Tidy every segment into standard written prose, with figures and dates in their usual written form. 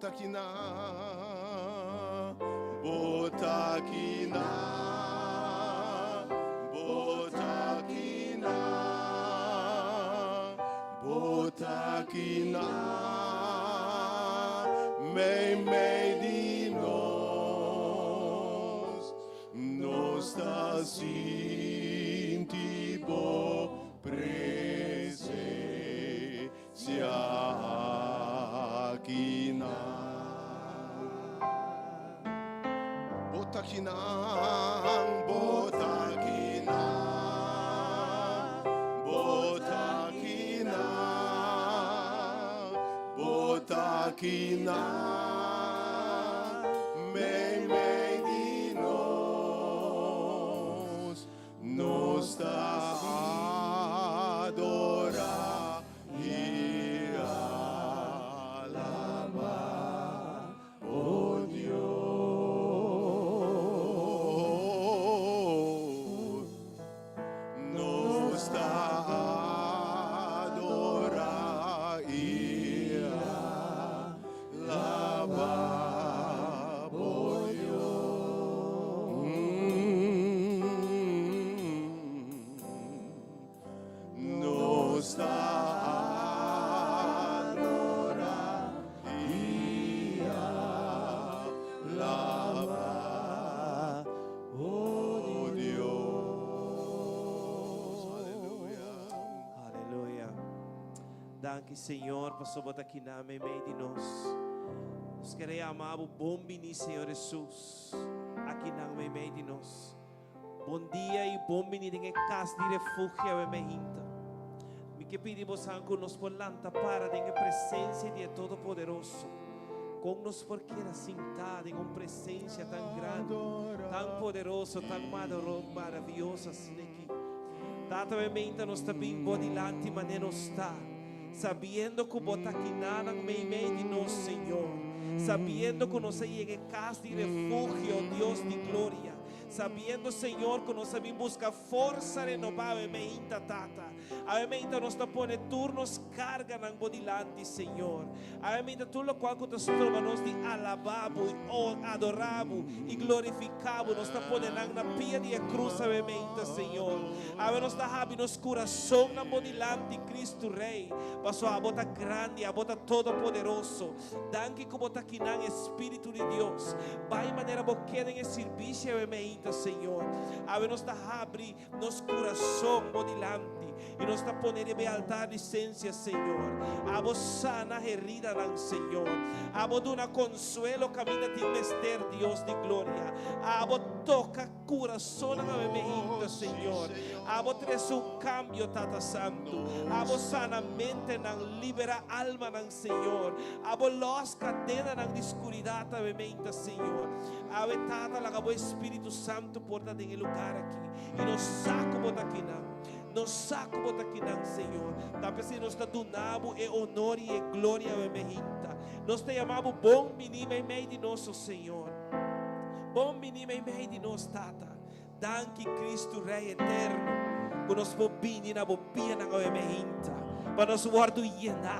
Bo ta akinan, Bo ta akinan, Bo ta akinan, Bo ta akinan, meimei di nos, nos ta sinti Bo presencia akinan. Bo ta akinan, Bo ta akinan, Bo ta akinan, Bo ta akinan, meimei di nos, nos ta adorá i alabá, o Dios. Nos ta adorá i alabá, o Dios. Nos ta adorá i alabá, o Dios. Aleluya. Aleluya. Danki, Señor, paso Bo ta akinan meimei di nos. Nos ke yama Bo bon bini, Señor Jesus, akinan meimei di nos. Bon dia i bon bini den kas di refugio awe mainta. Mi ke pidi boso ku nos por lanta para den presensia di Todopoderoso. Kon nos por keda sintá den un presensia tan grandi, tan poderoso, tan maravioso asina aki. Tata, awe mainta nos ta bin bo dilanti manera nos ta, sabiendo ku Bo ta akinan meimei di nos, Señor. Sabiendo ku nos a yega kas di refugio, Dios di gloria. Sabiendo, Señor, ku nos a bin buska forsa renobá awe mainta, Tata. Awe mainta nos ta pone tur nos karganan bo dilanti, Señor. Awe mainta tur loke ku ta stroba nos di alabá Bo, adorá Bo i glorifiká Bo, nos ta pone nan na pia di krus awe mainta, Señor. Awe nos ta habri nos kurason na bo dilanti, Kristu Rei. Paso Abo ta grandi, Abo ta todopoderoso. Danki ku Bo ta akinan, Spiritu di Dios. Bai manera Bo ke den servisio awe mainta, Señor. Awe nos ta habri nos kurason bo dilanti i nos ta pone riba altar di sensia, Señor. Abo sana heridanan, Señor. Abo duna konsuelo kaminda tin mester, Dios di gloria. Abo toka kurason awe mainta, Señor. Abo trese un kambio, Tata Santu. Abo sana mentenan, liberá almanan, Señor. Abo lòs kadenanan di skuridat awe mainta, Señor. Awe Tata, laga bo Spiritu Santu por ta den e lugá aki. I nos sa ku Bo ta akinan. Nos sa ku Bo ta akinan, Señor. Ta p'esei nos ta duna Bo e honor i e gloria awe mainta. Nos ta yama Bo bon bini meimei di nos, Señor. Bon bini meimei di nos, Tata. Danki, Kristu Rei eterno, ku nos por bini na bo pianan awe mainta, pa nos wòrdu yená,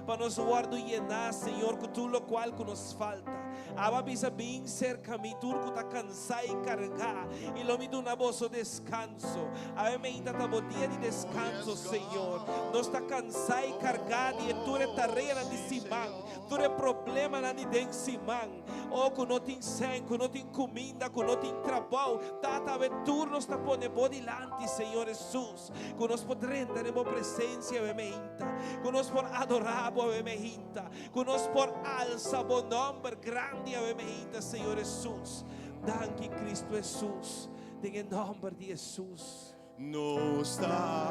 pa nos wòrdu yená, Señor, ku tur loke ku nos falta. Abo a bisa bin serka mi, tur ku ta kansá i kargá, i lo mi duna boso deskanso. Awe mainta ta bo dia di deskanso, Señor. Nos ta kansá i kargá di tur tareanan di siman, tur problemanan di den siman. Oh, ku no tin sèn, ku no tin kuminda, ku no tin trabou. Tata, awe tur nos ta pone bo dilanti, Señor Jesus. Ku nos por drenta den bo presensia, awe mainta. Ku nos por adorá Bo, awe mainta. Ku nos por alsa bo nòmber grandi, awe mainta, Señor Jesus. Danki, Kristu Jesus. Den nòmber di Jesus. Nos ta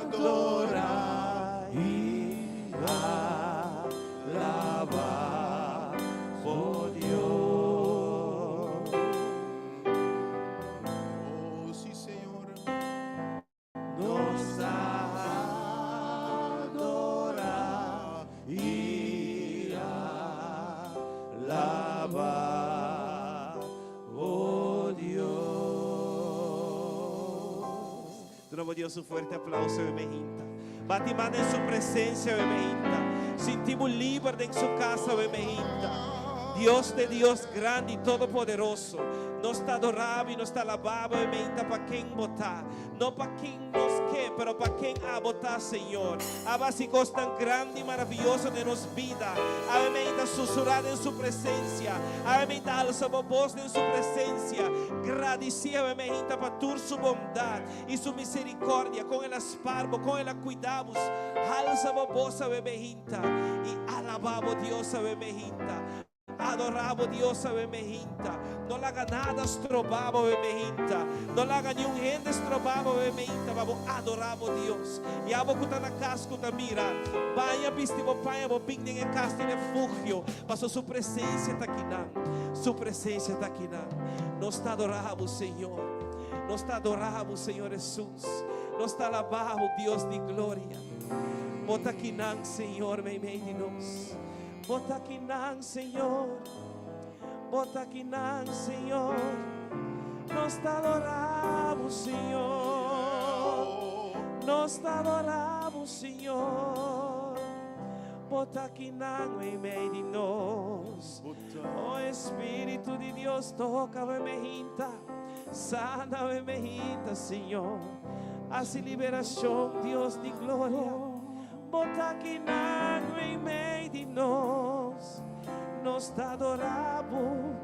adorá i alabá, o Dios. Oh, sí, Señor. Nos ta adorá i alabá, o Dios. Duna Dios un fuerte aplouso, mainta. Bati man den su presensia awe meinta. Sinti bo liber den su kas awe meinta. Dios ta e Dios grandi, todopoderoso. Nos ta adorá bo i nos ta alabá bo awe meinta pa ken bo ta. No pa ken nos ke, pero pa ken abo ta, Señor. Abo hasi kosnan grandi i maravioso den nos bida. Awe meinta susurá den su presensia. Awe meinta alsa bo bos den su presensia. Gradisí awe meinta pa tur su bondat i su miserikòrdia, kon el a spar bo, kon el a kuida bo. Halsa bo bos awe meinta i alabá bo Dios awe meinta. Adorá bo Dios awe mehinta. No laga nada stroba bo awe mehinta. No laga niun hende stroba bo awe mehinta pa bo adorá bo Dios. I abo ku ta na kas ku ta mira, baña bisti bo paña bo bin den e kas di refugio, pasobra su presensia ta akinan. Su presensia ta akinan. Nos ta adorá bo, Señor. Nos ta adorá bo, Señor Hesus. Nos ta alabá bo, Dios di gloria. Bo ta akinan, Señor, meimei di nos. Bo ta kinan, Señor. Bo ta kinan, Señor. Nos ta adorá bo, Señor. Nos ta adorá bo, Señor. Bo ta kinan meimei di nos. O Espíritu di Dios, toka awe meinta. Sana awe meinta, Señor. Hasi liberashon, Dios di gloria. Bo ta kinan meimei di nos. Nos ta adorá bo,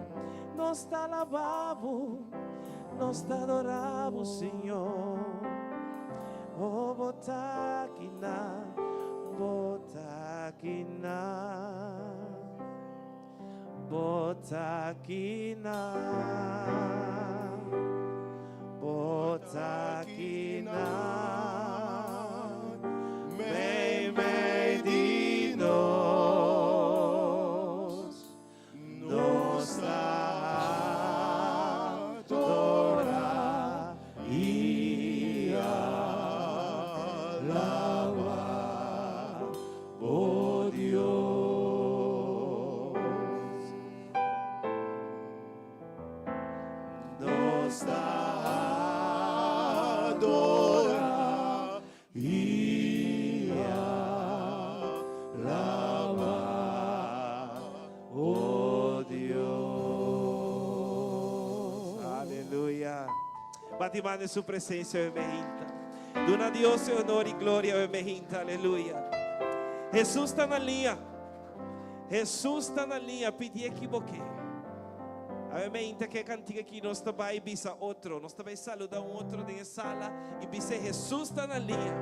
nos ta alabá bo, nos ta adorá bo, Señor. Oh, bo ta kinan, bo ta kinan, bo ta kinan, bo ta kinan, meimei di nos, nos ta adorá i alabá bo Dios. Nos ta adorá i alabá bo Dios. Aleluya. Bati man den su presencia awe meinta. Duna Dios e honor i gloria awe meinta. Aleluya. Jesús ta na liña. Jesús ta na liña. Pidié ki bo ke. Awe meinta ke kantika aki nos ta bai bisa otro. Nos ta bai saluda un otro den e sala i bis'é Jesús ta na liña.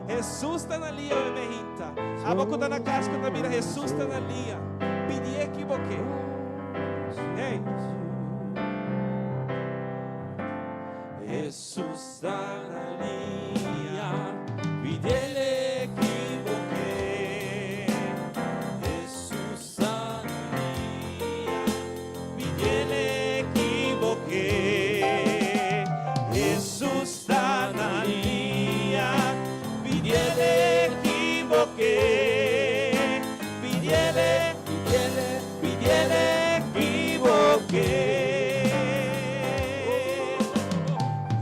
Jesús ta na liña awe meinta. Abo ku ta na kas ku ta mira Jesús ta na liña. Pidié ki bo ke. Hey. Jesús ta na liña. Pidié ki bo ke. Jesús ta na liña. Pidié ki bo ke. Jesús ta na liña. Pidié ki bo ke. Pidié, pidié, pidié ki bo ke.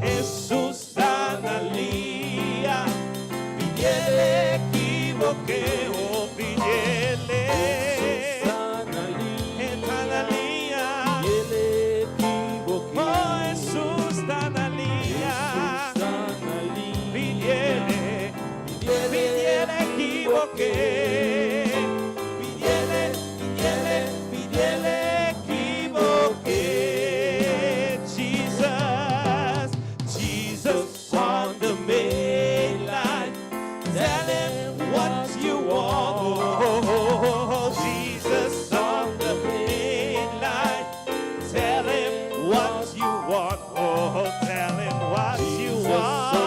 Jesús ta na liña. Pidié ki bo ke. Oh, pidié. Ta na liña. Ta na liña. Pidié ki bo ke. Oh, Jesús ta na liña. Ta na liña. Pidié, pidié ki bo ke. Pidié, pidié, pidié ki bo ke. Jesus, Jesus on the main line. Tell him what you want. Oh, Jesus on the main line. Tell him what you want. Oh, tell him what you want.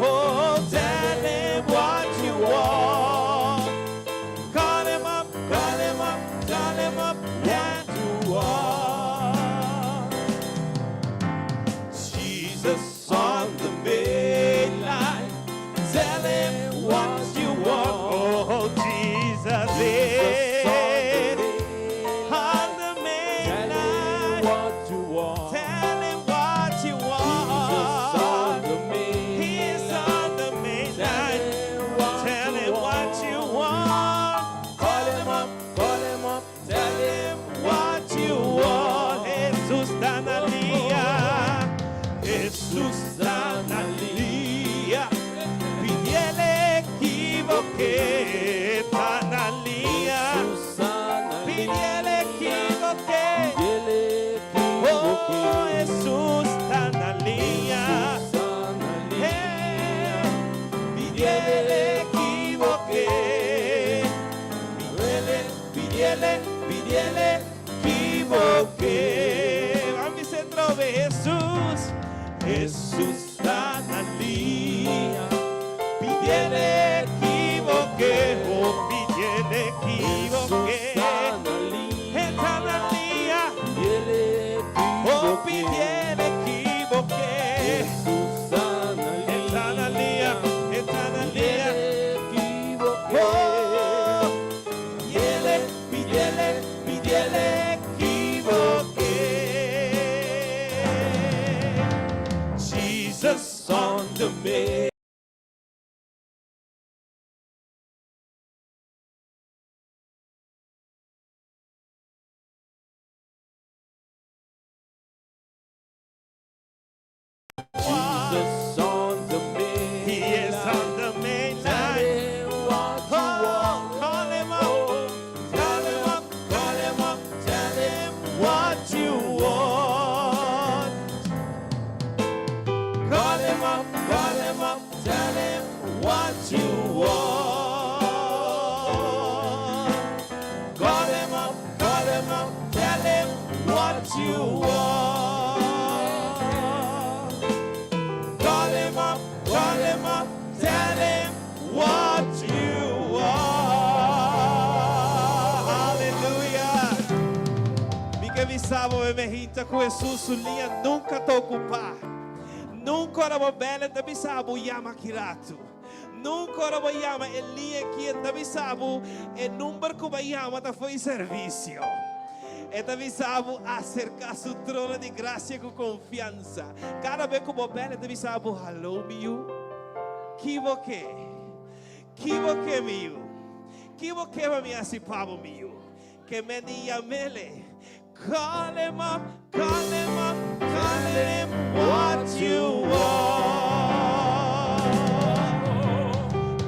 Oh, tell him what you want. Call him up, call him up, call him up, what you want. Jesus on the main line. Tell him what you want. Oh, Jesus is on the main line. What you want. Tell Oh, Jesus ta na liña. Hey, pidiele ekivoké. Pidiele, pidiele, pidiele ekivoké. Ban bisa trobe Jesus. Jesus ta na liña. Pidiele ekivoké. Oh, pidiele ekivoké. E ta na liña. Oh, pidiele ekivoké. E ta na liña, e ta na liña. Oh, pidiele, pidiele, pidiele ekivoké. Jesus on the main. Jesus on the main He is on the main Tell line. him what you Oh, want. call him up, call him up, call him up, tell him what you want. Call him up, call him up, tell him what you want. Call him up, call him up, tell him what you want. Call him up, call him up, tell him what you want. Aleluya. Mi ke bisa bo mainta ku Jesus su liña nunka ta okupá. Nunka ora bo bel e ta bisa bo yama ki ratu. Nunka ora bo yama e liña aki e ta bisa bo e number ku bo a yama ta for di servisio. E ta bisa bo aserká su trono di grasia ku konfiansa. Kada bes ku bo bel e ta bisa bo hallo mi yu. Ki bo ke? Ki bo ke mi yu? Ki bo ke pa mi hasi pa bo mi yu? Ke men di yam'é. Call him up, call him up, call him what you want.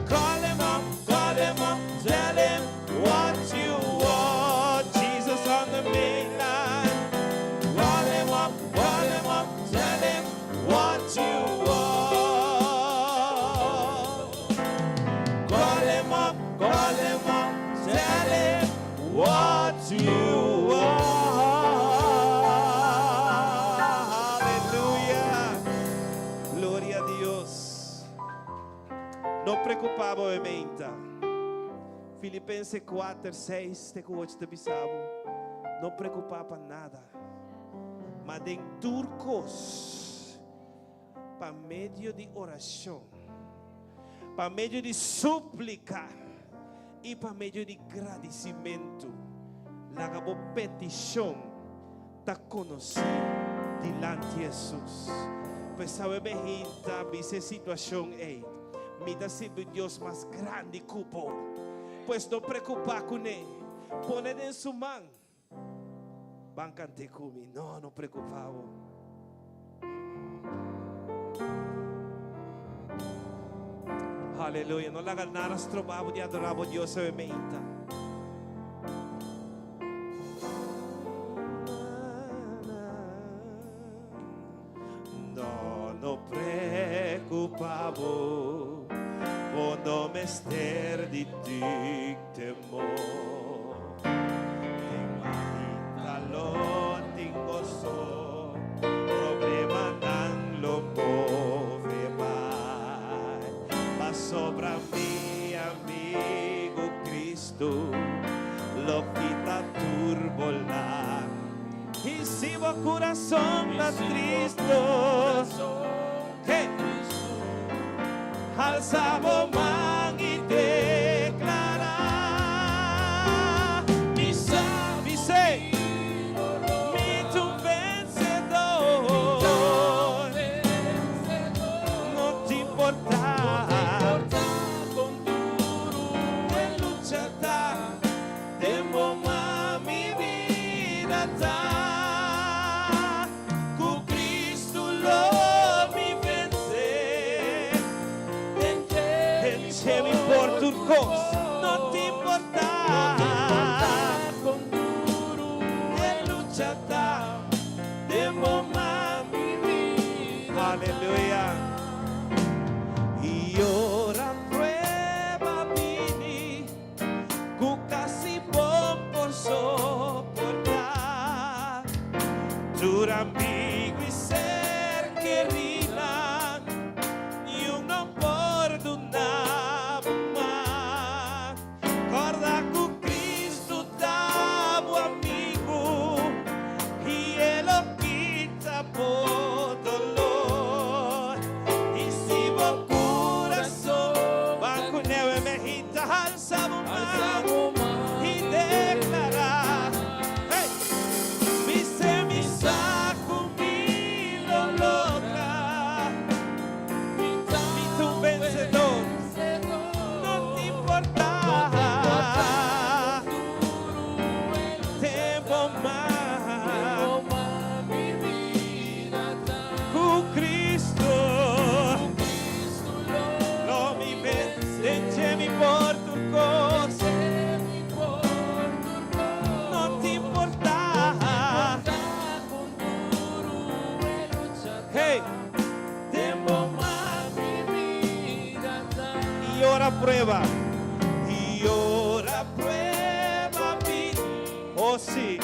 Call him up, call him up, tell him what you want. Jesus on the main line. Call him up, call him up, tell him what you want. Call him up, call him up, tell him what you want. Aleluya. Gloria na Dios. No preokupá bo mainta. Filipensenan 4, 6, te ku 8 ta bisa bo. No preokupá pa nada. Ma den tur kos, pa medio di orashon, pa medio di súplika i pa medio di gradisimentu, laga bo petishon ta konosí dilanti Jesus. Pues awe mainta bisa e situashon ei. Mi ta sirbi Dios mas grandi ku bo. Pues no preokupá kuné. Pone den su man. Ban kanta ku mi. No, no preokupá. Bo. Aleluya. No laga nada stroba bo di adorá bo Dios awe mainta. No, no preokupá bo, bo no mester di tin temor. Den mainta lo tin goso, problemanan lo move bai. Pasobra mi amigu Kristu, lo kita tur bo laga. I si bo kurason ta tristu, hey, alsa bo man i deklará. Mi sa, mi sa, mi ta un vensedó. No ta importá. E lucha ta, den bo man mi bida ta. Ku Kristu lo mi vense. Vense mi por tur kos, no ta importá. E lucha ta, den bo Tur amigu i ser kerinan, niun no por duna bo man. Kòrda ku Kristu ta bo amigu i E lo kita bo doló. I si bo kurason ban kuné e mehita halsa bo man i deklará, Hey! Bis'é mi sa ku mi lo logra. Mi ta un vensedó. No ta importá. Den bo man. Ku Kristu. Lo mi vense mi por tur kos. No ta importá. Hey, den bo man. I ora prueba. I ora prueba bin. Oh si.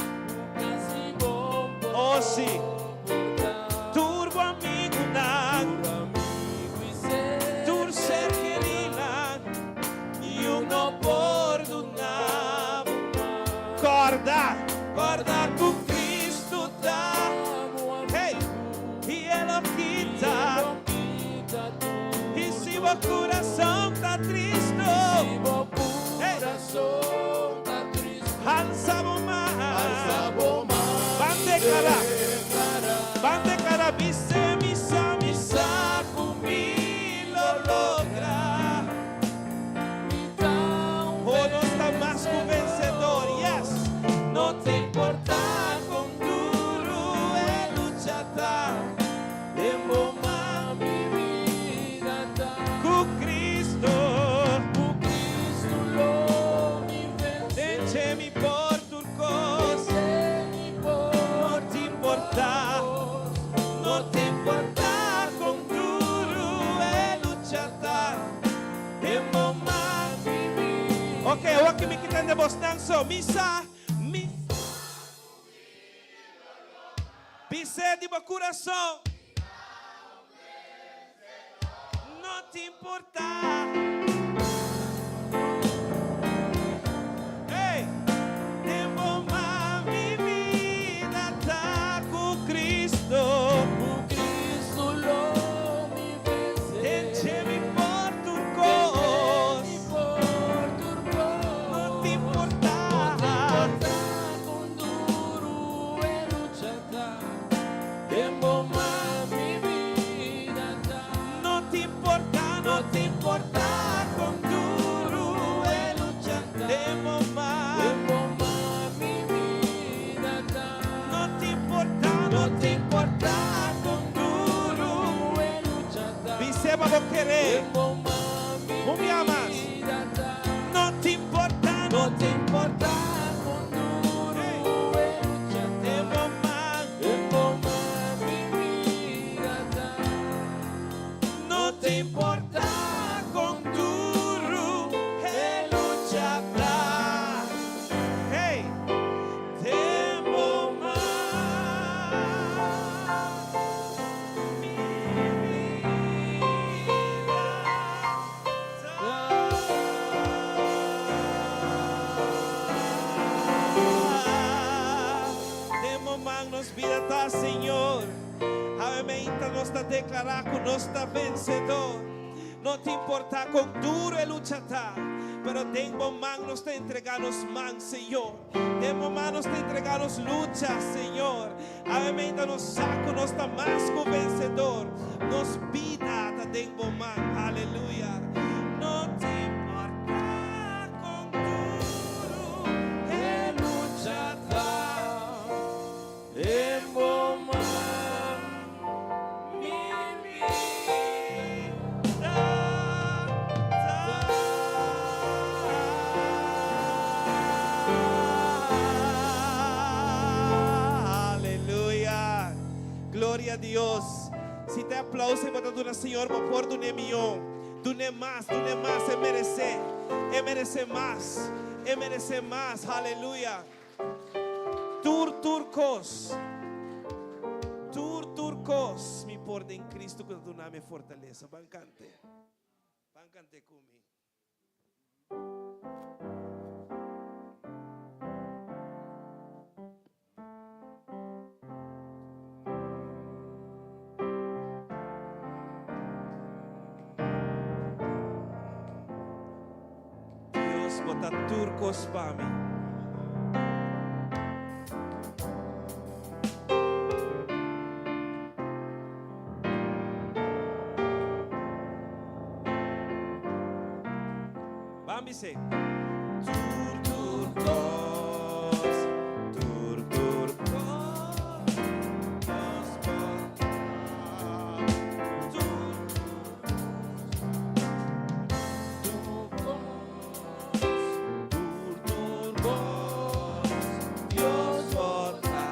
Oh si. Tur bo amigunan. Tur ser kerinan. Niun no por duna. Kòrda, kòrda ku Kristu ta. Hey, i E lo kita. I si bo kurason ta tristu, hey, halsa bo man. Ban deklará. Ban deklará. Bis'é mi sa, mi sa ku mi lo logra. Oh, nos ta mas ku vensedó. Yes. No ta importá kon duru e lucha ta. Den bo man. Ku Kristu. Vense mi por tur kos. No ta importá. No ta importá kon duru e lucha ta. Den bo man. Ok, awor mi ke tende bosnan so. Mi sa, mi. Bis'é di bo kurason. No ta importá. Hey, den bo man mi bida ta ku Kristu. Vense mi por tur kos. No ta importá. Den bo man. No ta importá, no ta importá kon duru e lucha. Den bo man. No ta importá, no ta importá kon duru. Bis'é pa bo kere. Un biaha mas. No ta importá, no ta importá. Hey. Den bo man. No ta importá kon duru e lucha ta. Hey, den bo man. Mi bida ta. Den bo man nos bida ta, Señor. Obviamente nos ta deklará ku nos ta vensedó. No ta importá kon duru e lucha ta, pero den bo man nos ta entregá nos man, Señor. Den bo man nos ta entregá nos lucha, Señor. Obviamente nos sa ku nos ta mas ku vensedó. Nos bida ta den bo man. Aleluya. No ta importá kon duru e lucha ta. Den bo man mi bida ta. Aleluya. Gloria na Dios. Si tin aplouso pa duna Señor, bo por dun'é mihó. Dun'é mas, dun'é mas, e meresé. E meresé mas. E meresé mas. Aleluya. Tur tur kos. kos mi por den Kristu ku ta duna mi e fortalesa. Ban kant'e. Ban kant'e ku mi. Dios, bo ta tur kos pa mi. Ban bis'é. Tur tur kos, tur tur kos, kos bo ta. Tur tur kos, tur tur kos, Dios bo ta.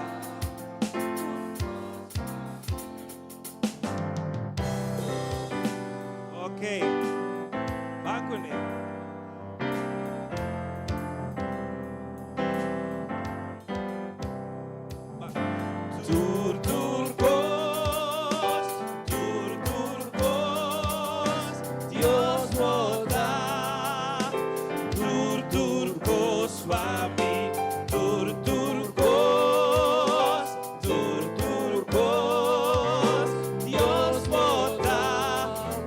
Ok, ban kuné. Ban. Tur tur kos, tur tur kos, Dios bo ta. Tur tur kos pa mi, tur tur kos, Tur tur kos, Dios bo ta,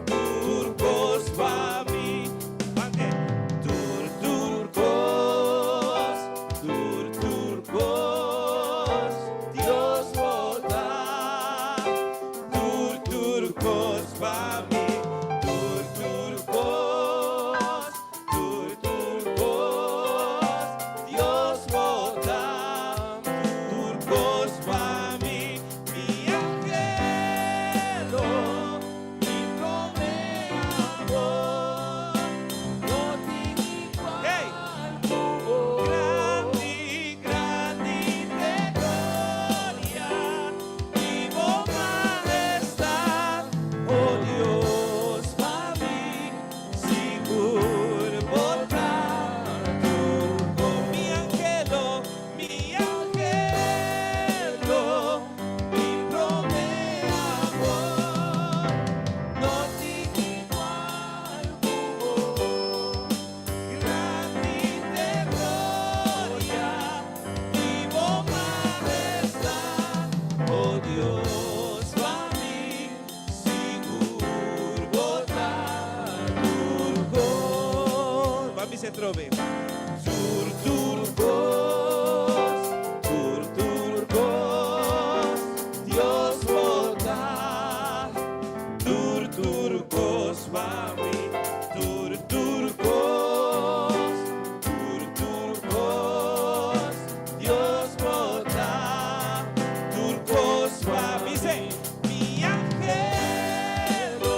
tur kos pa mi. Bante. Tur tur kos, tur tur kos, Dios bo ta, tur tur kos pa mi. Tur tur kos, Tur tur kos, Dios bo ta, tur kos pa mi, mi angelo, mi prome amor, no tin igual ku bo. Grandi, grandi te gloria di bo majestad, oh Dios pa mi. Sigur bo ta tur ko mi angelo, mi angelo, mi prome amor, no tin igual ku bo. Grandi te gloria di bo majestad, oh Dios pa mi. Sigur bo ta tur kos. Ban bisa atrobe. Tur tur kos, tur tur kos, Dios bo ta. Tur tur kos pa mi. Tur tur kos, tur tur kos, Dios bo ta. Tur kos pa mi. Bisa. Mi angelo,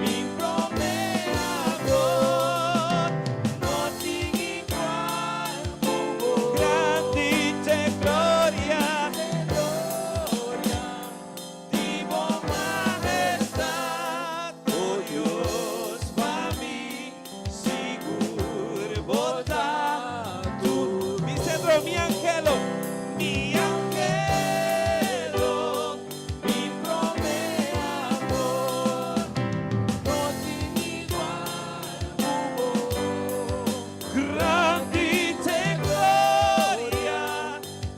mi prome amor, no tin igual ku bo. Grandi te gloria, di bo majestad, oh Dios, pa mi sigur bo ta tur. Mi centro, mi angelo, mi angelo, mi prome amor, no tin igual ku bo. Grandi te gloria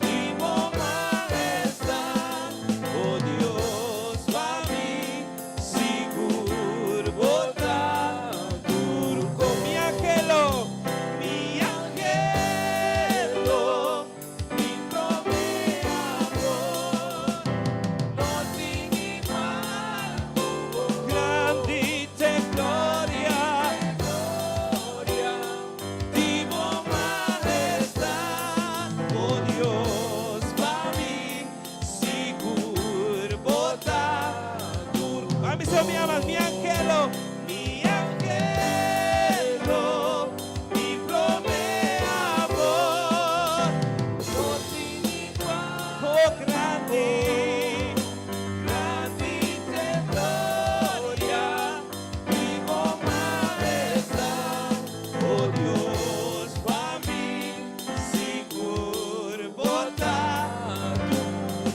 di bo majestad, oh Dios, pa mi sigur bo ta tur ko. Mi angelo, mi angelo, mi prome amor, no tin igual ku bo. Grandi te gloria, di bo majestad, oh Dios, pa mi sigur bo ta tur. Ban bisa mi ama, mi angelo, mi angelo, mi prome amor, no tin igual. Oh grandi, grandi te gloria, di bo majestad, oh Dios, pa mi sigur bo ta.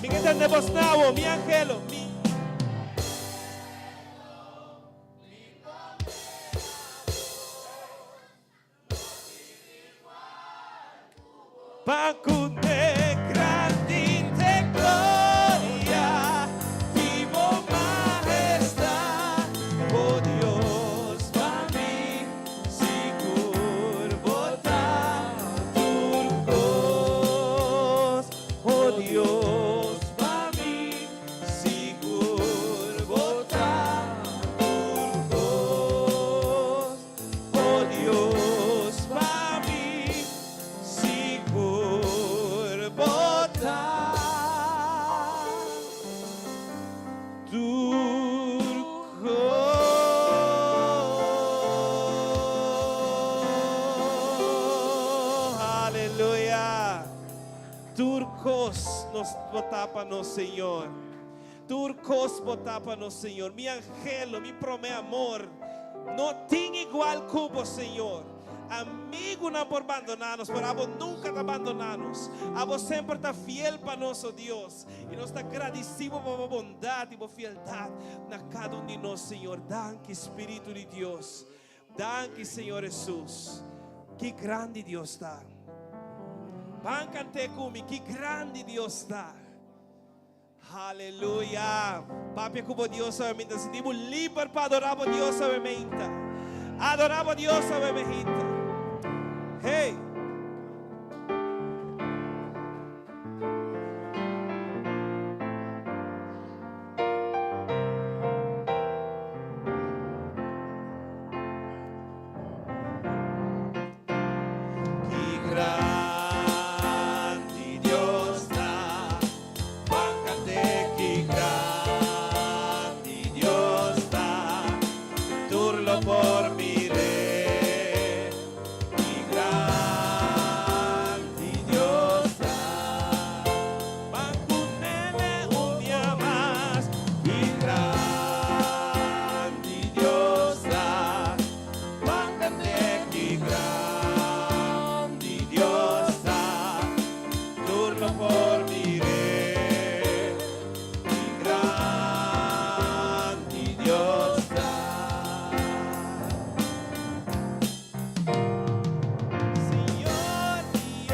Mi ke tende bos now, mi angelo, mi. nos bo ta pa nos, Señor. Tur kos bo ta pa nos, Señor. Mi anhelo, mi promé amor. No tin igual ku bo, Señor. Amigunan por bandoná nos, pero abo nunka ta bandoná nos. Abo semper ta fiel pa nos, o Dios. I nos ta gradisí bo pa bo bondat i bo fieldat na kada un di nos, Señor. Danki, Spiritu di Dios. Danki, Señor Hesus. Ki grandi Dios ta. Ban kant'é ku mi, ki grandi Dios ta. Haleluya! Papia ku bo Dios awe minta. Sinti bo liber pa adorá bo Dios awe meinta. Adorá bo Dios awe meinta. Hey! Ki grandi Dios ta, ban cant'é ki grandi Dios ta, tur lo por mir'é. Ki grandi Dios ta, ban cunele un dia mas. Ki grandi Dios ta. Bándame ki grandi Dios ta, tur lo por mir'é. Ki grandi Dios ta. Señor di e.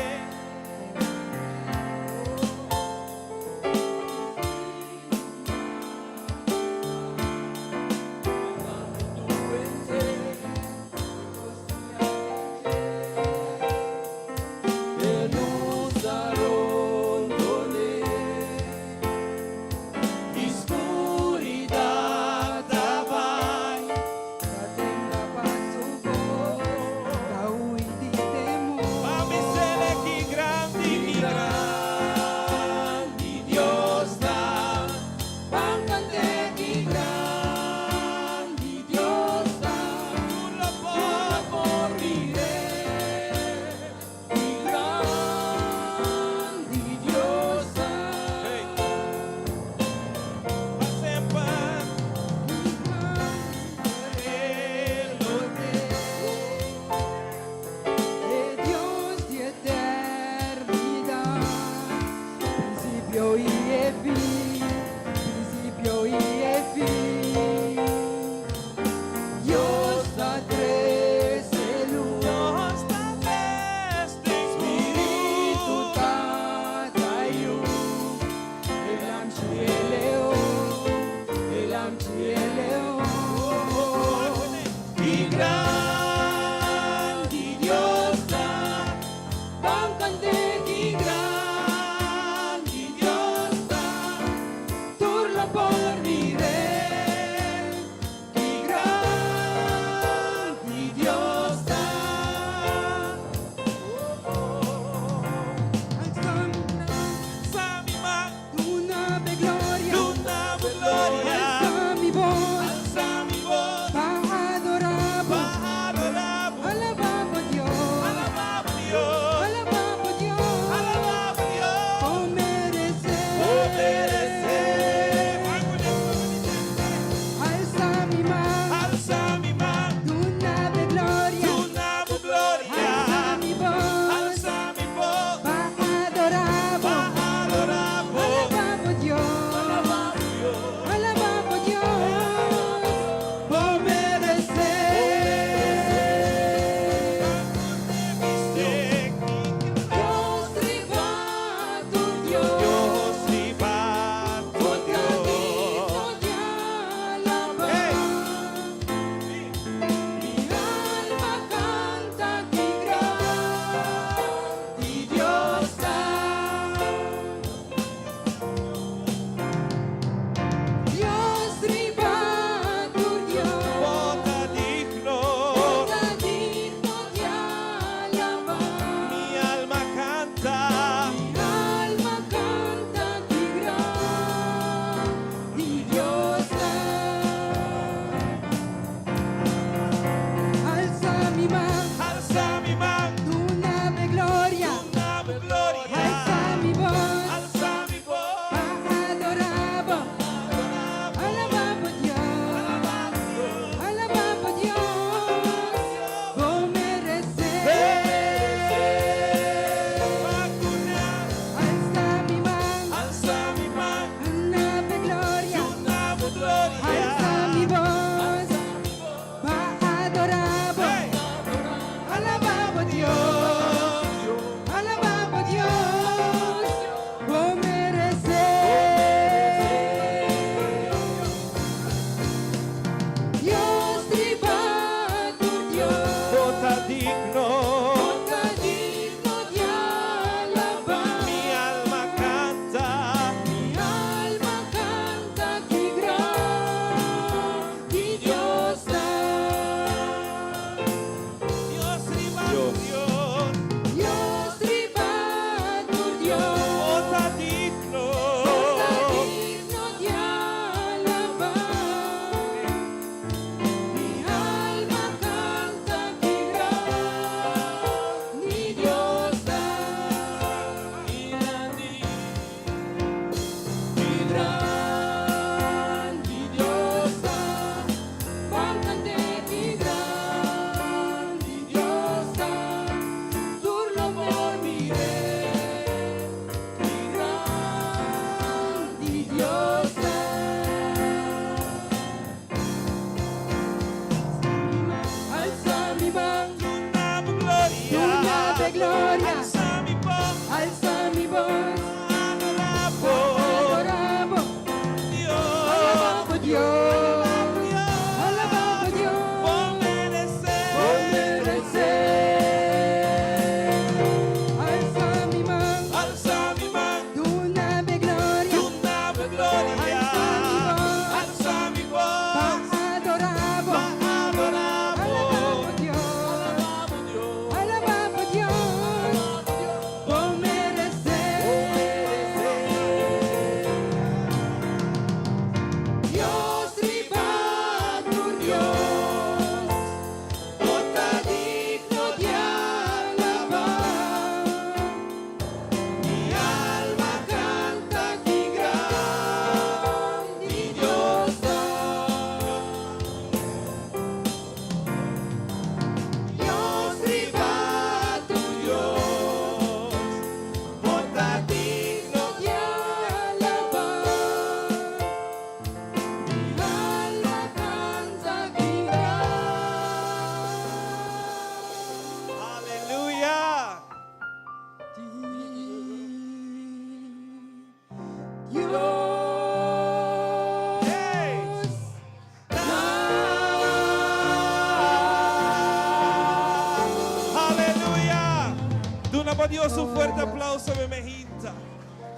pa Dios un fuerte aplauso awe mainta.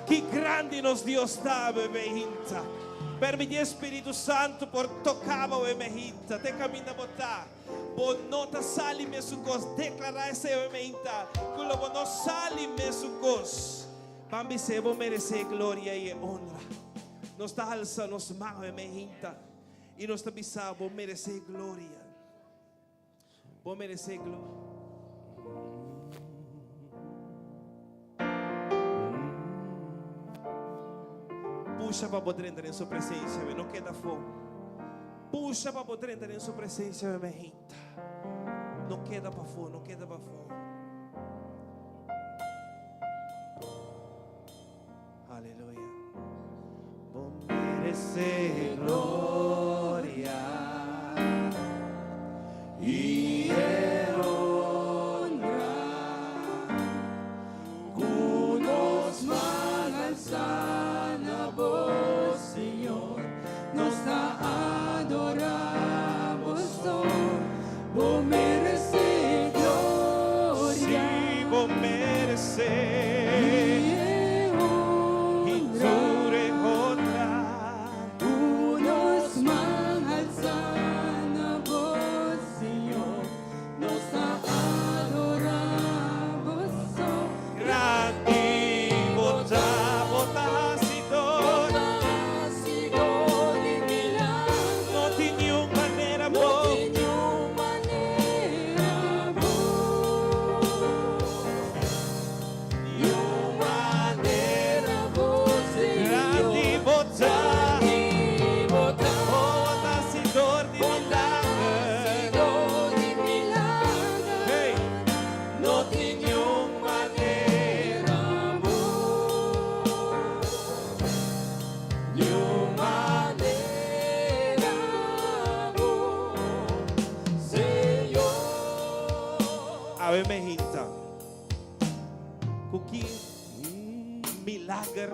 Ki grandi nos Dios ta awe mainta. Permití e Spiritu Santu por toka bo awe mainta. Te kaminda bo ta. Bo no ta sali mesun kos. Deklará esei awe mainta. Ku lo bo no sali mesun kos. Ban bis'é bo meresé gloria i e honra. Nos ta halsa nos man awe mainta i nos ta bisa bo meresé gloria. Bo meresé gloria. Pusha pa bo drenta den su presencia, we no keda afó. Pusha pa bo drenta den su presencia, we mejinta. No keda pafó, no keda pafó. Aleluya. Bo merece gloria y e honra Ku nos man alsá na bo, Señor, nos ta adorá bo so. Bo meresé gloria. Sí, bo meresé. I I honra. Tur e honra. Ku nos man alsá na bo, Señor, nos ta adorá bo so. Grandi bo ta, bo ta hasidor. Bo ta hasidor di milagro. No tin niun manera No bo. Tin niun manera bo. Niun manera bo, Señor. Grandi bo ta. Grandi bo ta. Oh, bo ta hasidor di milagro. Hasidor di milagro. Hey. No tin niun manera bo. Niun manera bo, Señor. Awe mainta. Ku ki milager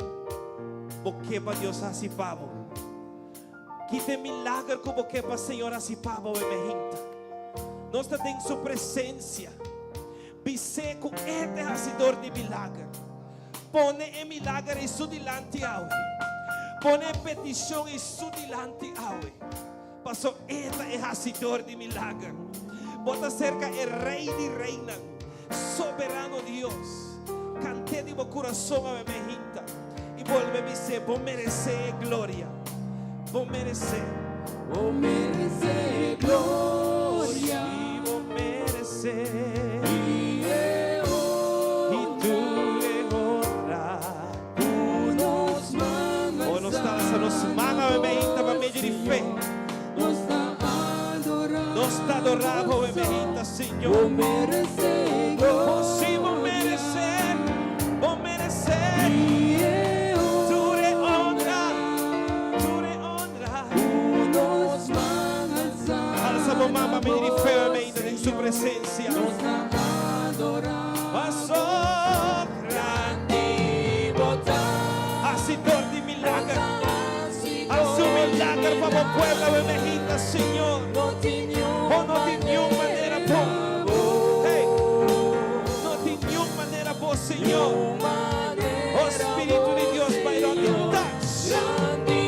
bo ke pa Dios hasi pa bo? Ki ta e milager ku bo ke pa Señor hasi pa bo awe mainta? Nos ta den su presensia. Bis'é ku E ta e hasidor di milager. Pone e milager ei su dilanti awe. Pone e petishon ei su dilanti awe. Paso E ta e hasidor di milager. Bo ta serka e Rei di reinan, Soberano Dios. Kant'é di bo kurason awe mainta i bolbe bis'é, Bo meresé e gloria. Bo meresé. Bo meresé e gloria. Sí, bo meresé. I e I honra. Tur e honra. Ku nos man Oh, nos ta alsa nos man awe mainta pa medio di fe. Nos ta adorá. Nos ta adorá bo awe mainta, Señor. Bo meresé gloria. Oh, sí, bo meresé. Bo meresé. I e Tur e honra. honra. Tur e honra. Ku nos man alsá Alsa bo man pa medio di fe awe mainta den su presensia. Nos ta adorá. Paso Grandi bo ta. Hasidor di milager. Hasi un milager pa bo pueblo awe mainta, Señor. No tin niun Oh, no tin niun manera bo. Hey. No tin niun manera bo, Señor. Oh, Spiritu di Dios, bai rònt i touch. Grandi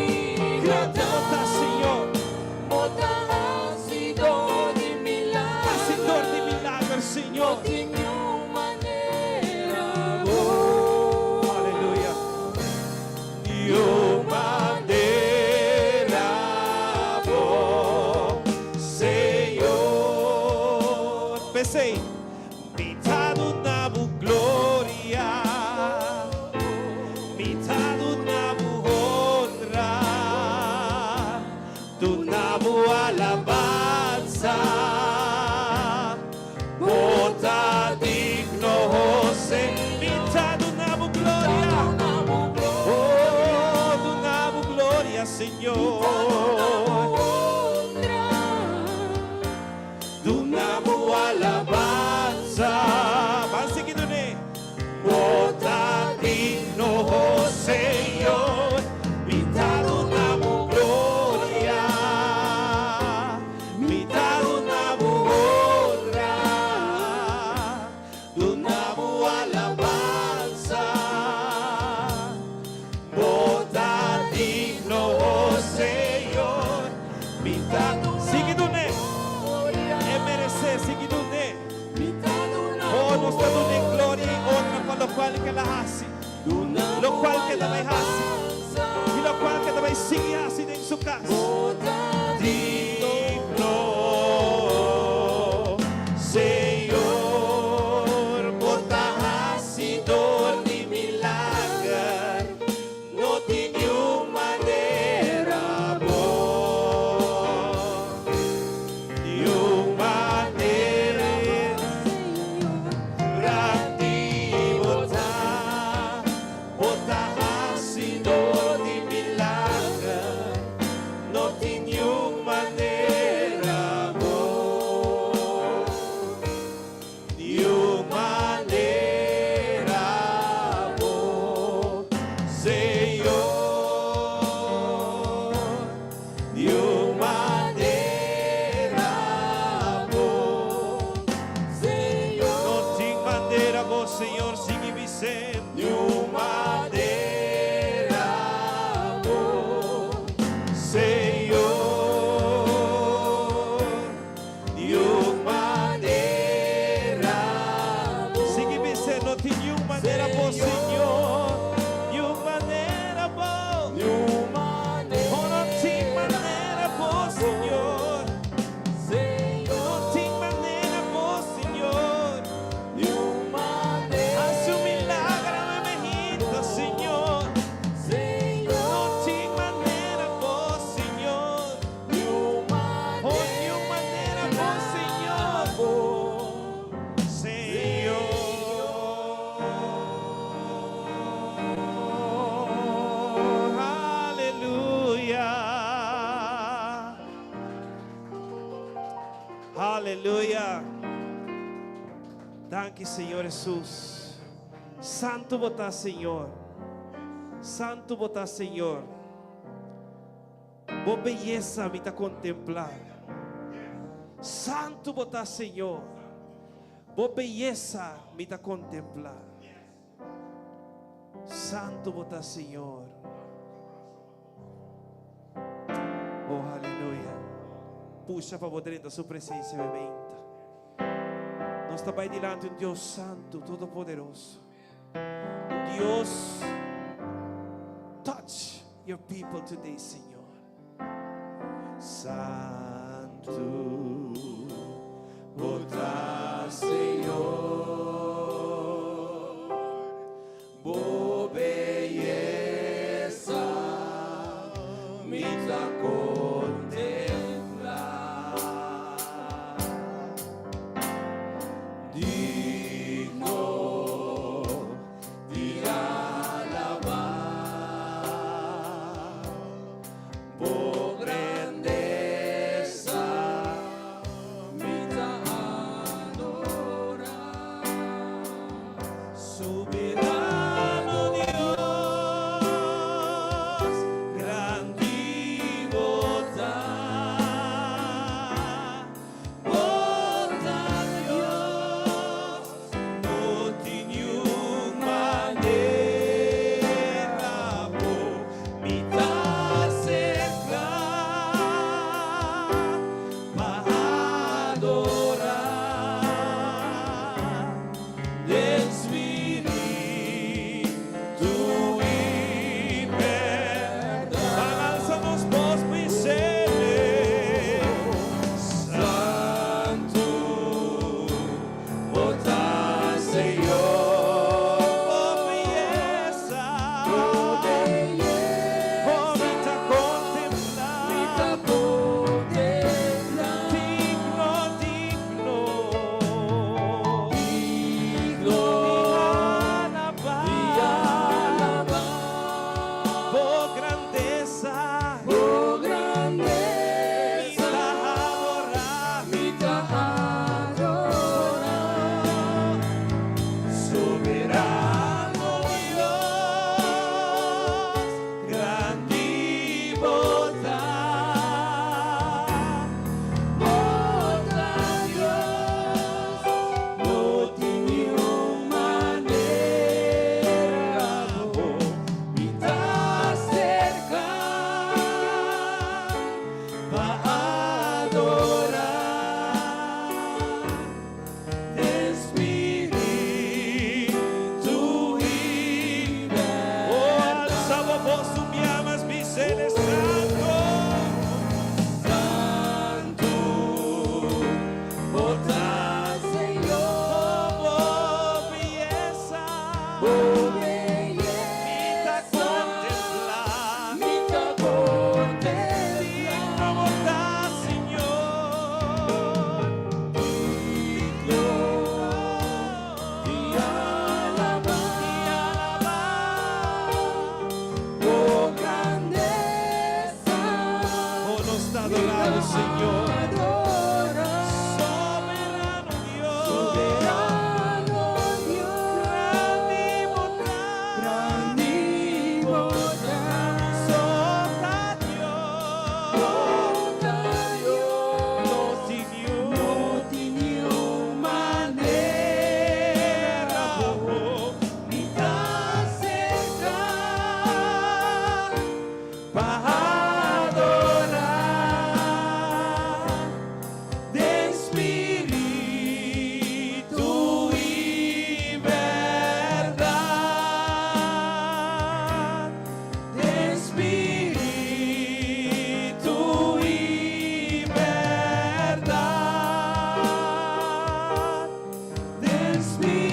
bo ta, Señor. Bo ta hasidor di milager. Hasidor di milager, Señor. No tin niun manera bo. Aleluya. Niun manera bo, Señor. P'esei, mi ta duna bo gloria, mi ta duna bo honra, duna bo alabansa. Bo ta digno, José, mi ta duna bo gloria. Oh, duna bo gloria, Señor. Duna bo alabansa. Ban sigui dun'é. Bo ta digno, Señor. Mi ta duna bo gloria. Mi ta duna bo honra. Duna bo alabansa. lokual ku el a hasi, lokual ku e ta bai hasi i lokual ku e ta bai sigui hasi den su kas. Digno, Señor, bo ta hasidor di milager, no tin niun manera bo, niun manera. Grandi bo ta, bo ta hasidor di milager, no tin niun manera bo, niun manera bo, Señor, niun manera bo. No tin manera bo, Señor, sigui bis'é. Niun manera bo, Señor. Niun manera bo. Sigui bis'é, no tin niun manera bo, Señor. Niun manera bo. Oh, no tin manera bo, Señor. No tin manera bo, Señor. Hasi un milager, mi Señor. No tin manera bo, Señor. Oh, niun manera bo, Señor. Señor. Aleluya. Aleluya. Danki, Señor Jesus. Santu bo ta, Señor. Santu bo ta, Señor. Bo beyesa mi ta kontemplá. Santu bo ta, Señor. Bo beyesa mi ta kontemplá. Santu bo ta, Señor. Oh, aleluya. Pusha pa bo drenta su presensia bementa. Nos ta bai dilanti un Dios santu, todopoderoso. Un Dios, touch your people today, Señor. Santu, bo ta, Señor. Bo beyesa mi ta kontemplá. Digno di alabá. Bo grandesa. adorá, Señor. Adorá. Soberano Dios. Soberano Dios. Grandi bo ta. Grandi bo ta. So ta Dios. Ta Dios. No tin No tin niun manera manera. Mi ta serka pa adorá den spiritu i berdat, den spiritu i berdat, den spiritu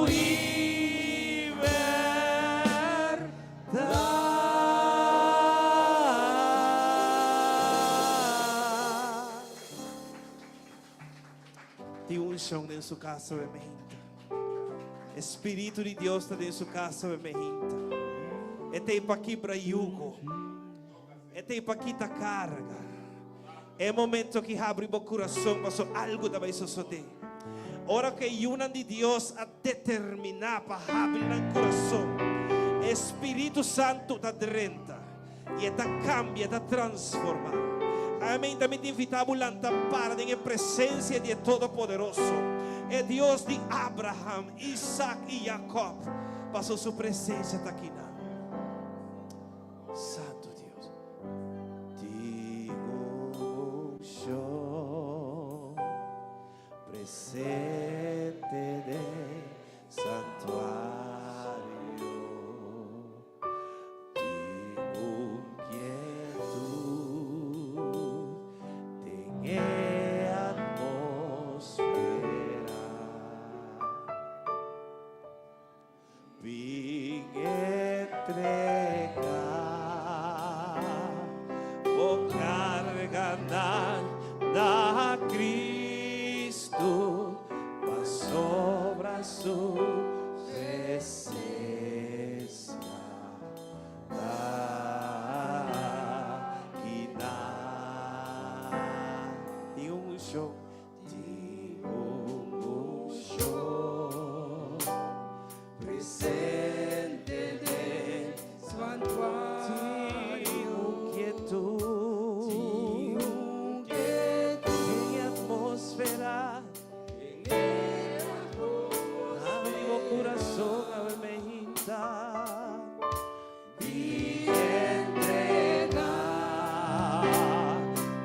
i berdat. Tin unshon den su kas, obviamente. Spiritu di Dios ta den su kas, obviamente. E t'ei pa kibra yugo. E t'ei pa kita karga. E momento ku habri bo kurason, paso algu ta bai sosodé. Ora ku yunan di Dios a determiná pa habri nan kurason, Spiritu Santu ta drenta. I ta kambia, ta transformá. Amèn. Tambe ta invitá bo lanta para den presensia di Todopoderoso. E Dios di Abraham, Isaac i Jacob. Paso su presensia ta aki nan. Santu Dios. Tin unshon presente den santuario. Tin un kietut den e atmósfera. Bin entregá bo karganan na Kristu pasobra su presensia ta akinan. Tin un unshon, tin un unshon Presente den santuario. Tin un kietut Tin un kietut den atmósfera. Habri bo kurason, a Bin entregá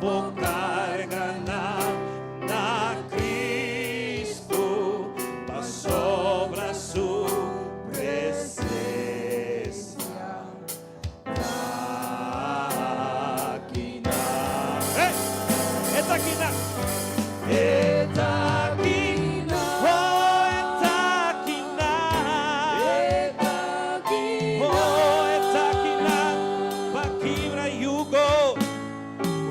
bo karganan na Kristu pasobra su presensia ta akinan. Hey! E ta akinan. E ta akinan. Oh, e ta akinan. Oh, e ta akinan. Pa kibra yugo.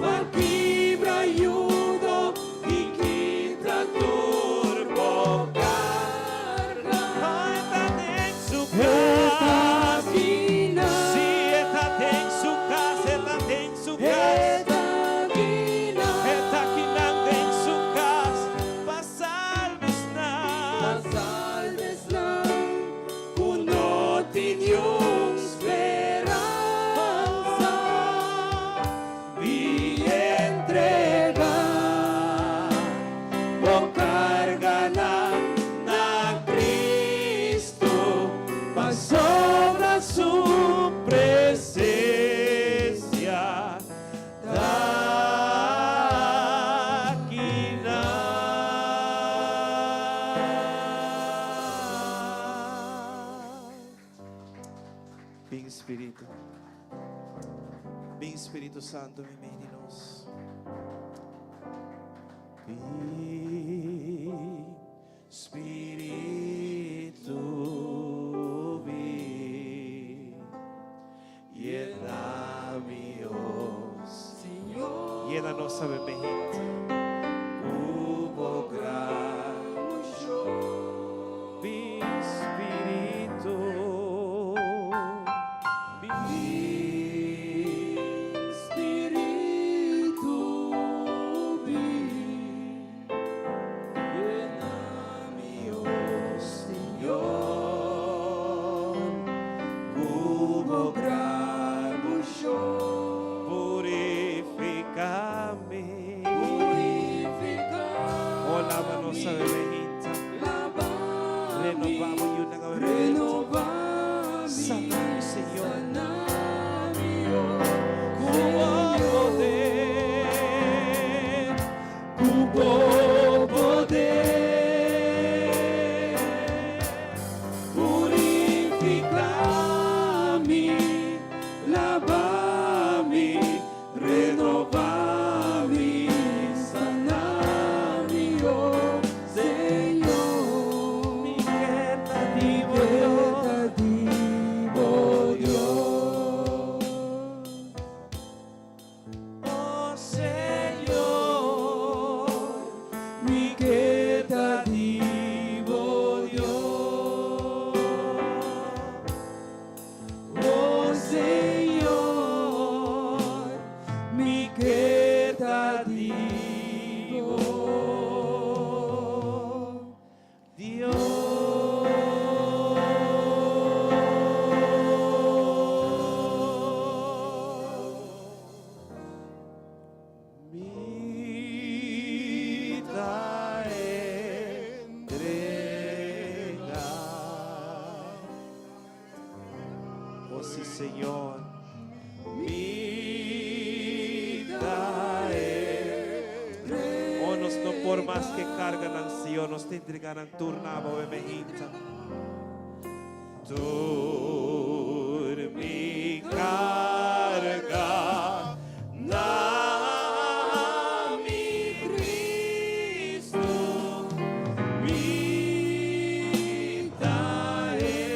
Pa kibra yugo i kita tur bo karga. Oh, e ta den su kas. Si, e ta den su kas, e ta den su kas. E ta akinan den su kas. Pa salba esnan. Ku no tin niun speransa. Bin entregá bo karganan na Kristu pasobra su presensia ta akinan. Bin Spiritu. Bin Spiritu Santu, meimei di nos. Bin Spiritu, bin. Yena mi, oh Señor. Yena nos sabiamente. Ku bo gran Bin Spiritu. Bin. Sí, Señor. Mi ta Oh, nos no por mas ku karganan, Señor. Nos ta entregá nan tur na bo mainta. Tur mi karga na mi Kristu mi ta entregá.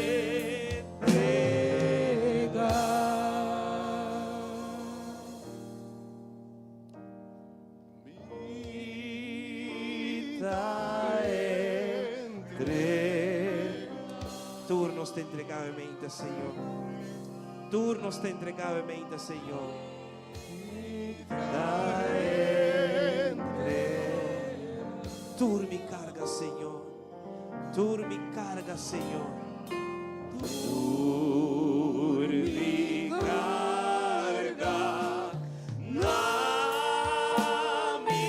Mi ta entregá. Tur nos ta entregá mainta, Señor. Tur nos ta entregá mainta, Señor. Ta entregá. Tur mi karga, Señor. Tur mi karga, Señor. Tur mi karga na mi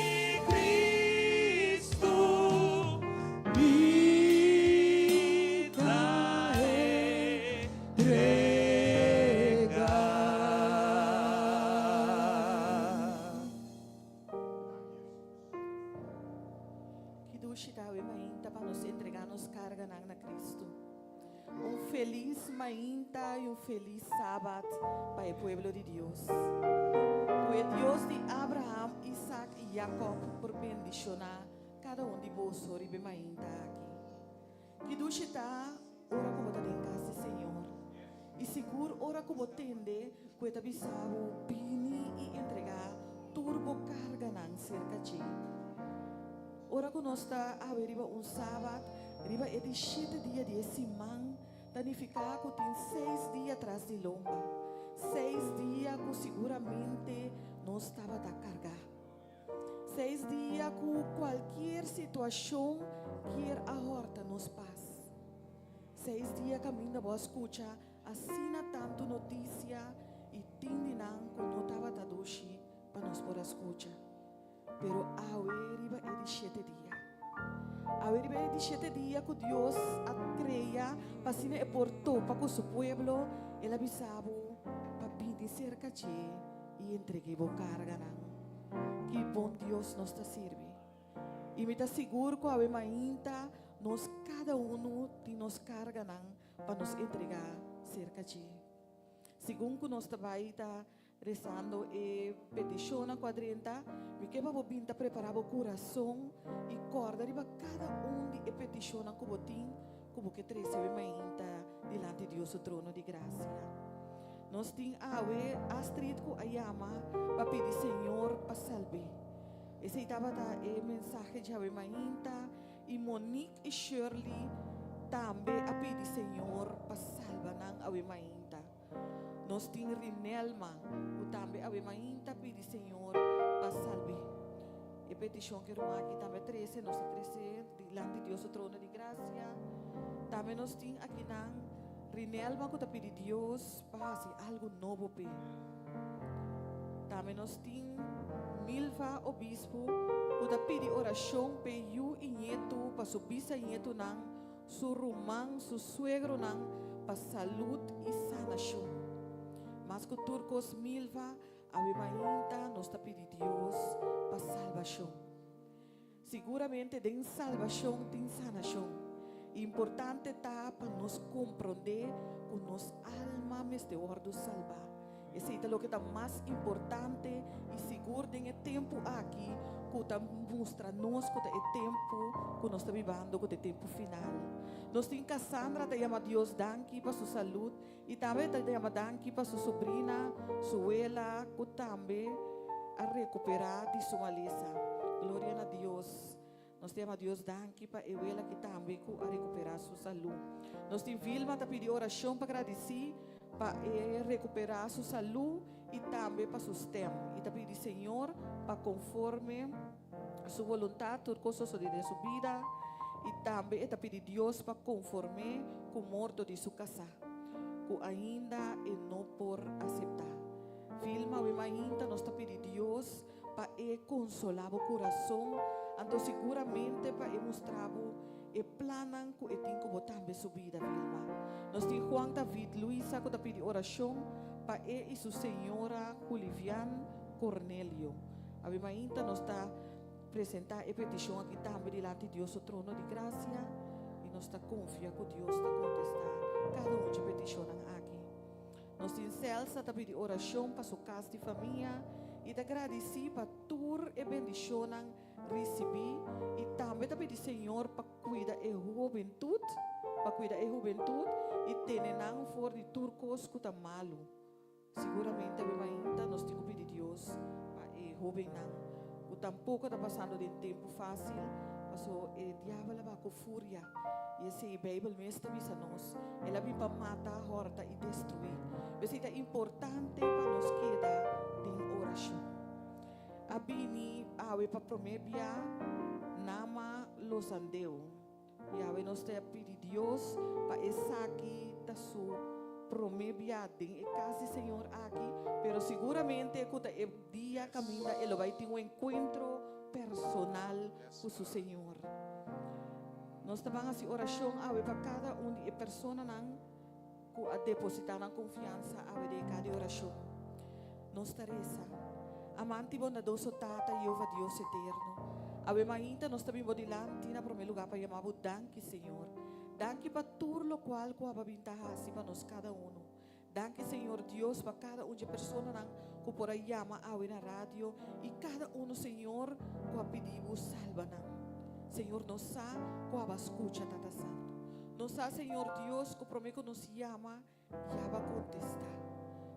Kristu mi ta entregá. Ki dushi ta awe mainta pa nos entregá nos karganan na Kristu. Un felis mainta i un felis sabat pa e pueblo di Dios. Ku e Dios di Abraham, Isaac i Jacob por bendishoná kada un di boso riba e mainta aki. Ki dushi ta ora ku bo ta den kas di Señor, i sigur ora ku bo tende ku e ta bisa bo bini i entregá tur bo karganan serka dje. Ora ku nos ta awe riba un sabat, riba e di shete dia di e siman, ta nifiká ku tin seis dia tras di lomba, seis dia ku siguramente nos tabata kargá. Seis dia ku kualkier situashon kier a hòrta nos pas. Seis dia kaminda bo a skucha asina tantu notisia i tin di nan ku no tabata dushi pa nos por a skucha. Pero awe riba e di shete dia. Awe riba e di shete dia ku Dios a krea pa asina e por topa ku su pueblo, el a bisa bo pa bini serka dje i entreg'é bo karganan. Ki bon Dios nos ta sirbi! I mi ta sigur ku awe mainta nos kada unu tin nos karganan pa nos entregá serka dje. Segun ku nos ta bai ta rezando e petishonnan ku a drenta, mi ke pa bo bin ta prepará bo kurason i kòrda riba kada un di e petishonnan ku bo tin ku bo ke trese awe mainta dilanti Dios su trono di grasia. Nos tin awe Astrid ku a yama pa pidi Señor pa salb'é. Esei tabata e mensahe djawe mainta i Monique i Shirley tambe a pidi Señor pa salba nan awe mainta. Nos tin Rinelma ku tambe awe mainta pidi Señor pa salb'é. E petishon ku e ruman aki tambe a trese, nos ta trese dilanti Dios su trono di grasia. Tambe nos tin akinan Rinelma ku ta pidi Dios pa hasi algu nobo p'e. Tambe nos tin Milva Obispo ku ta pidi orashon p'e yu i ñetu pa su bisañetunan, su ruman, su suegronan pa salud i sanashon. Mas ku tur kos Milva, awe mainta nos ta pidi Dios pa salbashon. Siguramente den salbashon tin sanashon. Importante ta pa nos komprondé ku nos alma mester wòrdu salbá. Esei ta loke ta mas importante i sigur den e tempu aki ku ta mustra nos ku ta e tempu ku nos ta bibando ku ta e tempu final. Nos tin Cassandra ta yama Dios danki pa su salud i tambe ta yama danki pa su sobrina, su wela ku tambe a rekuperá di su malesa. Gloria na Dios. Nos ta yama Dios danki pa e wela aki tambe ku a rekuperá su salú. Nos tin Vilma ta pidi orashon pa gradisí pa e rekuperá su salú i tambe pa su stèm. I ta pidi Señor pa konforme su boluntat tur kos sosodé den su bida i tambe e ta pidi Dios pa konform'é ku morto di su kasá ku ainda e no por aseptá. Vilma, awe mainta nos ta pidi Dios pa e konsolá bo kurason, anto siguramente pa e mustra bo. e plannan ku e tin ku bo tambe su bida, Vilma. Nos tin Juan David Luisa ku ta pidi orashon pa e i su señora Julivian Cornelio. Awe mainta nos ta presentá e petishon aki tambe dilanti Dios su trono di grasia i nos ta konfia ku Dios ta kontestá kada un dje petishonnan aki. Nos tin Celsa ta pidi orashon pa su kas di famia i ta gradisí pa tur e bendishonnan risibí i tambe ta pidi Señor pa kuida e hubentut, pa kuida e hubentut i tene nan for di tur kos ku ta malu. Siguramente awe mainta nos tin ku pidi Dios pa e hóbennan ku tampoko ta pasando den tempu fásil, paso e diabel a baha ku furia i esei Beibel mes ta bisa nos, el a bin pa mata, hòrta i destruí. P'esei ta importante pa nos keda den orashon. A bini awe pa promé bia Nama Losandeu. I awe nos ta pidi Dios pa esaki ta su promé bia den e kas di Señor aki, pero siguramente ku ta e dia kaminda e lo bai tin un enkuentro personal ku su Señor. Nos ta ban hasi orashon awe pa kada un di e personanan ku a depositá nan konfiansa awe den e kas di orashon. Nos ta resa, Amante i bondadoso Tata Jehova Dios eterno, awe mainta nos ta bin bo dilanti na promé lugá pa yama bo danki, Señor. Danki pa tur lokual ku aba bin ta hasi pa nos kada unu. Danki, Señor Dios, pa kada un dje personanan ku por a yama awe na radio i kada unu, Señor, ku a pidi bo salba nan. Señor, nos sa ku aba skucha, Tata Santu. Nos sa, Señor Dios, ku promé ku nos yama, Ya bo a kontestá.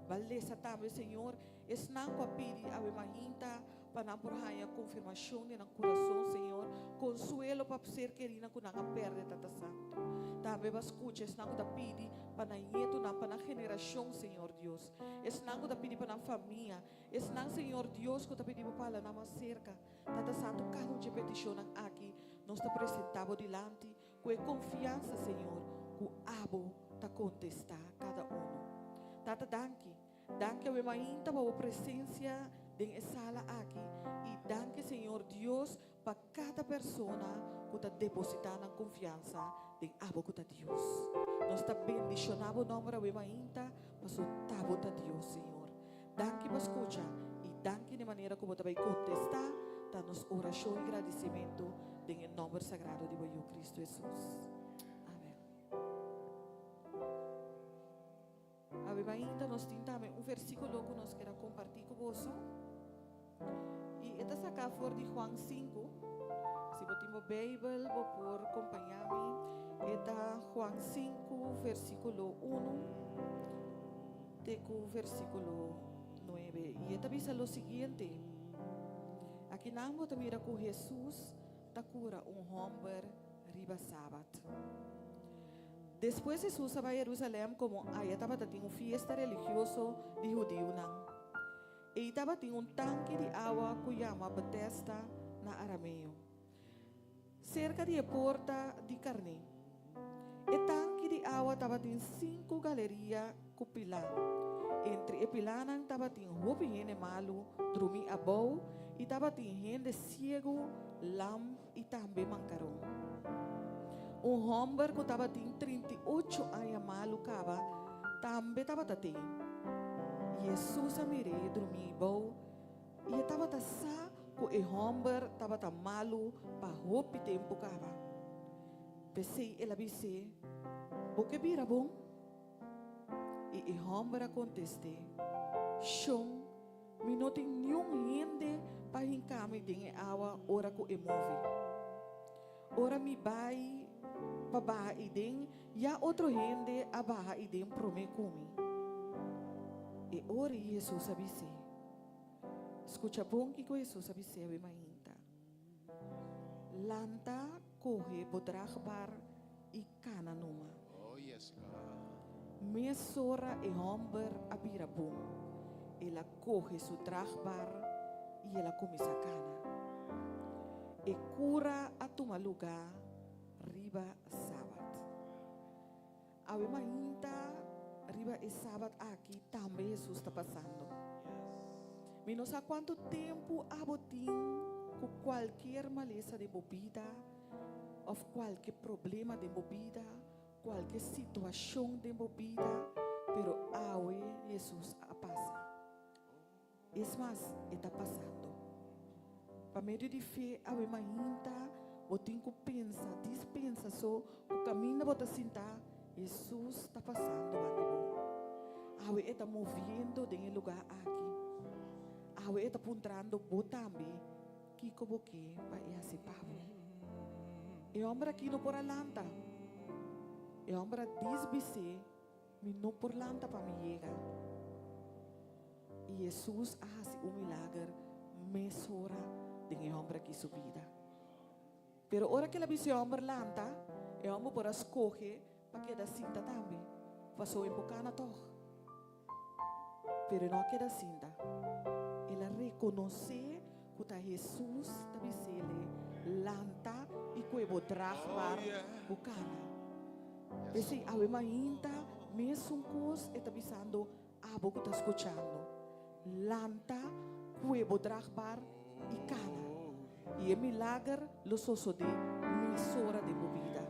Bo a lesa tambe, Señor, esnan ku a pidi awe mainta pa nan por haña konfirmashon den nan kurason, Señor, konsuelo pa ser kerinan ku nan a pèrdè, Tata Santu. Tambe bo a skucha esnan ku ta pidi pa nan ñetunan, pa nan generashon, Señor Dios. Esnan ku ta pidi pa nan famia. Esnan, Señor Dios, ku ta pidi bo pa hala nan mas serka. Tata Santu, kada un dje petishonnan aki nos ta presentá bo dilanti. Ku e konfiansa, Señor, ku Abo ta kontestá kada unu. Tata, danki. Danki awe mainta pa Bo presensia den e sala aki. I danki, Señor Dios, pa kada persona ku ta depositá nan konfiansa den Abo ku ta Dios. Nos ta bendishoná Bo nòmber awe mainta, paso ta Bo ta Dios, Señor. Danki pa skucha i danki di manera ku bo ta bai kontestá ta nos orashon i gradisimentu den e nòmber sagrado di bo Yu Kristu Hesus. Amen. Awe mainta nos tin tambe un versíkulo ku nos keda kompartí ku boso i e ta saká for di Juan 5. Si bo tin bo Beibel bo por kompañá mi. E ta Juan 5 versíkulo 1. Te ku versíkulo nuebe. I e ta bisa lo siguiente, Akinan bo ta mira ku Hesus ta kura un hòmber riba sabat. Despues Hesus a bai Herusalèm komo aya tabata tin un fiesta religioso di hudiunan. Ei tabatin un tanki di awa ku yama Betesda na arameo. Serka di e porta di karné. E tanki di awa tabatin sinku galeria ku pilá. Entre e pilánan tabatin hopi hende malu drumí abou i tabatin hende siegu, lam i tambe mankaron. Un hòmber ku tabatin 38 aña malu kaba tambe tabata tei. Hesus a mir'é drumí bou I e tabata sa ku e hòmber tabata malu pa hopi tempu kaba. P'esei el a bis'é, Bo ke bira bon? I e hòmber a kontest'é, Shon, mi no tin niun hende pa hinka mi den e awa ora ku e move. Ora mi bai pa baha eiden, ya otro hende a baha eiden promé ku mi. E ora ei Hesus a bis'é, Skucha bon kiko Hesus a bis'é awe mainta, Lanta, kohe bo dragbar i kana numa. Mesora e hòmber a bira bon, el a kohe su dragbar i el a kuminsá kana. E kura a tuma lugá riba sabat. Awe mainta riba e sabat aki tambe Hesus ta pasando. Mi no sa kuantu tempu abo tin ku kualkier malesa den bo bida. òf kualke problema den bo bida, kualke situashon den bo bida, pero awe Hesus a pasa. Es mas, e ta pasando. Pa medio di fe awe mainta bo tin ku pensa, dispensa so ku kaminda bo ta sinta, Hesus ta pasando banda bo. Awe e ta moviendo den e lugá aki. Awe e ta puntrando bo tambe kiko bo ke pa e hasi pa bo. E hòmber aki no por a lanta. E hòmber a disbis'é, Mi no por lanta pa mi yega. I Hesus a hasi un milager mesora den e hòmber aki su bida. Pero ora ku el a bisa e hòmber lanta, e hòmber por a skohe pa keda sinta tambe, pasobra e por kana tòg. Pero e no a keda sinta. El a rekonosé ku ta Hesus ta bis'é, Lanta i kohe bo dragbar bo kana. P'esei awe mainta mesun kos e ta bisando abo ku ta skuchando, Lanta, kue bo dragbar i kana, i e milager lo sosodé mesora den bo bida.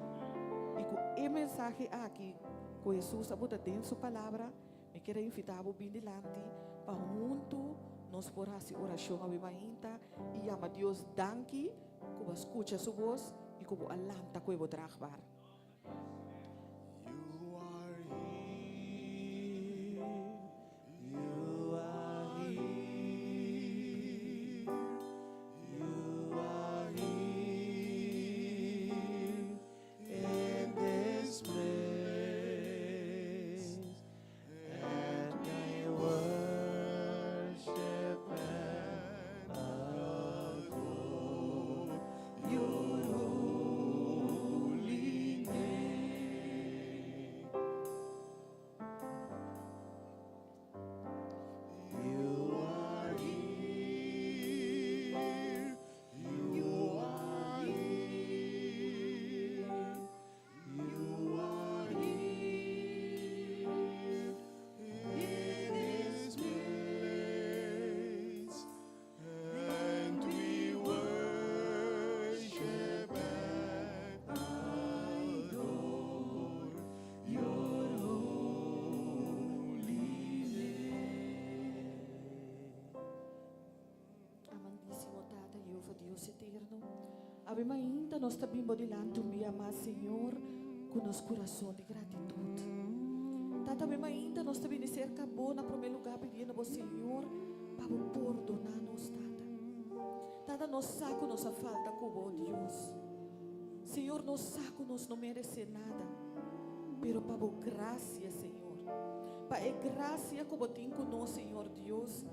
I ku e mensahe aki ku Hesus a buta den su Palabra, mi kier a invitá bo bin dilanti pa huntu nos por hasi orashon awe mainta i yama Dios danki ku bo a skucha su bos i ku bo a lanta kue bo dragbar. You are here, you are here, you are here in this place, and we worship and adore your holy name. You are here, you are here, you are here in this place, and we worship and adore your holy name. Amantísimo Tata, Jehova Dios eterno, awe mainta nos ta bin bo dilanti un bia mas, Señor, ku nos kurason di gratitut. Tata, awe mainta nos ta bini serka bo na promé lugá pidiendo bo, Señor, pa bo pordoná nos, Tata. Tata, nos sa ku nos a falta ku bo, Dios. Señor, nos sa ku nos no meresé nada, pero pa bo grasia, Señor, pa e grasia ku bo tin ku nos, Señor Dios,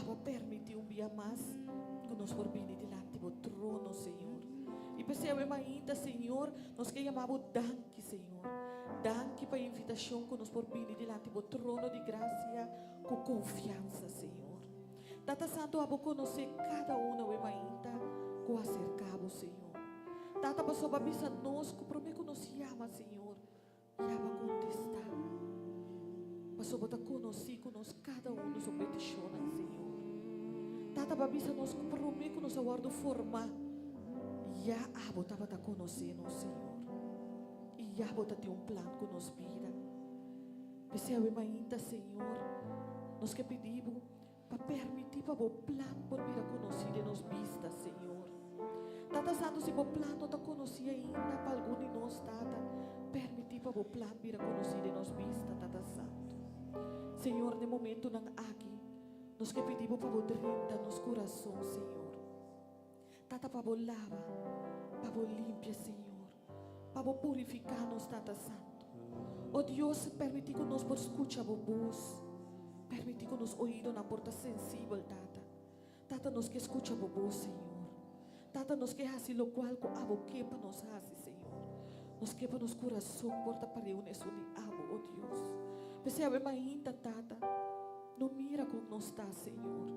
abo a permití un bia mas ku nos por bini dilanti bo trono, Señor. I p'esei awe mainta, Señor, nos ke yama bo danki, Señor. Danki pa e invitashon ku nos por bini dilanti bo trono di grasia ku konfiansa, Señor. Tata Santu, abo konosé kada un awe mainta ku a aserká bo, Señor. Tata, pasobra bo a bisa nos ku promé ku nos yama, Señor, ya bo a kontestá. Pasobra bo ta konosí ku nos kada un nos petishonnan, Señor. Tata, bo a bisa nos ku promé ku nos a wòrdu formá, ya abo tabata konosé nos, Señor. I ya bo ta tin un plan ku nos bida. P'esei awe mainta, Señor, nos ke pidi bo pa permití pa bo plan por bira konosí den nos bista, Señor. Tata Santu, si bo plan no ta konosí ainda pa algun di nos, Tata, permití pa bo plan bira konosí den nos bista, Tata Santu. Señor, den momentunan aki, nos ke pidi bo pa bo drenta nos kurason, Señor. Tata, pa bo laba, pa bo limpia, Señor. Pa bo purifiká nos, Tata Santu. O Dios, permití ku nos por skucha bo bos. Permití ku nos oídonan por ta sensibel, Tata. Tata, nos ke skucha bo bos, Señor. Tata, nos ke hasi lokual ku abo ke pa nos hasi, Señor. Nos ke pa nos kurason por ta pareu na esun di abo, o Dios. P'esei awe mainta, Tata, no mira kon nos ta, Señor.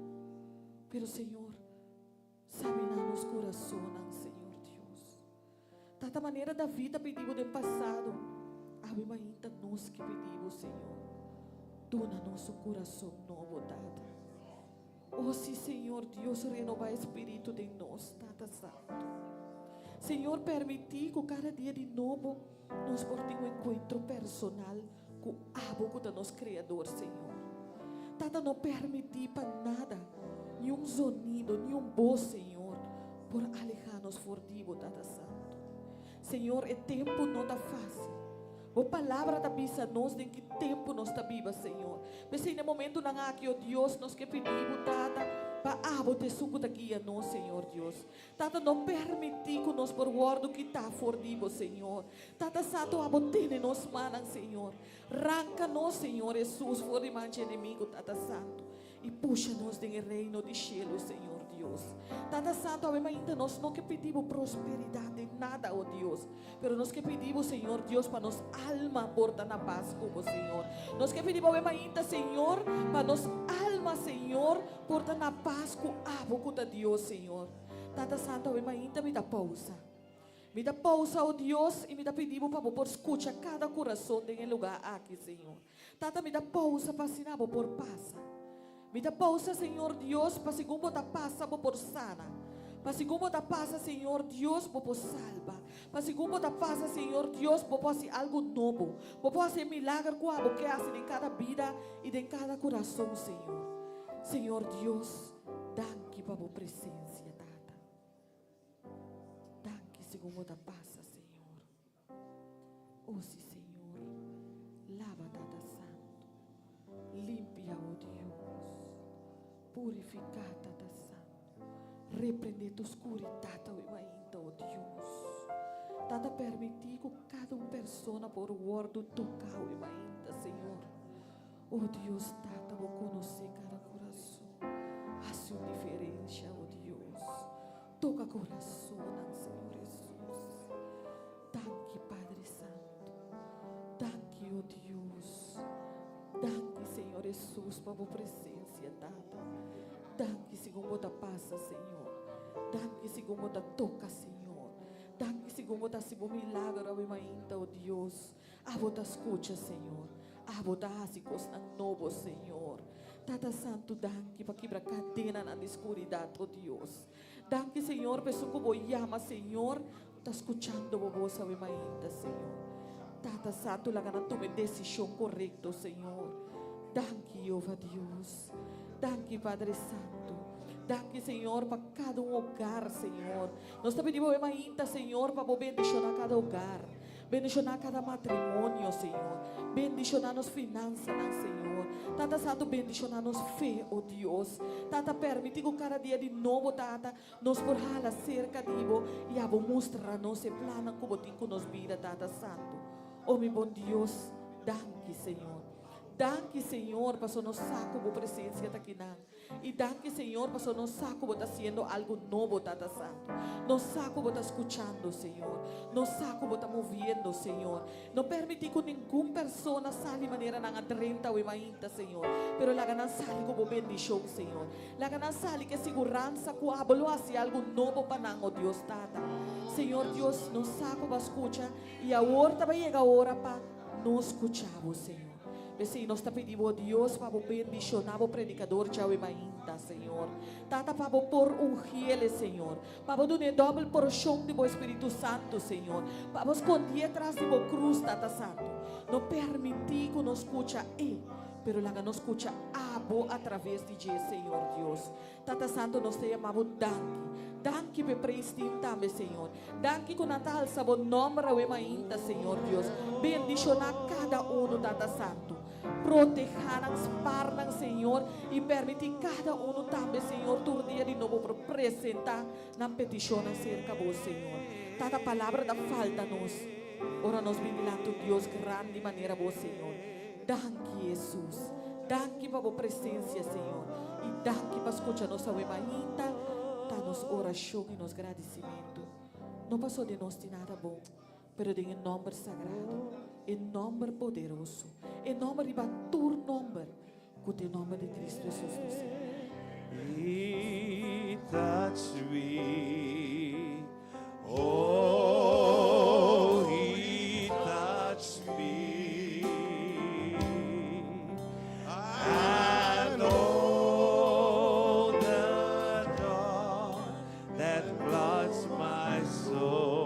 Pero, Señor, Samina nos kurasonnan, Señor Dios. Tata, manera David a pidi Bo den pasado, awe mainta nos ke pidi Bo, Señor, duna nos un kurason nobo, Tata. O si, Señor Dios, renobá e spiritu den nos, Tata Santu. Señor, permití ku kada dia di nobo nos por tin un enkuentro personal ku Abo ku ta nos Kreador, Señor. Tata, no permití pa nada, ni un zonido, ni un bos, Señor, por alehá nos for di Bo, Tata Santu. Señor, e tempu no ta fásil. Bo Palabra ta bisa nos den ki tempu nos ta biba, Señor. P'esei na e momentunan aki, o Dios, nos ke pidi Bo, Tata, pa Abo ta esun ku ta guia nos, Señor Dios. Tata, no permití ku nos por wòrdu kitá for di Bo, Señor. Tata Santu, Abo tene nos mannan, Señor. Ranka nos, Señor Hesus, for di man dje enemigu, Tata Santu, i pusha nos den e reino di shelu, Señor Dios. Tata Santu, awe mainta nos no ke pidi Bo prosperidat den nada, o Dios, pero nos ke pidi Bo, Señor Dios, pa nos alma por ta na pas ku Bo, Señor. Nos ke pidi Bo awe mainta, Señor, pa nos alma, Señor, por ta na pas ku Abo ku ta Dios, Señor. Tata Santu, awe mainta mi ta pousa. Mi ta pousa, o Dios, i mi ta pidi Bo pa Bo por skucha kada kurason den e lugá aki, Señor. Tata, mi ta pousa pa asina Bo por pasa. Mi ta pousa, Señor Dios, pa segun Bo ta pasa, Bo por sana. Pa segun Bo ta pasa, Señor Dios, Bo por salba. Pa segun Bo ta pasa, Señor Dios, Bo por hasi algu nobo. Bo por hasi e milager ku Abo ke hasi den kada bida i den kada kurason, Señor. Señor Dios, danki pa Bo presensia, Tata. Danki segun Bo ta pasa, Señor. O si, Señor, laba Tata Santu. Limpia, o Dios. Purifica, Tata Santu. Reprende tur oscuridad awe mainta, o Dios. Tata, permiti cu cada un persona por wordo toca awe mainta, Señor. O Dios, Tata, Bo conoce cada corazon. Haci un diferencia, o Dios. Toca corazonnan, Señor Jesus. Danki, Padre Santo. Danki, o Dios. Danki, Señor Jesus, pa Bo presencia, Tata. Danki segun Bo ta pasa, Señor. Danki segun Bo ta toca, Señor. Danki segun Bo ta haci Bo milagro awe mainta, o Dios. Abo ta scucha, Señor. Abo ta haci cosnan nobo, Señor. Tata Santu, danki pa kibra cadenanan di scuridad, o Dios. Danki, Señor, pa esun cu Bo yama, Señor, ta scuchando Bo bos awe mainta, Señor. Tata Santu, laga nan tuma e decision corecto, Señor. Danki, Jehová Dios. Danki, Padre Santu. Danki, Señor, pa cada un hogar, Señor. Nos ta pidi Bo awe mainta, Señor, pa Bo bendiciona cada hogar. Bendishoná kada matrimonio, Señor. Bendishoná nos finansanan, Señor. Tata Santu, bendishoná nos fe, o Dios. Tata, permití ku kada dia di nobo, Tata, nos por hala serka di Bo i Abo mustra nos e plannan ku Bo tin ku nos bida, Tata Santu. O mi bon Dios, danki, Señor. Danki, Señor, pasobra nos sa ku Bo presensia ta kinan. I danki Señor pasobra nos sa ku bo ta hasiendo algu nobo, Tata Santu. Nos sa ku bo ta skuchando, Señor. Nos sa ku bo ta moviendo, Señor. No permití ku ningun persona sali manera nan a drenta awe mainta, Señor, pero laga nan sali ku bo bendishon, Señor. Laga nan sali ku e siguransa ku abo lo hasi algu nobo pa nan, o Dios Tata. Señor Dios, nos sa ku bo a skucha i awor ta bai yega ora pa nos skucha bo, Señor. P'esei nos ta pidi bo, Dios, pa bo bendishoná bo predikador djawe mainta, Señor. Tata, pa bo por ungiele, Señor. Pa bo dun'é dòbel porshon di bo Espíritu Santu, Señor. Pa bo skondié tras di bo krus, Tata Santu. No permití ku nos skucha e, pero laga nos skucha abo atraves di dje, Señor Dios. Tata Santu, nos ta yama bo danki. Danki p'e preistin tambe, Señor. Danki ku nan ta alsa bo nòmber awe mainta, Señor Dios. Bendishoná kada unu, Tata Santu. Protehá nan, spar nan, Señor, i permití kada unu tambe, Señor, tur dia di nobo por presentá nan petishonnan serka bo, Señor. Tata, palabra ta falta nos ora nos bin dilanti un Dios grandi manera bo, Señor. Danki, Hesus. Danki pa bo presencia, Señor. I danki pa scucha nos awe mainta. Ta nos oracion i nos gradicimento. No paso den nos tin nada bon, pero den e nomber sagrado, e nomber poderoso, e nomber riba tur nomber, cu ta e nomber di Cristo Hesus nos Señor. He touched me. Oh, he touched me. And all the joy that floods my soul.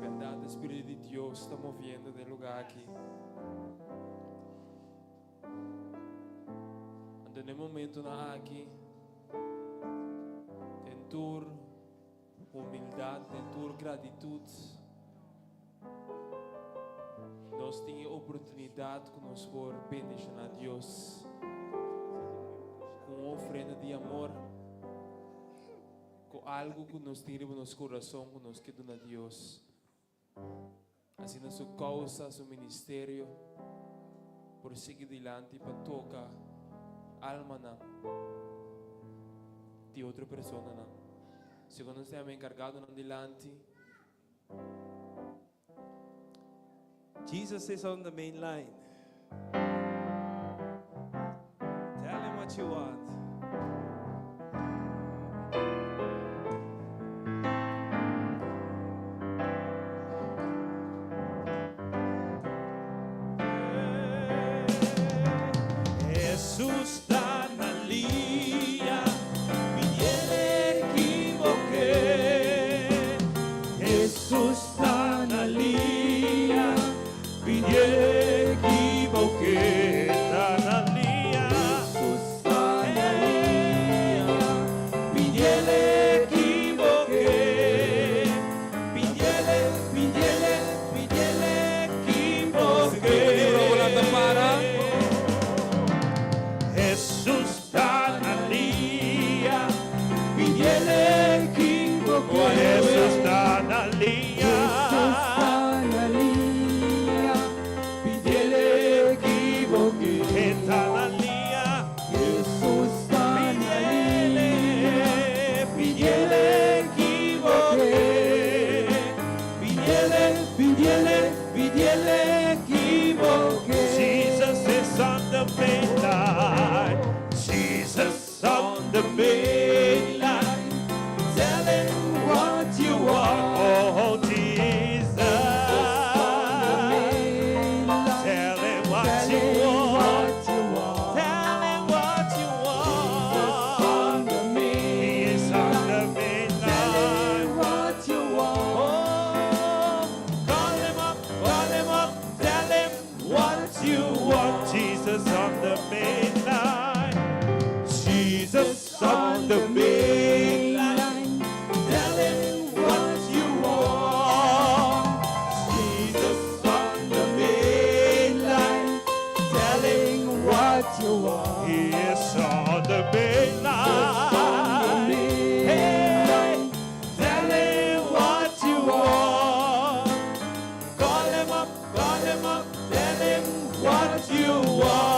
Di bèrdat e Spiritu di Dios ta moviendo den e lugá aki. Anto na e momentonan aki, den tur humildat, den tur gratitut, nos tin e oportunidat ku nos por bendishoná Dios ku un ofrenda di amor. Ku algu ku nos tin riba nos kurason ku nos ke duna Dios. Asina su kousa, su ministerio por sigui dilanti pa toka almanan di otro personanan. Segun nos tin enkargadonan dilanti. Jesus is on the main line. Tell him what you want. Jesus ta na liña, pidiele ekivoké. Jesus ta na liña, pidiele ekivoké. Ta na liña, Jesus ta na liña, pidiele ekivoké. Pidiele, pidiele, pidiele ekivoké. Jesus ta na liña, pidiele ekivoké. Jesus ta na liña, Jesus ta na liña, pidiele ekivoké. Ta na liña, Jesus ta na liña, pidiele ekivoké. Pidiele, pidiele, pidiele ekivoké. Jesus is on the main line. Jesus on the main line. Tell him what you want. Oh, Jesus. Tell him what you want. Tell him what you want. He is on the main line. Oh, call him up, call him up, tell him what you want. Jesus on the main line. Jesus on the main line. Tell him what you want. Jesus on the main line. Tell him what you want. He is on the main line. Hey, tell him what you want. Call him up, call him up, tell him what you want.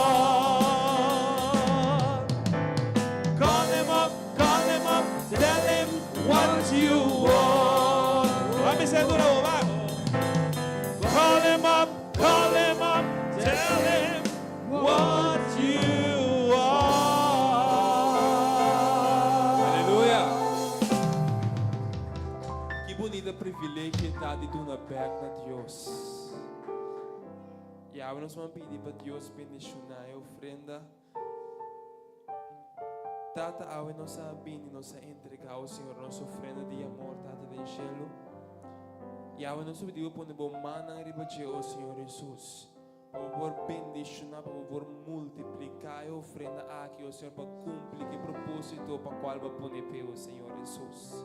Call him up, call him up, tell him what you want. Ban seguro, ban. Call him up, call him up, tell him what you want. Aleluya! Ki bunita privilegio ta di duna bèk na Dios. I awor nos ta bai pidi pa Dios bendishoná e ofrenda. Tata, awe nos a bini, nos a entregá, Señor, nos ofrenda di amor, Tata den shelu. I awe nos ta pidi pone bo man riba dje, Señor Jesus. Pa por bendishoná, pa por multipliká e ofrenda aki, Señor, pa kumpli ku e propósito pa kual bo a pone p'e, Señor Jesus.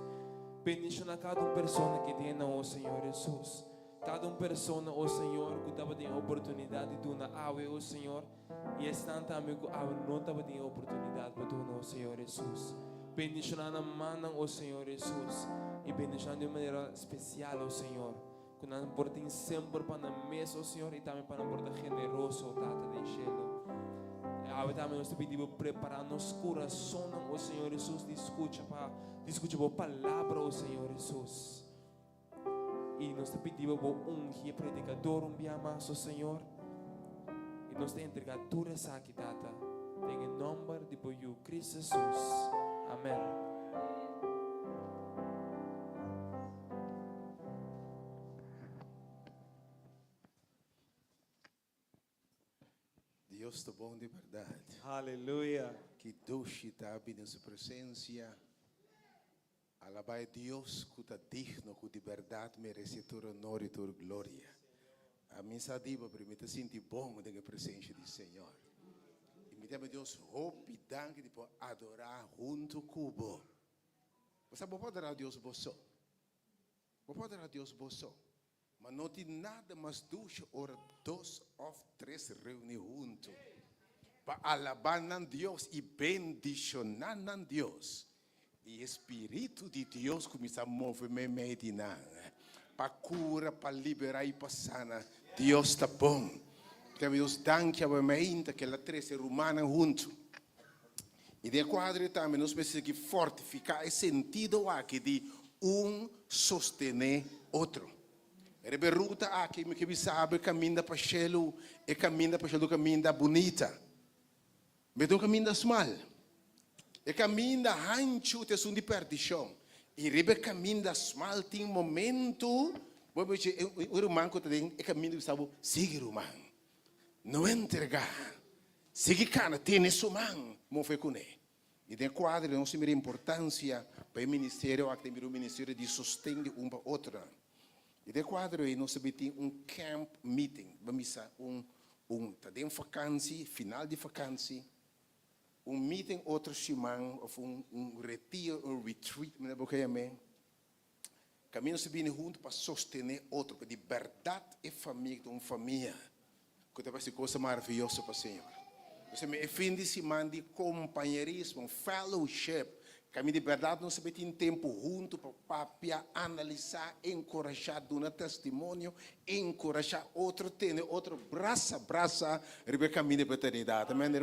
Bendishoná kada un persona ku tin, oh Señor Jesus. Kada un persona, oh Señor, ku tabatin oportunidat di duna awe, oh Señor. I esnan tambe ku awe no tabatin oportunidat pa duna, oh Señor Jesus. Bendishoná nan mannan, oh Señor Jesus. I bendishoná di un manera spesial, oh Señor. Ku nan por tin semper pa nan mes, oh Señor, i tambe pa nan por ta generoso, Tata den shelu. Awe tambe nos ta pidi prepará nos kurason, oh Señor Jesus, di skucha pa di skucha bo palabra, oh Señor Jesus. I nos ta pidi bo ungi predikadó un bia mas, oh Señor. I nos ta entregá tur esaki, Tata. Den nòmber di bo Yu Kristu Jesus. Amèn. Dios ta bon di bèrdat. Aleluya. Ki dushi ta den su presensia. Alabá e Dios ku ta digno, ku di bèrdat meresé tur onor i tur gloria. Ami sa di bo, pero mi ta sinti bon den e presensia di Señor. I mi ta yama Dios hopi danki di por adorá huntu ku bo. Bo sa bo por adorá Dios bo so. Bo por adorá Dios bo so. Ma no tin nada mas dushi ora dos òf tres reuní huntu pa alabá nan Dios i bendishoná nan Dios. I e Spiritu di Dios kuminsá move meimei di nan pa kura, pa liberá i pa sana. Dios ta bon. Ta Dios danki awe mainta ku el a trese rumannan huntu. I den e kuadro ei tambe nos mester sigui fortifiká e sentido aki di un sostené otro. Riba e ruta aki mi ke bisa bo e kaminda pa shelu, e kaminda pa shelu kaminda bunita. Mi ta un kaminda smal. E kaminda hanchu ta esun di perdishon. I riba e kaminda smal tin momentu bo a bichi un ruman ku ta den e kaminda bisa bo, sigui ruman, no entregá. Sigui kana tene su man move kuné. I den kuadro nos mira importansia pa e ministerio aki ta bira un ministerio di sosten di un pa otronan. I den kuadro ei nos ta bin tin un camp meeting, bo misa un un ta den fakansi, final di fakansi, un meeting otro siman of un un retiro, un retreat manera bo ke yam'é. Kaminda nos ta bini huntu pa sostené otro, pa di bèrdat e famia ta un famia ku ta hasi kosa maravioso pa Señor. Nos ta mira e fin di siman di kompañerismo, fellowship, kaminda di bèrdat nos ta bin tin tempu huntu pa papia, analisá, enkurashá, duna testimonio, enkurashá otro, tene otro brasa brasa riba e kaminda pa eternidat. Amen.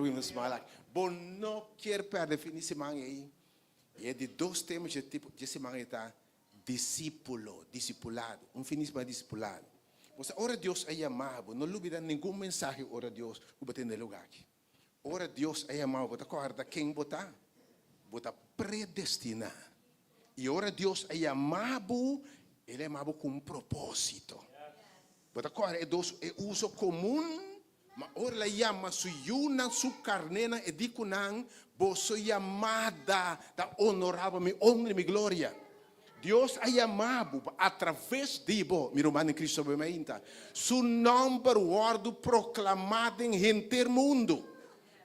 Bo no kier pèrdè e fin di siman ei. I e di dos tema dje tipo dje siman ei ta disípulo, disipulado, un fin di siman disipulado. Bo sa ora Dios a yama bo, no lubida ningun mensahe ora Dios ku bo tende lugá aki. Ora Dios a yama bo, bo ta kòrda ken bo ta? Bo ta predestiná. I ora Dios a yama bo, El a yama bo ku un propósito. Bo ta kòrda e dos e uso komun? Ma ora el a yama su yunan, su karnénan, e di ku nan, Boso yamada ta onorá bo mi onra i mi gloria. Dios a yama bo pa atraves di bo, mi ruman den Cristo bo mainta, su nòmber wòrdu proklamá den henter mundu.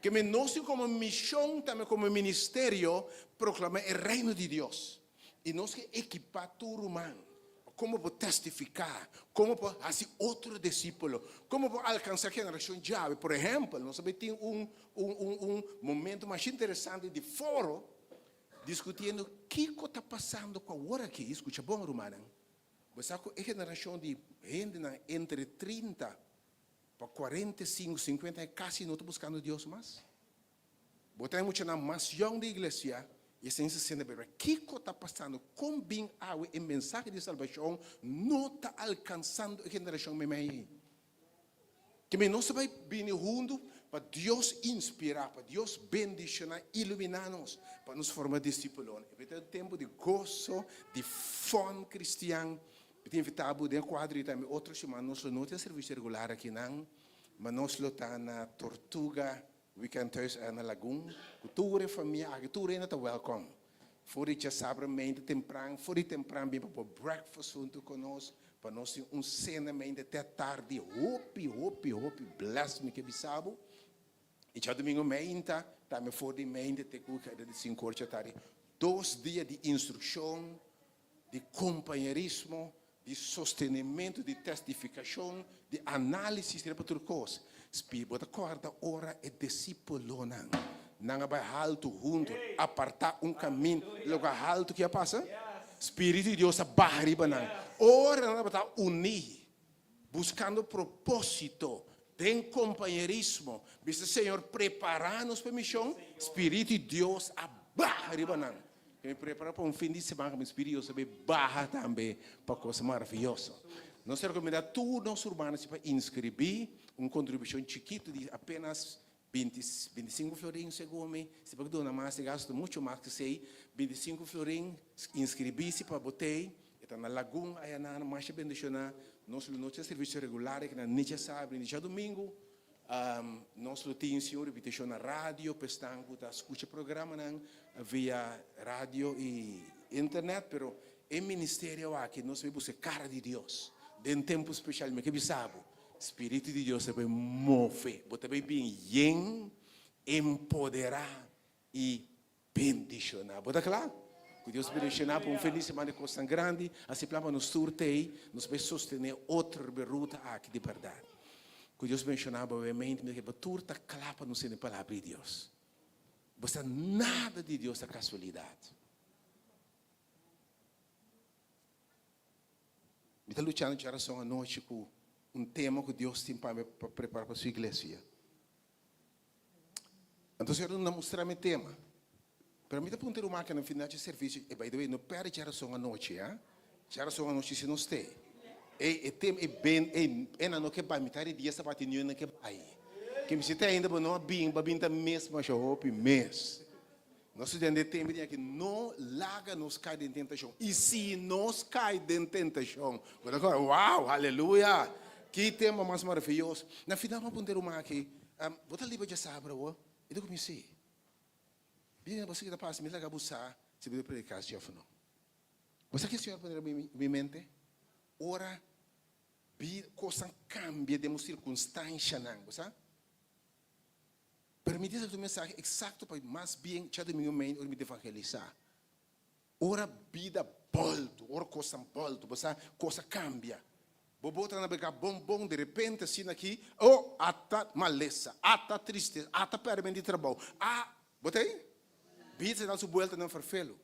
Ke mi nos tin komo mishon tambe komo ministerio proklamá e Reino di Dios. I nos ke ekipá tur ruman pa komo por testifiká, komo por hasi otro disípulo, komo por alkansá generashon djawe. Por ehèmpel, nos a bai tin un un un un momento masha interesante di foro diskutiendo kiko ta pasando ku awor aki. Skucha bon, rumannan, bo sa ku e generashon di hendenan entre 30 pa 45, 50 aña kasi no ta buskando Dios mas. Bo ta e muchanan mas yòn di iglesia i esei sa sende berdad. Kiko ta pasando? Kon bin awe e mensahe di salbashon no ta alkansando e generashon meimei ei? Ke men nos ta bai bini huntu pa Dios inspirá, pa Dios bendishoná, iluminá nos, pa nos forma disípulonan. E ta un tempu di goso, di fòn kristian. Mi ta invitá bo den e kuadro ei tambe otro siman nos lo no tin servisio regular akinan, ma nos lo ta na Tortuga Weekend thuis aya na Lagun ku tur e famia aki, tur hende ta welkom. For di djasabra mente tempran, for di tempran bin pa por breakfast huntu ku nos, pa nos tin un sena mente te atardi hopi, hopi, hopi bless mi ke bisa bo. I djadumingu meinta tambe for di mente te ku di sinku or djatardi. Dos dia di instrukshon, di kompañerismo, di sostenementu, di testifikashon, di análisis riba tur kos. Spi, bo ta kòrda ora e disípulonan nan a bai haltu huntu, apartá un kamin, loke haltu ki a pasa? Spiritu di Dios a baha riba nan. Ora nan tabata uní, buskando propósito den kompañerismo, bisa Señor prepará nos pa e mishon, Spiritu di Dios a baha riba nan. Ke mi prepara pa un fin di semana ku mi Spiritu Dios ta bay baha tambe pa cosa maraviyoso. Nos ta recomenda tur nos hermanos si pa inscribi un contribucion chikito di apenas 20, 25 florin segun mi, si pa duna mas e gasto ta mucho mas kesey, 25 florin inscribi si pa bo tey, e ta na Lagun aya nan masha bendiciona, nos lo no tin servicio regular aki na ni djasabra ni djadomingo. Nos lo tin si un repetishon na radio pa esnan ku ta skucha programanan via radio i. internet, pero e ministerio aki nos bai buska e kara di Dios den tempu speshal. Mi ke bisa bo, Spiritu di Dios ta bai move, bo ta bai bin yen, empoderá i bendishoná. Bo ta kla? Ku Dios bendishoná bo un felis semana di kosnan grandi. Hasi plan pa nos tur t'ei, nos bai sostené otro riba e ruta aki di bèrdat. Ku Dios bendishoná bo obviamente mi ta kere bo tur ta kla pa nos tende palabra di Dios. Bo sa nada di Dios ta kasualidat. Mi ta luchando djarason anochi ku un tema ku Dios tin pa mi pa prepara pa su iglesia. Anto Señor a mustra mi e tema. Pero mi ta puntra e ruman aki na final dje servisio, e by the way, no perde djarason anochi, ha? Djarason anochi si nos te. Ey, e tema, e ben, ey, e nan no ke bai, mitad di dia sabat i niun nan ke bai. Ke mi si te ainda bo no a bin, bo a bin ta mes masha hopi mes. Nos studiando e tema di aki, no laga nos kai den tentashon. I si nos kai den tentashon, bo ta kòrda, wow, haleluya! Ki tema mas maraviyoso. Na final mi a puntra e ruman aki, bo ta liba djasabra awor? E ta ku mi, si. Bien, bo sa ki ta pasa, mi laga bo sa si bo ta prediká si òf no. Bo sa ke Señor a pone riba mi mente? Ora bi kosnan kambia den bo sirkunstanshanan, bo sa? Pero mi ta un mensahe eksakto pa mas bien djadumingu mei ora mi ta evangelisá. Ora bida bòltu, ora kosnan bòltu, bo sa, kos a kambia. Bo bo ta nabegá bon bon, di repente asina aki, oh, ata malesa, ata tristesa, ata pèrdimento di trabou, a, bo ta ei? Bida ta dal su bueltanan ferfelu.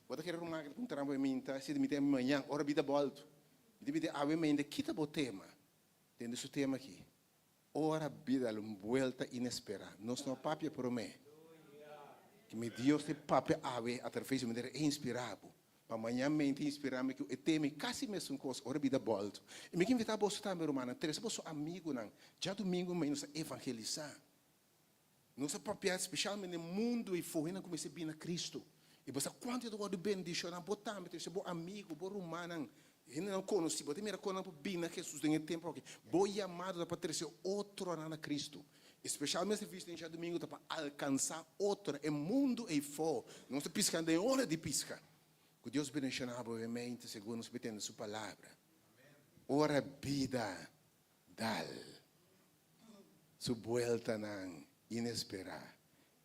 Bo ta kere ruman ki ta puntra bo e minta, si mi ta e mañan, ora bida bòltu. Mi ta bida awe meinta, kita bo tema? Tende su tema aki. Ora bida dal un buelta inesperá, nos no a papia promé. Ki mi Dios te papia awe atraves di manera e inspirá bo. Pa mañan mente inspirá mi ku e tema i kasi mesun kos, ora bida bòltu. I mi ke invitá boso tambe, rumannan, trese boso amigunan. Djadumingu mei nos ta evangelisá. Nos a papia spesialmente den mundu ei fo'i nan kuminsá bini na Kristu. I bo sa kuantu ta wòrdu bendishoná, bo tambe ta bo amigu, bo rumannan, hendenan konosí. Bo ta mira kon nan por bini na Hesus den e tempu aki. Bo yamado ta pa trese otronan na Kristu. I spesialmente servisio den djadumingu ta pa alkansá otro. E mundu ei fo. Nos ta piskando den ora di piska. Ku Dios bendishoná bo obviamente segun nos pretende su palabra. Ora bida dal su bueltanan inesperá.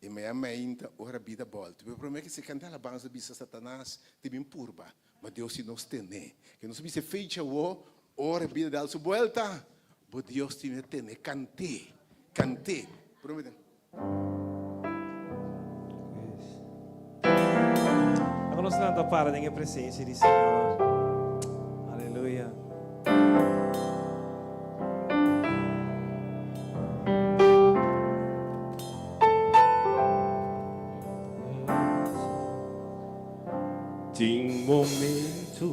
I mei a meinta ora bida bòlta. Pero promé ke se kanta alabansa bisa Satanas te bin purba, ma Dios si nos ten'é. Ke nos bisa e fecha awó, ora bida dal su buelta, bo Dios tin e ten'é. Kant'é, kant'é. Promé den. Laga nos lanta para den e presencia di Señor. Aleluya. Tin momento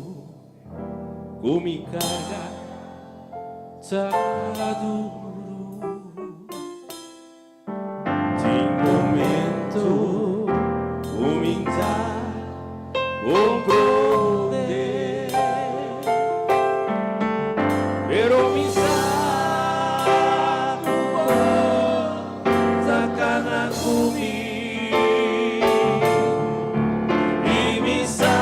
ku mi carga ta duro. Tin momento ku mi ta komprondé, pero mi sa ku bo ta kana ku mi, i mi sa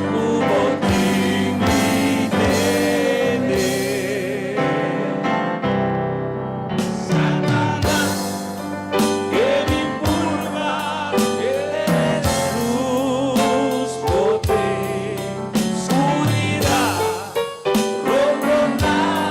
ku bo tin mi tene. Satanas ke mi purba Jesus bo den skuridat rondona.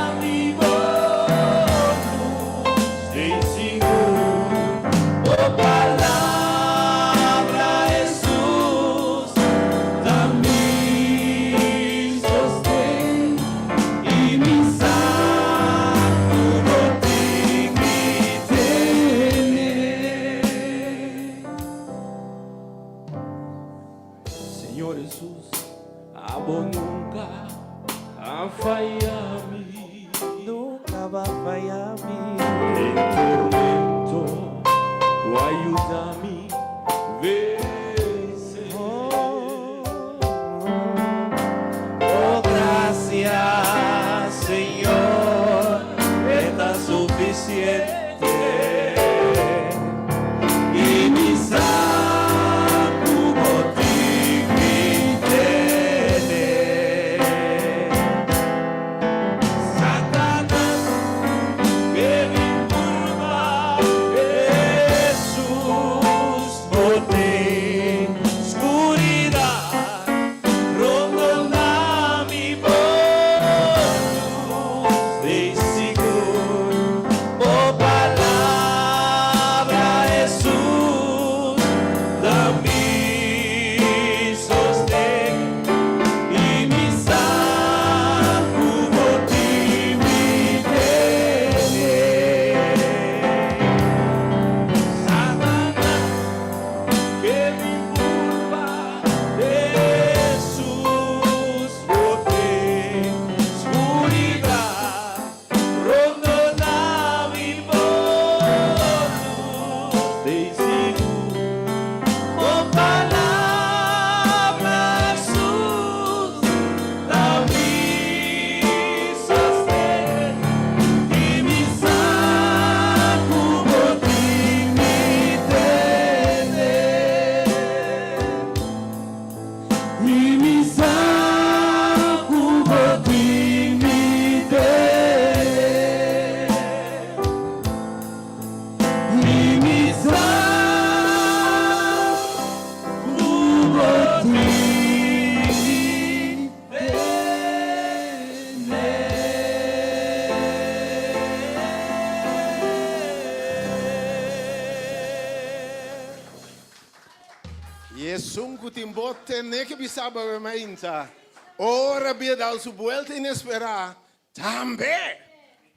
Esun ku tin bo tene ke bisa bo awe mainta, ora bia dal su buelta inesperá, tambe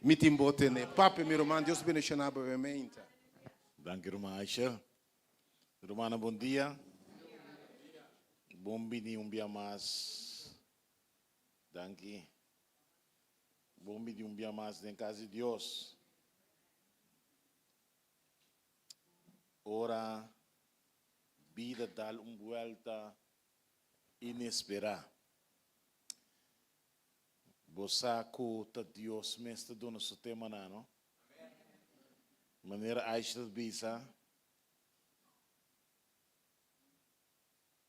mi tin bo tene. Papia mi ruman, Dios bendishoná bo awe mainta. Danki ruman Aisha. Rumannan bon dia. Bon bini un bia mas. Danki. Bon bini un bia mas den kas di Dios. Ora bida dal un buelta inesperá. Bo sa ku ta Dios mes ta duna su temanan, no? Manera Aisha ta bisa,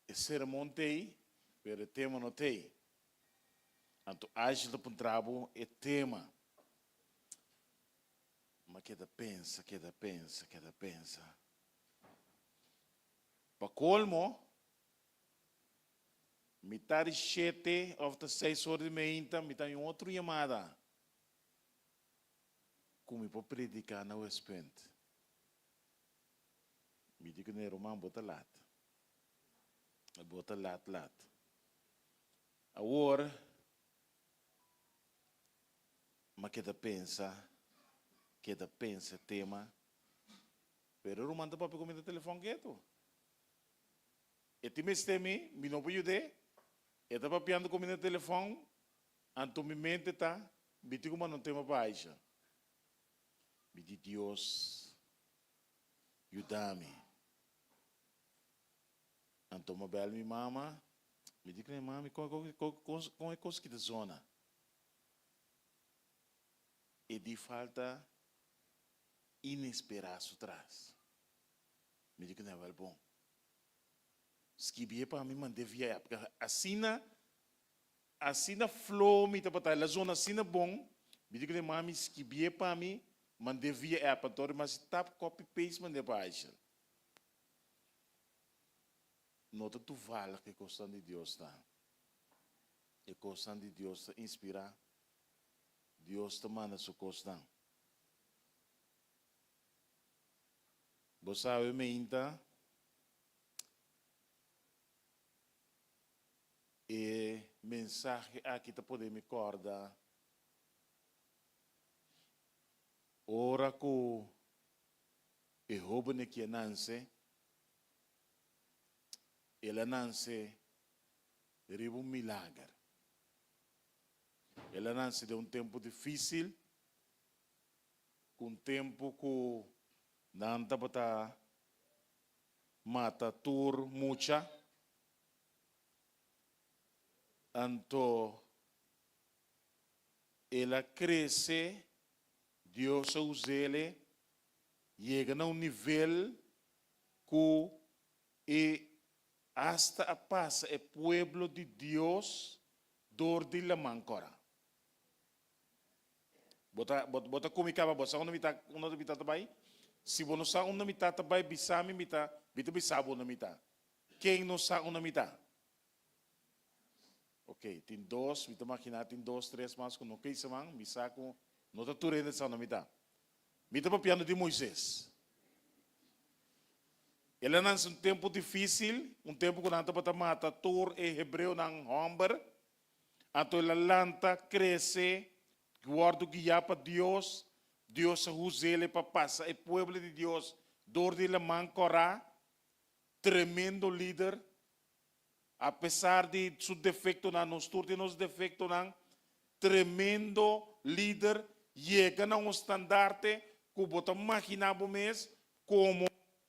e sermon t'ei, pero e tema no t'ei. Anto Aisha ta puntra bo e tema. Ma keda pensa, keda pensa, keda pensa. Pa kolmo, mitar di shete òf ta seis or di meinta mi ta haña un otro yamada ku mi por prediká na Westpunt. Mi di kuné, Ruman, bo ta lat. Bo ta lat lat. Awor. Ma keda pensa, keda pensa e tema. Pero e ruman ta papia ku mi na telefòn ketu. E tin mester mi, mi no por yud'é. E ta papiando ku mi na telefòn, anto mi mente ta, mi tin ku manda un tema pa Aisha. Mi di Dios, yuda mi. Anto mi a bèl mi mama, mi di kuné, Mami, kon kon e kos ki ta zona? E di falta inesperá su tras. Mi di ku Newel, Bon, skibié pa mi mand'é via app. Asina, asina flow mi tabata, el a zona asina bon, mi di ku mami, skibié pa mi mand'é via app. Anto mi hasi tap, copy, paste, mand'é pa Aishel. No ta toevallig ku e kosnan di Dios ta. E kosnan di Dios ta inspirá. Dios ta manda su kosnan. Bo sabe meinta e mensahe aki ta pone mi kòrda ora ku e hóben aki a nanse, el a nanse riba un milager. El a nanse den un tempu difísil, ku un tempu ku nan tabata mata tur mucha. Anto el a krese, Dios a us'ele yega na un nivel ku e Asta a pasa e pueblo di Dios dor di laman kòrá. Bo ta, bo, bo ta kumi kaba, bo sa unda mi ta, unda mi ta ta bai? Si bo no sa unda mi ta ta bai, bisa mi, mi ta, mi ta bisa bo unda mi ta. Ken no sa unda mi ta? Ok, tin dos, mi ta maginá tin dos, tres mas ku no kisa man, mi sa ku no ta tur hende sa unda mi ta. Mi ta papiando di Moises. El a nanse un tempu difísil, un tempu ku nan tabata mata tur e hebreonan hòmber. Anto el a lanta, krese, wòrdu guiá pa Dios. Dios a huz'el pa pasa e pueblo di Dios dor di Laman Kòrá. Tremendo lider. Apesar di su defektonan, nos tur tin nos defektonan, tremendo lider, yega na un standarte ku bo ta maginá bo mes komo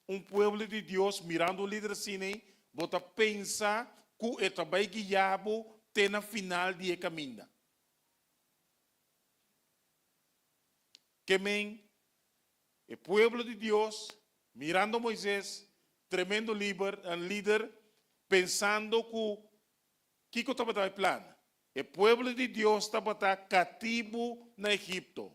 un pueblo di Dios mirando un lider asina ei, bo ta pensa ku e ta bai guia bo te na final di e kaminda. Ke men, e pueblo di Dios mirando Moises, tremendo liber, lider, pensando ku kiko tabata e plan? E pueblo di Dios tabata katibu na Egipto.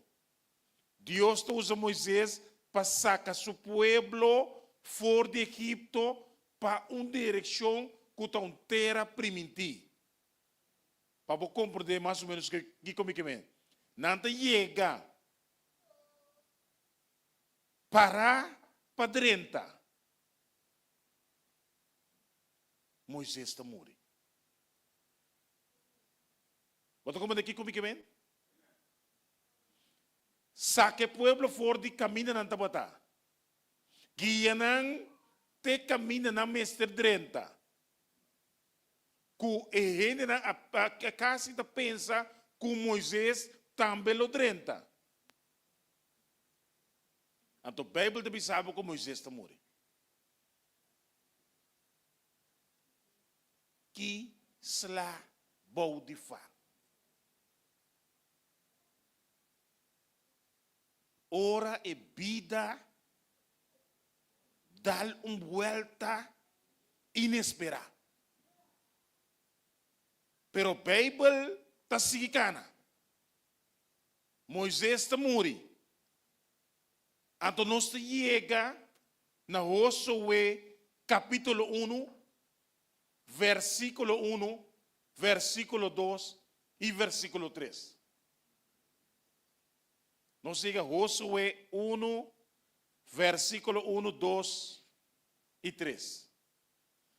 Dios ta usa Moises pa saka su pueblo for di Egipto pa un direkshon ku ta un tera primintí. Pa bo komprendé mas o ménos kiko mi ke men. Nan ta yega pará pa drenta. Moises ta muri. Bo ta komprende kiko mi ke men? Saka e pueblo for di kaminda nan tabata. Guia nan te kaminda nan mester drenta. Ku e hendenan a kasi ta pensa ku Moises tambe lo drenta. Anto Beibel ta bisa bo ku Moises ta muri. Ki sla bou di fa. Ora e bida dal un buelta inesperá. Pero Beibel ta sigui kana. Moises ta muri. Anto nos ta yega na Josué kapítulo unu, versíkulo unu, versíkulo dos i versíkulo tres. Nos yega Josué unu, versíkulo unu, dos i tres.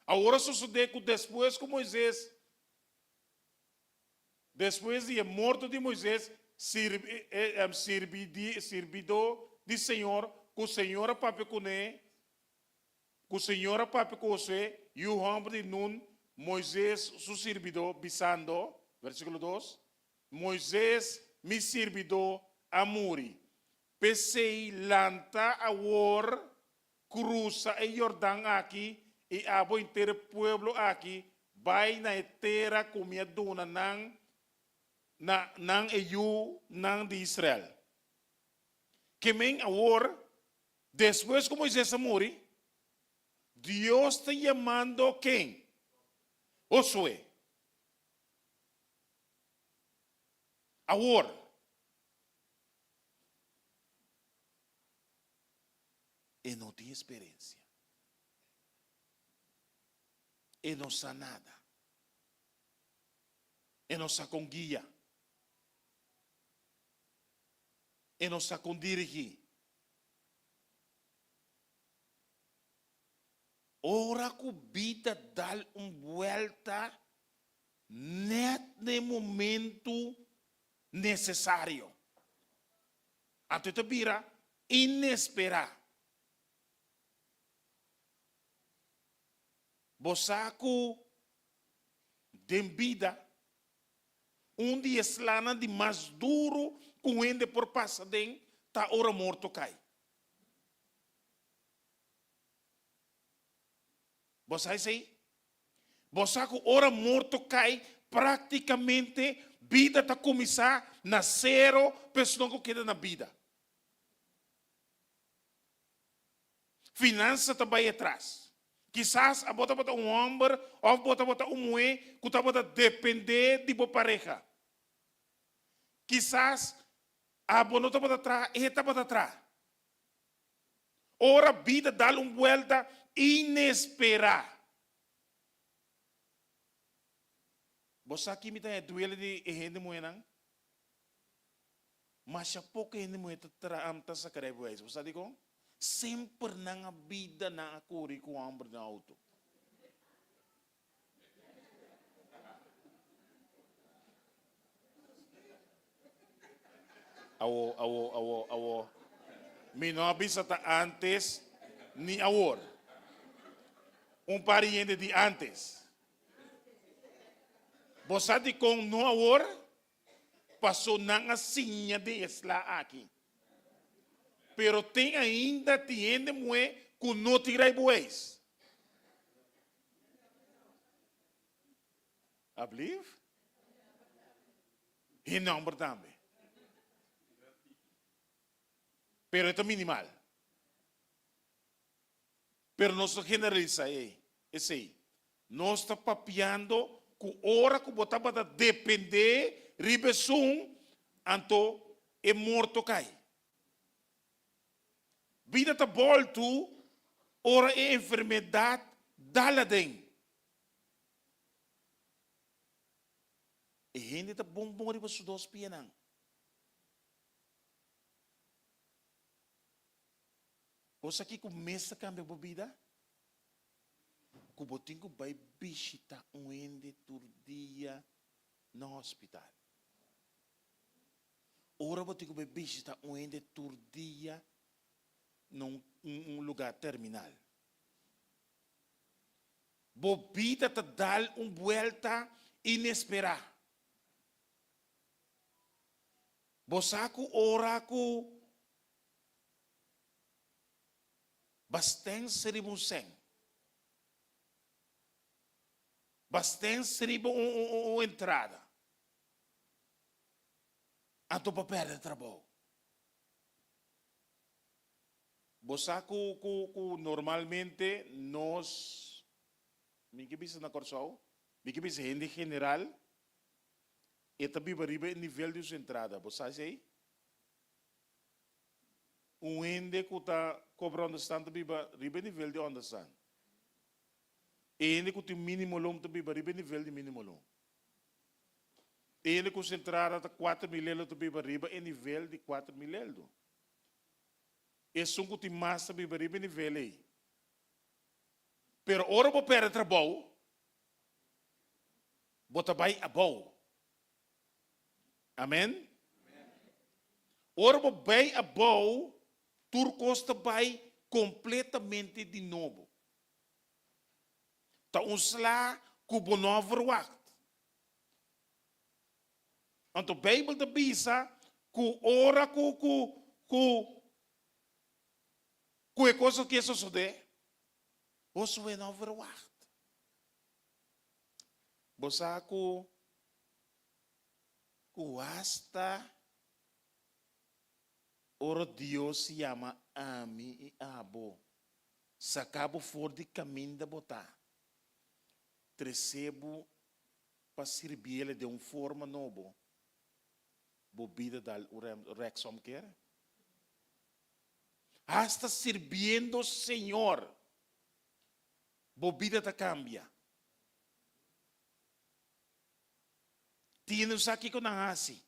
Awor a sosodé ku despues ku Moises, despues di e morto di Moises, sirbidó di señor, ku señor a papia kuné, ku señor a papia ku Josué, yu hòmber di Nun, Moises su sirbidó, bisando, versíkulo dos, Moises, mi sirbidó, a muri. P'esei lanta awor, krusa e Yordan aki, i abo henter e pueblo aki bai na e tera ku mi a duna nan na nan e yunan di Israel. Ke men awor, despues ku Moises a muri, Dios ta yamando ken? Josué. Awor, e no tin experiencia. E no sa nada. E no sa con guia. E no sa con dirigi. Ora cu bida dal un buelta Net na e momentu nesesario. Anto e ta bira inesperá. Bo sa ku den bida, un di e slanan di mas duru ku un hende por pasa den ta ora morto kai. Bo sa esei? Bo sa ku ora morto kai, práktikamente bida ta kuminsá na sero pa esnan ku keda na bida. Finansa ta bai atras. Kisas abo tabata un hòmber òf bo tabata un muhé ku tabata dependé di bo pareha. Kisas abo no tabata traha, e tabata traha. Ora bida dal un buelta inesperá. Bo sa ki mi ta haña duele di e hende muhénan? Masha poko hende muhé ta traha ta saka rijbewijs. Bo sa dikon? Semper nan a bida nan a kore ku hòmber den outo. Awo, awo, awo, awo. Mi no a bisa ta antes ni awor. Un par di hende di antes. Bo sa dikon no awor? Paso nan a siña den e sla aki. Pero tin ainda tin hende muhé ku no tin rijbewijs. Ablief? E nomber tambe. Pero e ta minimal. Pero nos no generalisa e esei. Nos ta papiando ku ora ku bo tabata depende riba esun, anto e morto kai. Bida ta boltu ora e enfermedat dal aden. E hende ta bon bon riba su dos pianan. Bo sa kiko mes ta kambia bo bida? Ku bo tin ku bai bishita un hende tur dia na hospital. Ora bo tin ku bai bishita un hende tur dia na un un lugar terminal. Bo bida ta dal un buelta inesperá. Bo sa ku ora ku Bastens riba un sèn. Bastens riba un entrada. Anto bo pèrdè trabou. Bo sa ku ku ku normalmente nos, mi ke bisa na Kòrsou, mi ke bisa hende general, e ta biba riba e nivel di su entrada. Bo sa esei? Un hende ku ta kobra ònderstan ta biba riba e nivel di ònderstan. E hende ku tin mínimo loon ta biba riba e nivel di mínimo loon. E hende ku su entrada ta 4000 eldo ta biba riba e nivel di 4000 eldo. Esun ku tin mas ta biba riba e nivel ei. Pero ora bo pèrdè trabou, bo ta bai abou. Amen. Ora bo bai abou, tur kos ta bai kompletamente di nobo. Ta un sla ku bo no a verwagt. Anto Beibel ta bisa ku ora ku ku ku ku e kos aki a sosodé, Josué no a verwagt. Bo sa ku ku hasta ora Dios yama ami i abo, saka bo for di kaminda bo ta, trese bo pa sirbiel den un forma nobo, bo bida dal un reksomkeer. Hasta sirbiendo Señor, bo bida ta kambia. Tin no sa kiko nan hasi.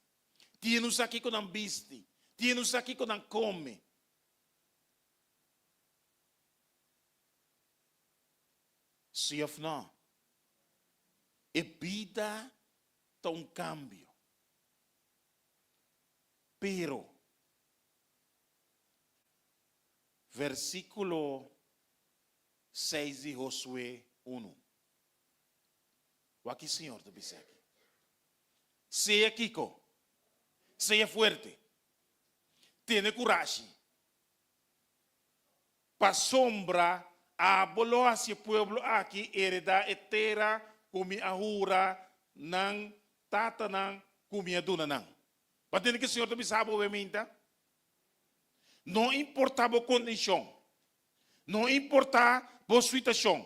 Tin no sa kiko nan bisti. Tin no sa kiko nan kome. Sí òf nò? E bida ta un kambio. Pero, versíkulo seis di Josué unu. Wak ki Señor ta bisa aki. Sea kiko? Sea fuerte. Tene kurashi. Pasobra abo lo hasi e pueblo aki heredá e tera ku mi a hura nan tatanan ku mi a duna nan. Bo a tende ke Señor ta bisa abo awe mainta? No importá bo kondishon, no importá bo situashon,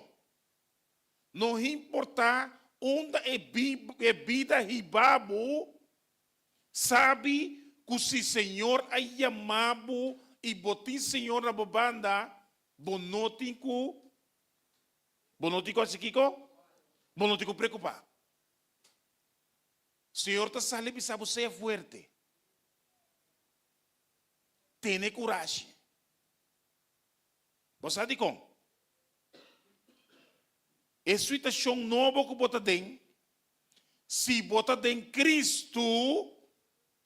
No importá unda e e bida hiba bo, sabi ku si Señor a yama bo i bo tin Señor na bo banda, bo no tin ku bo no tin ku hasi kiko? Bo no tin ku preokupá. Señor ta sali bisa bo sea fuerte, tene kurashi. Bo sa dikon? E situashon nobo ku bo ta den, si bo ta den Kristu,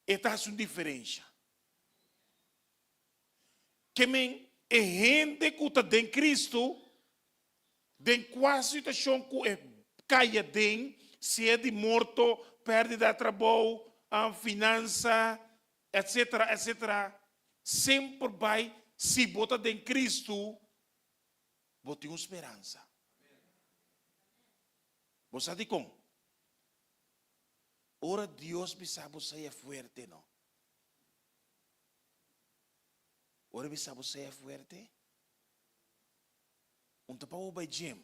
e ta hasi un diferensha. Ke men, e hende ku ta den Kristu, den kua situashon ku e kai aden, sea di morto, pèrdida di trabou, finansa, etcetera, etcetera, semper bai si bo ta den Cristo, bo tin un speransa. Bo sa dikon? Ora Dios bisa bo sea fuerte, no. Ora bisa bo sea fuerte, un ta pa bo bai gym.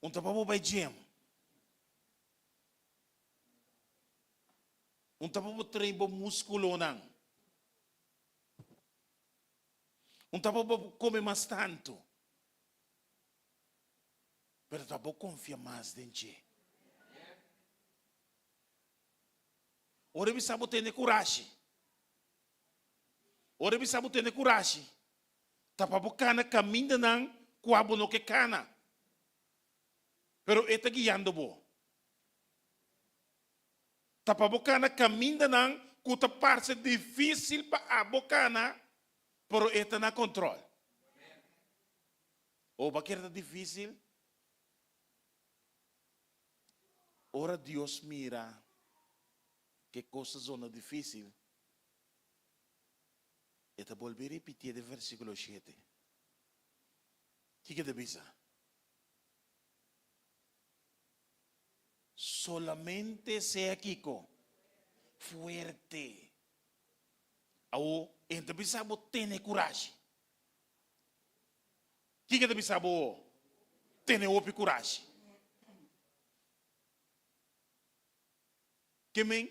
Un ta pa bo bai gym. Un ta pa bo train bo muskulonan. Un ta pa bo kome mas tantu. Pero ta bo konfia mas den dje. Ora bisa bo tene kurashi. Ora bisa bo tene kurashi. Ta pa bo kana kamindanan kua bo no ke kana. Pero e ta guiando bo. Ta pa bo kana kamindanan ku ta parse difísil pa abo kana, pero e ta na kontròl. O bo a kere ta difísil? Ora Dios mira ku e kos ta zona difísil, e ta bolbe ripitié den versíkulo shete. Kiko e ta bisa? Solamente sea kiko? Fuerte. Awo, e ta bisa bo tene kurashi. Kiko e ta bisa bo tene hopi kurashi? Ke men?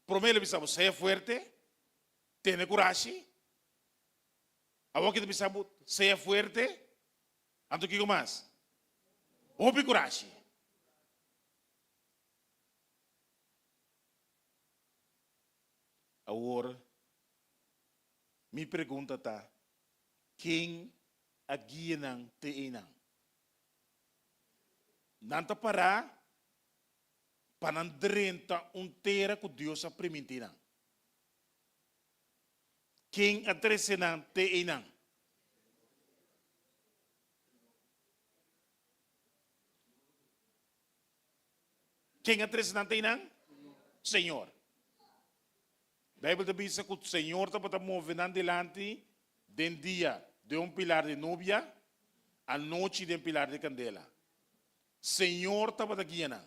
Prome el a bisa bo sea fuerte, tene kurashi. Awor ke ta bisa bo sea fuerte, anto kiko mas? Hopi kurashi. Awor, mi pregunta ta, ken a guia nan te einan? Nan ta pará pa nan drenta un tera ku Dios a primintí nan. Ken a trese nan te einan? Ken a trese nan te einan? Señor. Bijbel ta bisa ku Señor tabata move nan dilanti den dia den un pilar di nubia, anochi den pilar di kandela. Señor tabata guia nan.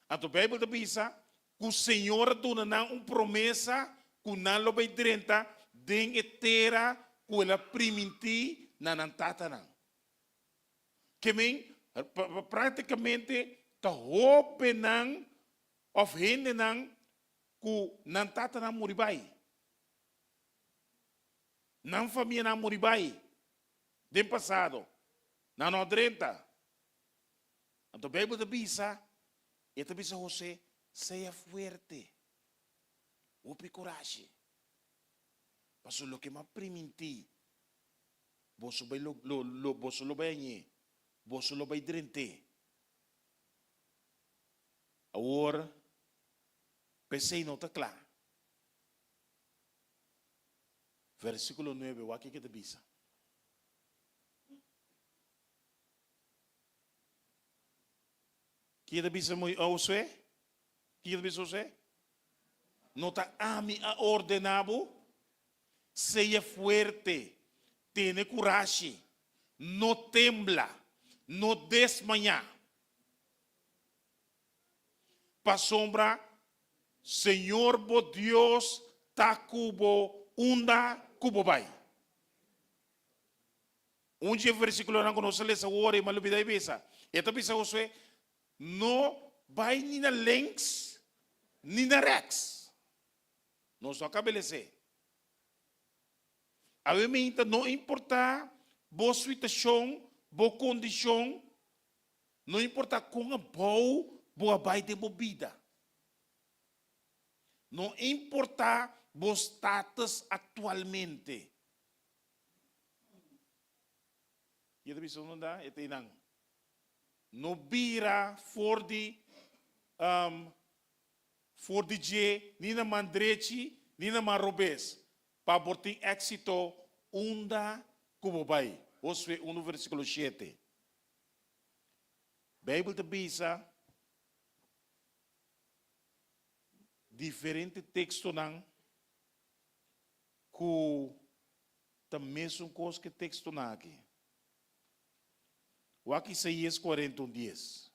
Anto Bijbel ta bisa ku Señor a duna nan un promesa ku nan lo bai drenta den e tera ku el a primintí na nan tatanan. Ke men, práktikamente ta hóbennan òf hendenan ku nan tatanan muri bai. Nan famianan muri bai den pasado. Nan no a drenta. Anto Bijbel ta bisa, e ta bisa José, sea fuerte, hopi kurashi, pasobra loke mi a primintí, boso bai lo, lo, lo, boso lo bai hañ'é, boso lo bai drent'é. Awor, p'esei no ta kla. Versíkulo nuebe, wak kiko e ta bisa. Kiko ta bisa Josué? Kiko ta bisa Josué? No ta ami a ordená bo? Sea fuerte, tene kurashi, no tembla, no desmayá. Pasobra Señor bo Dios ta ku bo unda ku bo bai. Un dje versíkulonan ku nos a lesa awor i mi a lubidá di bisa. E ta bisa Josué, No bai ni na links ni na rèks. Nos no a kaba les'é. Awe minta no importá bo situashon, bo kondishon, no importá kon abou bo a bai den bo bida. No importá bo status aktualmente. Ki ta bisa unda e ta einan? No bira for di for di dje ni na man drechi ni na man robes, pa bo tin éxito unda ku bo bai. Josué unu versíkulo shete. Beibel ta bisa diferente tekstonan ku Ta mesun kos ku e tekstonan aki. Wak Isaías kuarenta un dies.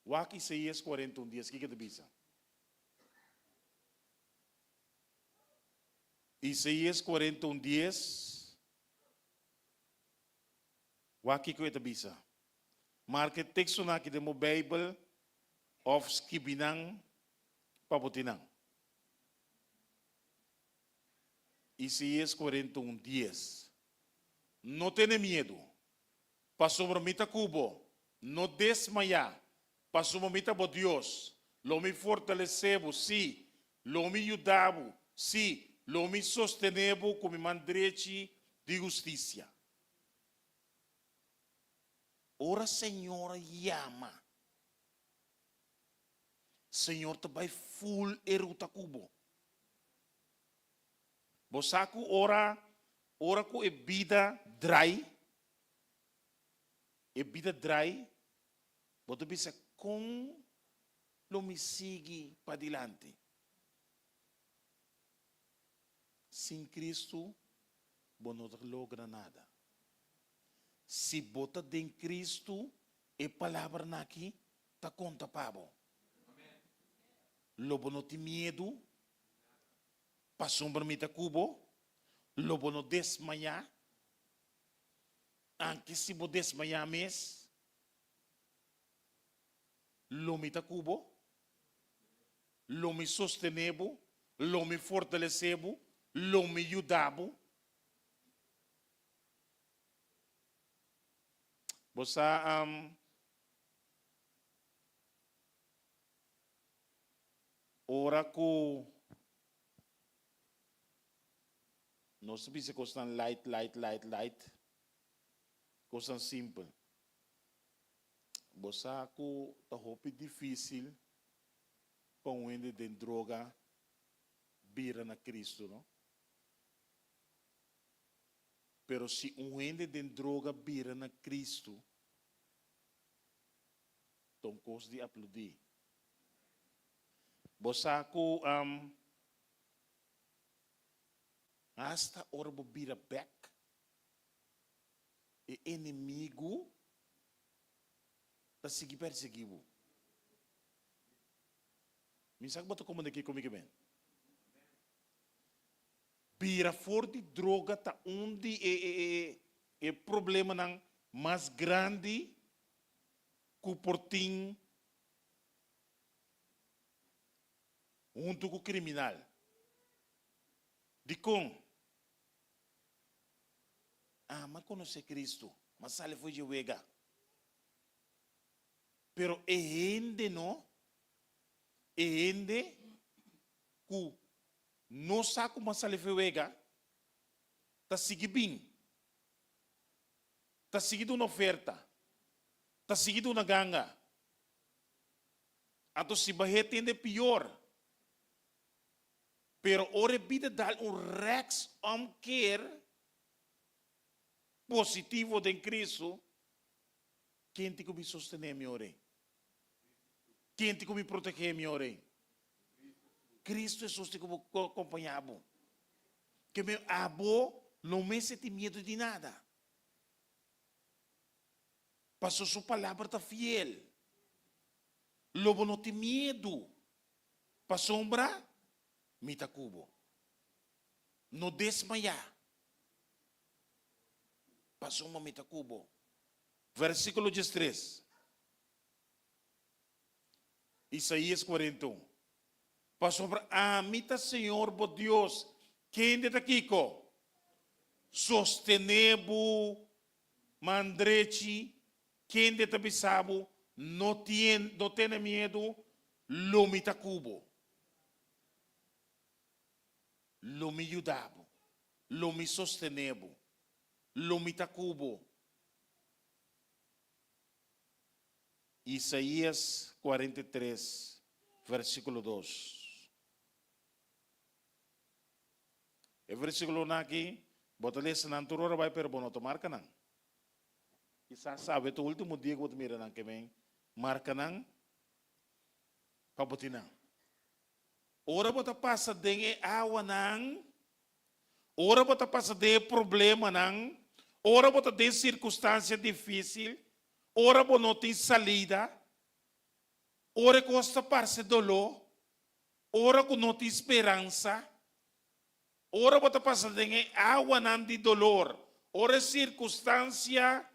Wak Isaías kuarenta un dies, kiko ta bisa? Isaías kuarenta un dies, wak kiko e ta bisa. Marka e tekstonan aki den bo Beibel òf skibi nan pa bo tin nan. Isaías 41, dies, No tene miedu, pasobra mi ta ku bo, no desmayá, pasobra mi ta bo Dios, lo mi fortalesé bo, sí, lo mi yuda bo, sí, Lo mi sostené bo ku mi man drechi di hustisia. Ora Señor yama, Señor ta bai ful e ruta ku bo. Bo sa ku ora ora ku e bida drai, e bida drai, bo ta bisa kon lo mi sigui padilanti? Sin Cristo bo no ta logra nada. Si bo ta den Cristo, e palabranan aki ta konta pa bo. Lo bo no tin miedu, pasobra mi ta ku bo, lo bo no desmayá, anke si bo desmayá mes, lo mi ta ku bo, lo mi sostené bo, lo mi fortalesé bo, lo mi yuda bo. Bo sa ora ku nos ta bisa kosnan light, light, light, light, kosnan simpel. Bo sa ku ta hopi difísil pa un hende den droga bira na Cristo, no? Pero si un hende den droga bira na Cristo, ta un cos di apludí. Bo sa cu hasta ora bo bira bek, e enemigo ta sigui persegui bo. Mi sa ku bo ta komprende kiko mi ke men. Bira for di droga ta un di e e e problemanan mas grandi ku por tin huntu ku kriminal. Dikon? Ama konosé Kristu, ma sali for dje wega. Pero e hende no, e hende ku no sa kuma sali for e wega, ta sigui bin, ta sigui duna oferta, ta sigui duna ganga. Anto si bah'é tende pior. Pero ora e bida dal un rechtsomkeer positivo den Cristo, ken tin cu bin sostene mi ora ei? Ken tin cu bin protege mi ora ei? Cristo Jesus tin cu bo acompaña bo. Ke men abo no mester tin miedo di nada. Pasobra su palabra ta fiel. Lo bo no tin miedo. Pasobra mi ta ku bo. No desmayá, pasobra mi ta ku bo. Versíkulo diestres, Isaías 41, Pasobra ami ta Señor bo Dios, kende ta kiko? Sostené bo man drechi, kende ta bisa bo, No tien, no tene miedu, lo mi ta ku bo. Lo mi yuda bo. Lo mi sostené bo. Lo mi ta ku bo. Isaías 43, versíkulo dos. E versíkulonan aki, bo ta lesa nan tur ora bai, pero bo no ta marka nan. Kisas awe ta último dia ku bo ta mira nan, ke men marka nan pa bo tin nan. Ora bo ta pasa den e awanan, ora bo ta pasa den e problemanan, ora bo ta den sirkunstansia difísil, ora bo no tin salida, ora e kos ta parse doló, ora ku no tin speransa, ora bo ta pasa den e awanan di dolor, ora e sirkunstansia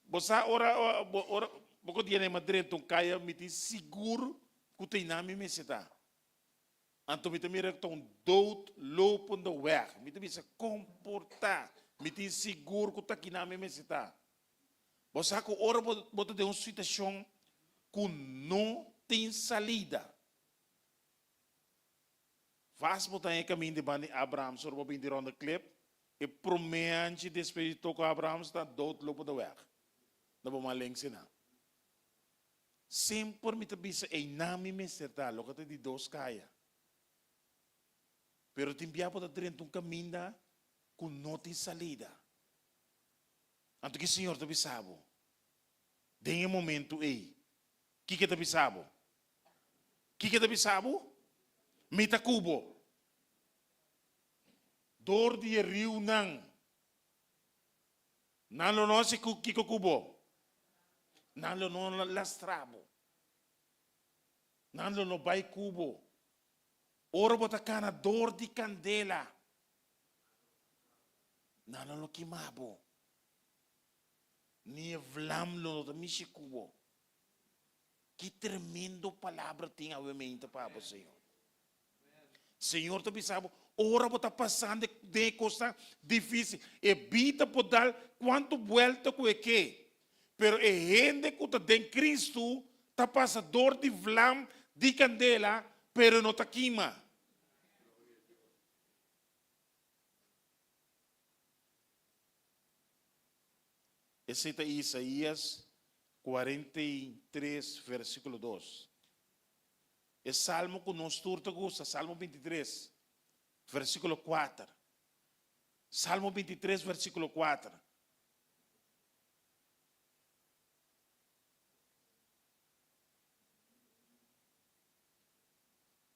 Bo sa ora ora bo ku diene ma drenta un kaya mi tin sigur ku ta einan mi mester ta. Anto mi ta mira ku ta un doodlopende weg. Mi ta bisa komportá. Mi tin sigur ku ta kinan mi mester ta. Bo sa ku ora bo bo ta den un situashon ku no tin salida. Vast bo ta e kaminda di banda di Abrahams ora bo bin di Ronde Klip, e promé anchi despues di toko Abrahams ta doodlopen de weg. Na bo man links einan. Semper mi ta bisa einan mi mester ta, loke ta di dos kaya. Pero tin bia bo ta drenta un kaminda ku no tin salida. Anto ki Señor ta bisa bo den e momento ei? Kiko e ta bisa bo? Kiko e ta bisa bo? Mi ta ku bo. Dor di e riunan, nan lo no hasi kiko ku bo? Nan lo no lastra bo. Nan lo no bai ku bo. Ora bo ta kana dor di kandela, nan lo no kima bo, ni e vlam lo no ta mishi ku bo. Ki tremendo palabra tin awe meinta pa bo, Señor. Señor ta bisa bo, ora bo ta pasando den e kosnan difísil, e bida por dal kuantu buelta ku e ke, pero e hende ku ta den Cristo ta pasa dor di vlam di kandela, pero e no ta kima. Esei ta Isaías 43 versíkulo 2. E salmo ku nos tur ta gusta, Salmo 23, versíkulo 4. Salmo 23, versíkulo 4.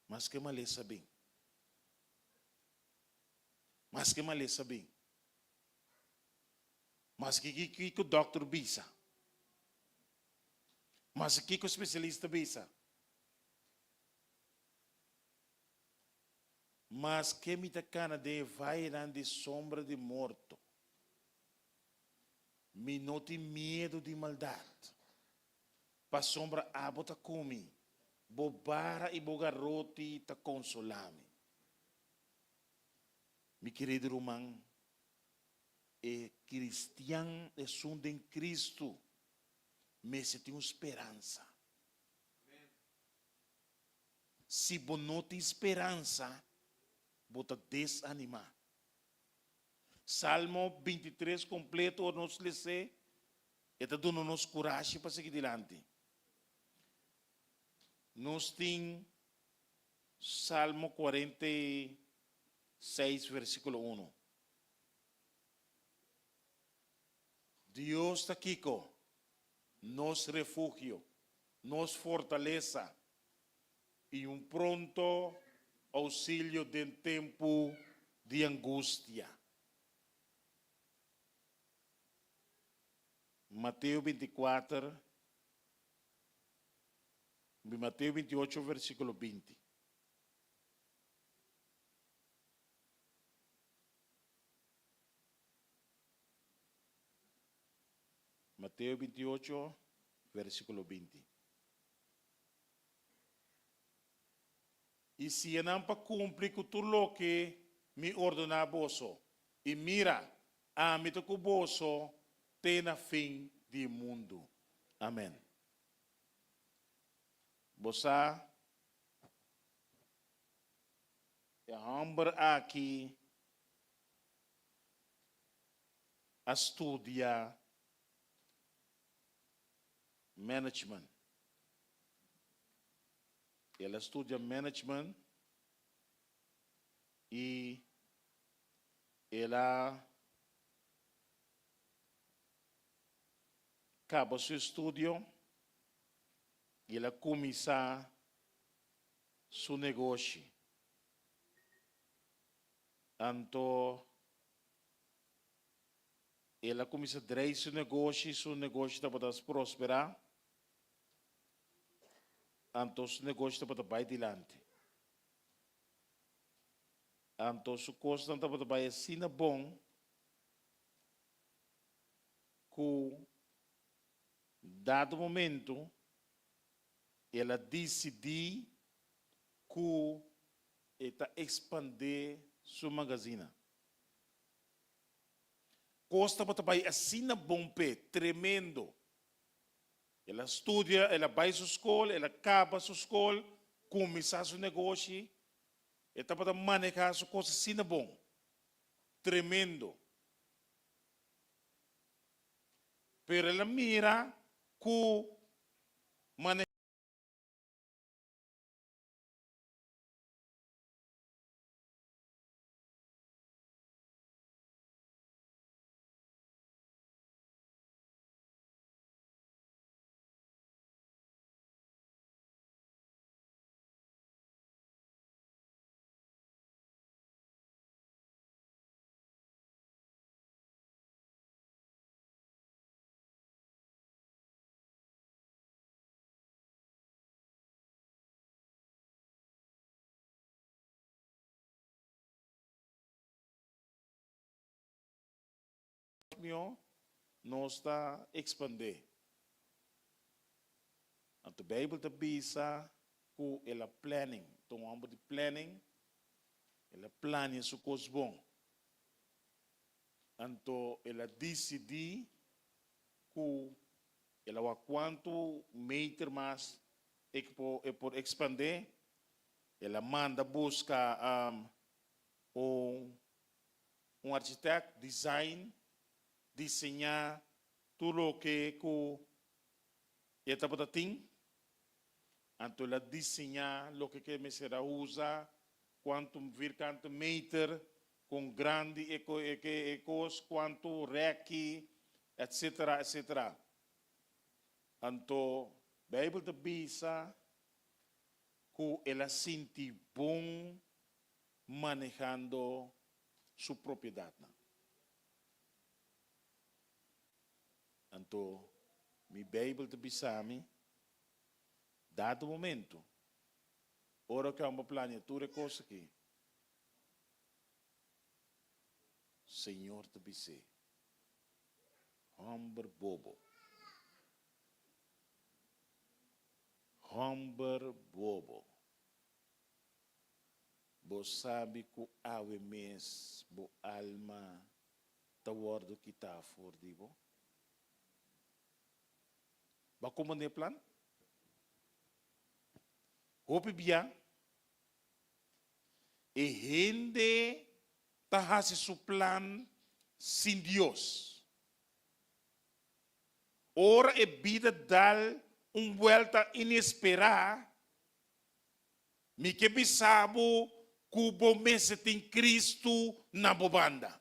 Maske malesa bin. Maske malesa bin. Maske kiko dòkter bisa. Maske kiko spesialista bisa. Maske mi ta kana den e vayenan di sombra di morto, mi no tin miedu di maldat, pasobra abo ta ku mi, bo bara i bo garoti ta konsolá mi. Mi kerido ruman, e kristian esun den Kristu mester tin un speransa. Si bo no tin speransa, bo ta desanimá. Salmo 23 kompleto ora nos les'é, e ta duna nos kurashi pa sigui dilanti. Nos tin Salmo 46 versíkulo 1. Dios ta kiko? Nos refugio, nos fortalesa i un pronto ousilio den tempu di angustia. Mateo 24, Mateo 28 versíkulo 20. Mateo 28, versíkulo 20. I siña nan pa kumpli ku tur loke mi ordená boso. I mira, ami ta ku boso te na fin di e mundu. Amèn. Bo sa, e hòmber aki a studia management. El a studia management y el a caba su estudio y el a cuminsa su negoshi. Anto el a cuminsa drei su negoshi, su negoshi tabata prospera. Anto su negoshi tabata bai dilanti. Anto su kosnan tabata bai asina bon ku dado momento el a disidí ku e ta ekspandé su magazina. Kos tabata bai asina bon p'e, tremendo. El a studia, el a bai su skol, el a kaba su skol, kuminsá su negoshi. E tabata manehá su kos asina bon. Tremendo. Pero el a mira ku manehá. Mihó nos ta ekspandé. Anto Beibel ta bisa ku el a planning, ta un hòmber di planning, el a plania su kos bon. Anto el a disidí ku el a wak kuantu meter mas e e por ekspandé, el a manda buska un un architect, design, diseñá tur loke ku e tabata tin. Anto el a diseñá loke ku e mester a usa, kuantu vierkante meter, kon grandi e e kos, kuantu rèki, etsetera, etsetera. Anto Beibel ta bisa ku el a sinti bon manehando su propiedatnan. Anto mi Beibel ta bisa mi, dado momento, ora ku amo plania tur e kos aki, Señor ta bis'é, Hòmber bobo, hòmber bobo. Bo sabi ku awe mes bo alma ta wòrdu kitá for di bo? Bo a komprendé e plan? Hopi bia e hende ta hasi su plan sin Dios. Ora e bida dal un buelta inesperá, Mi ke bisa bo ku bo mester tin Kristu na bo banda.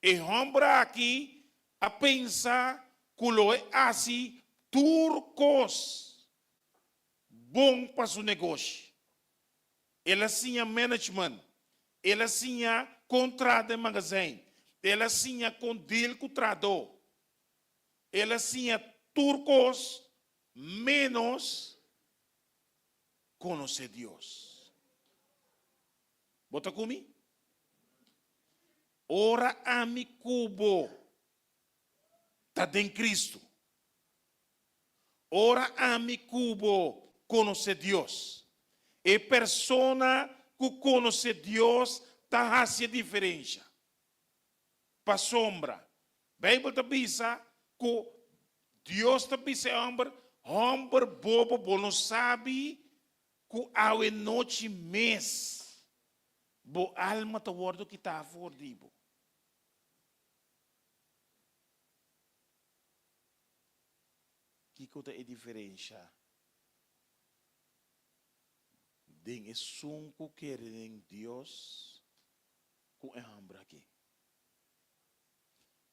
E hòmber aki a pensa ku lo e hasi tur kos bon pa su negoshi. El a siña management, el a siña kon traha den magazijn, el a siña kon deal ku trahadó, el a siña tur kos ménos konosé Dios. Bo ta ku mi? Ora ami ku bo ta den Kristu, ora ami ku bo konosé Dios, e persona ku konosé Dios ta hasi e diferensha. Pasobra Beibel ta bisa ku Dios ta bisa e hòmber, Hòmber bobo, bo no sabi ku awe nochi mes bo alma ta wòrdu kitá for di bo? Kiko ta e diferensha den esun ku kere den Dios ku e hòmber aki?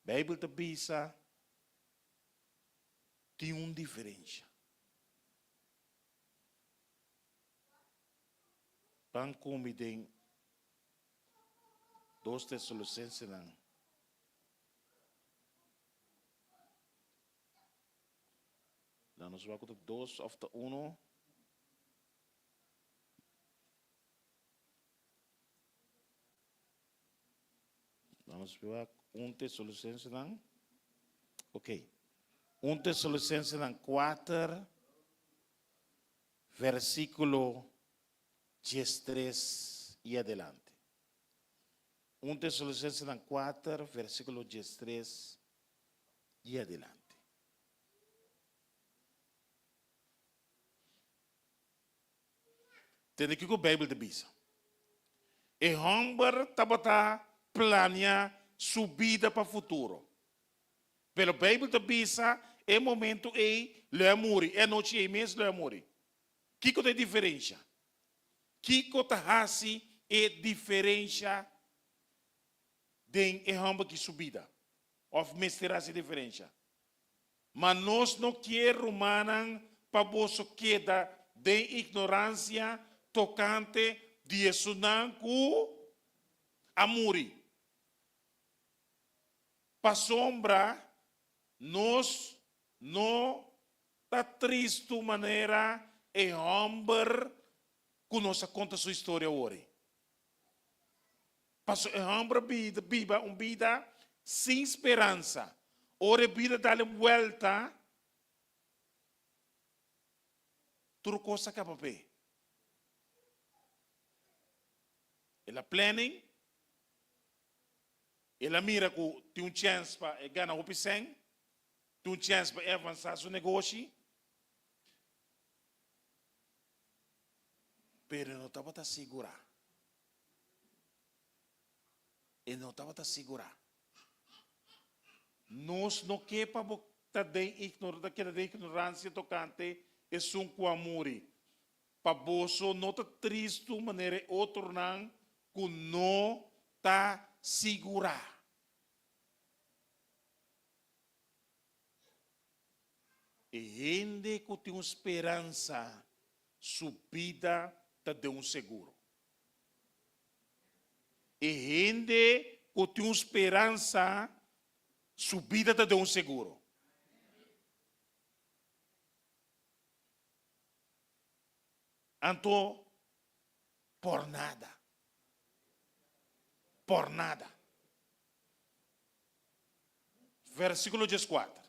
Beibel ta bisa tin un diferensha. Ban ku mi den Dos Tesalonicensenan. La nos wak ku ta dos òf ta uno. Vamos wak un Tesalonicensenan. Ok. Un Tesalonicensenan 4, versículo 13 y adelante. Un Tesalonicensenan 4, versículo 13 y adelante. Tende kiko Bijbel ta bisa. E hòmber tabata plania su bida pa futuro. Pero Beibel ta bisa e momento ei lo e a muri, e anochi ei mes lo e a muri. Kiko ta e diferensha? Kiko ta hasi e diferensha den e hòmber ki su bida? Òf mester hasi diferensha? Ma nos no kier, rumannan, pa boso keda den ignoransia tokante di esunnan ku a muri. Pasobra nos no ta tristu manera e hòmber ku nos a konta su historia awor. Pasobra e hòmber a biba un bida sin speransa. Ora e bida dal un buèlta, tur kos a kaba p'e. El a planning, el a mira ku tin un chèns pa e gana hopi sèn, tin un chèns pa e avansá su negoshi, pero e no tabata sigurá. E no tabata sigurá. Nos no ke pa bo ta den ignor, ta keda den ignoransia tokante esun ku a muri. Pa boso no ta tristu manera e otronan ku no ta sigurá. E hende ku tin un speransa, su bida ta den un seguro. E hende ku tin un speransa, su bida ta den un seguro. Anto, por nada. Por nada. Versíkulo dieskuater.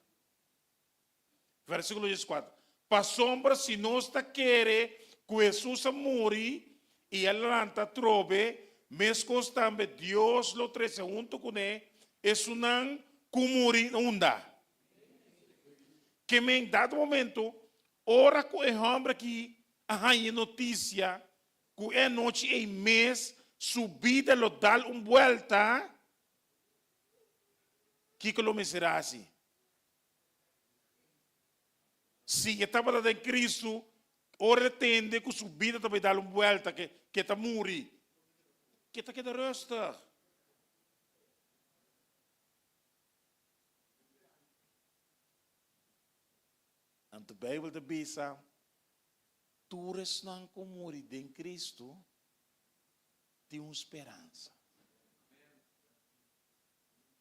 Versíkulo dieskuater. Pasobra si nos ta kere ku Hesus a muri i a lanta atrobe, meskos tambe Dios lo trese huntu kuné esunnan ku muri unda? Ke men dado momento, ora ku e hòmber aki a haña e notisia ku e anochi ei mes su bida lo dal un buèlta, kiko lo mester hasi? Si e tabata den Kristu, ora e tende ku su bida ta bai dal un buèlta, ke e ta muri, ke ta keda rustig. Anto Beibel ta bisa, Tur esnan ku muri den Kristu tin un speransa.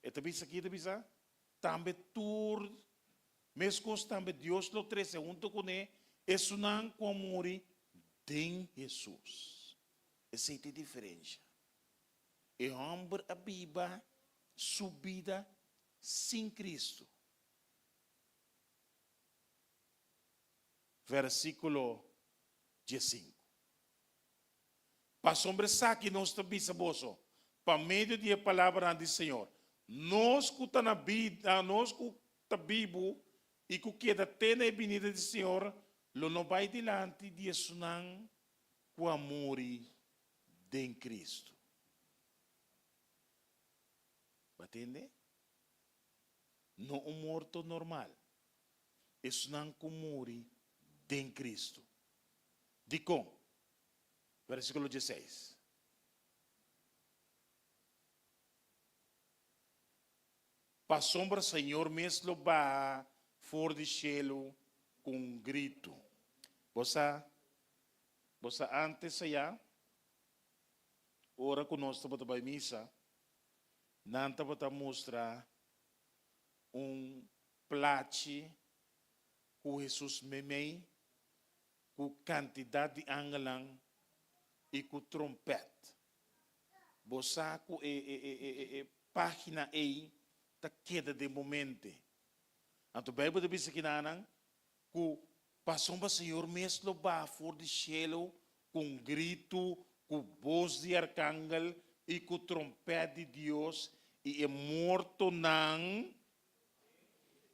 E ta bisa ki? E ta bisa, Tambe tur, meskos tambe Dios lo trese huntu kuné esunnan ku a muri den Hesus. Esei ta e diferensha. E hòmber a biba su bida sin Kristu. Versíkulo diesinku. Pasobra esaki nos ta bisa boso pa medio di e palabranan di Señor, nos ku ta na bida, nos ku ta bibu i ku keda te na e binida di Señor, lo no bai dilanti di esunnan ku a muri den Kristu. Bo a tende? No un morto normal. Esnan ku muri den Kristu. Dikon? Versíkulo dieseis. Pasobra Señor mes lo baha for di shelu ku un gritu. Bo sa, bo sa ántes ayá, ora ku nos tabata bai misa, nan tabata mustra un plachi ku Hesus meimei ku kantidat di angelnan i ku trompèt. Bo sa ku e e página ei ta keda den bo mente. Anto Beibel ta bisa kinanan ku pasobra Señor mes lo baha for di shelu ku un gritu, ku bos di arkangel i ku trompèt di Dios, i e mortonan,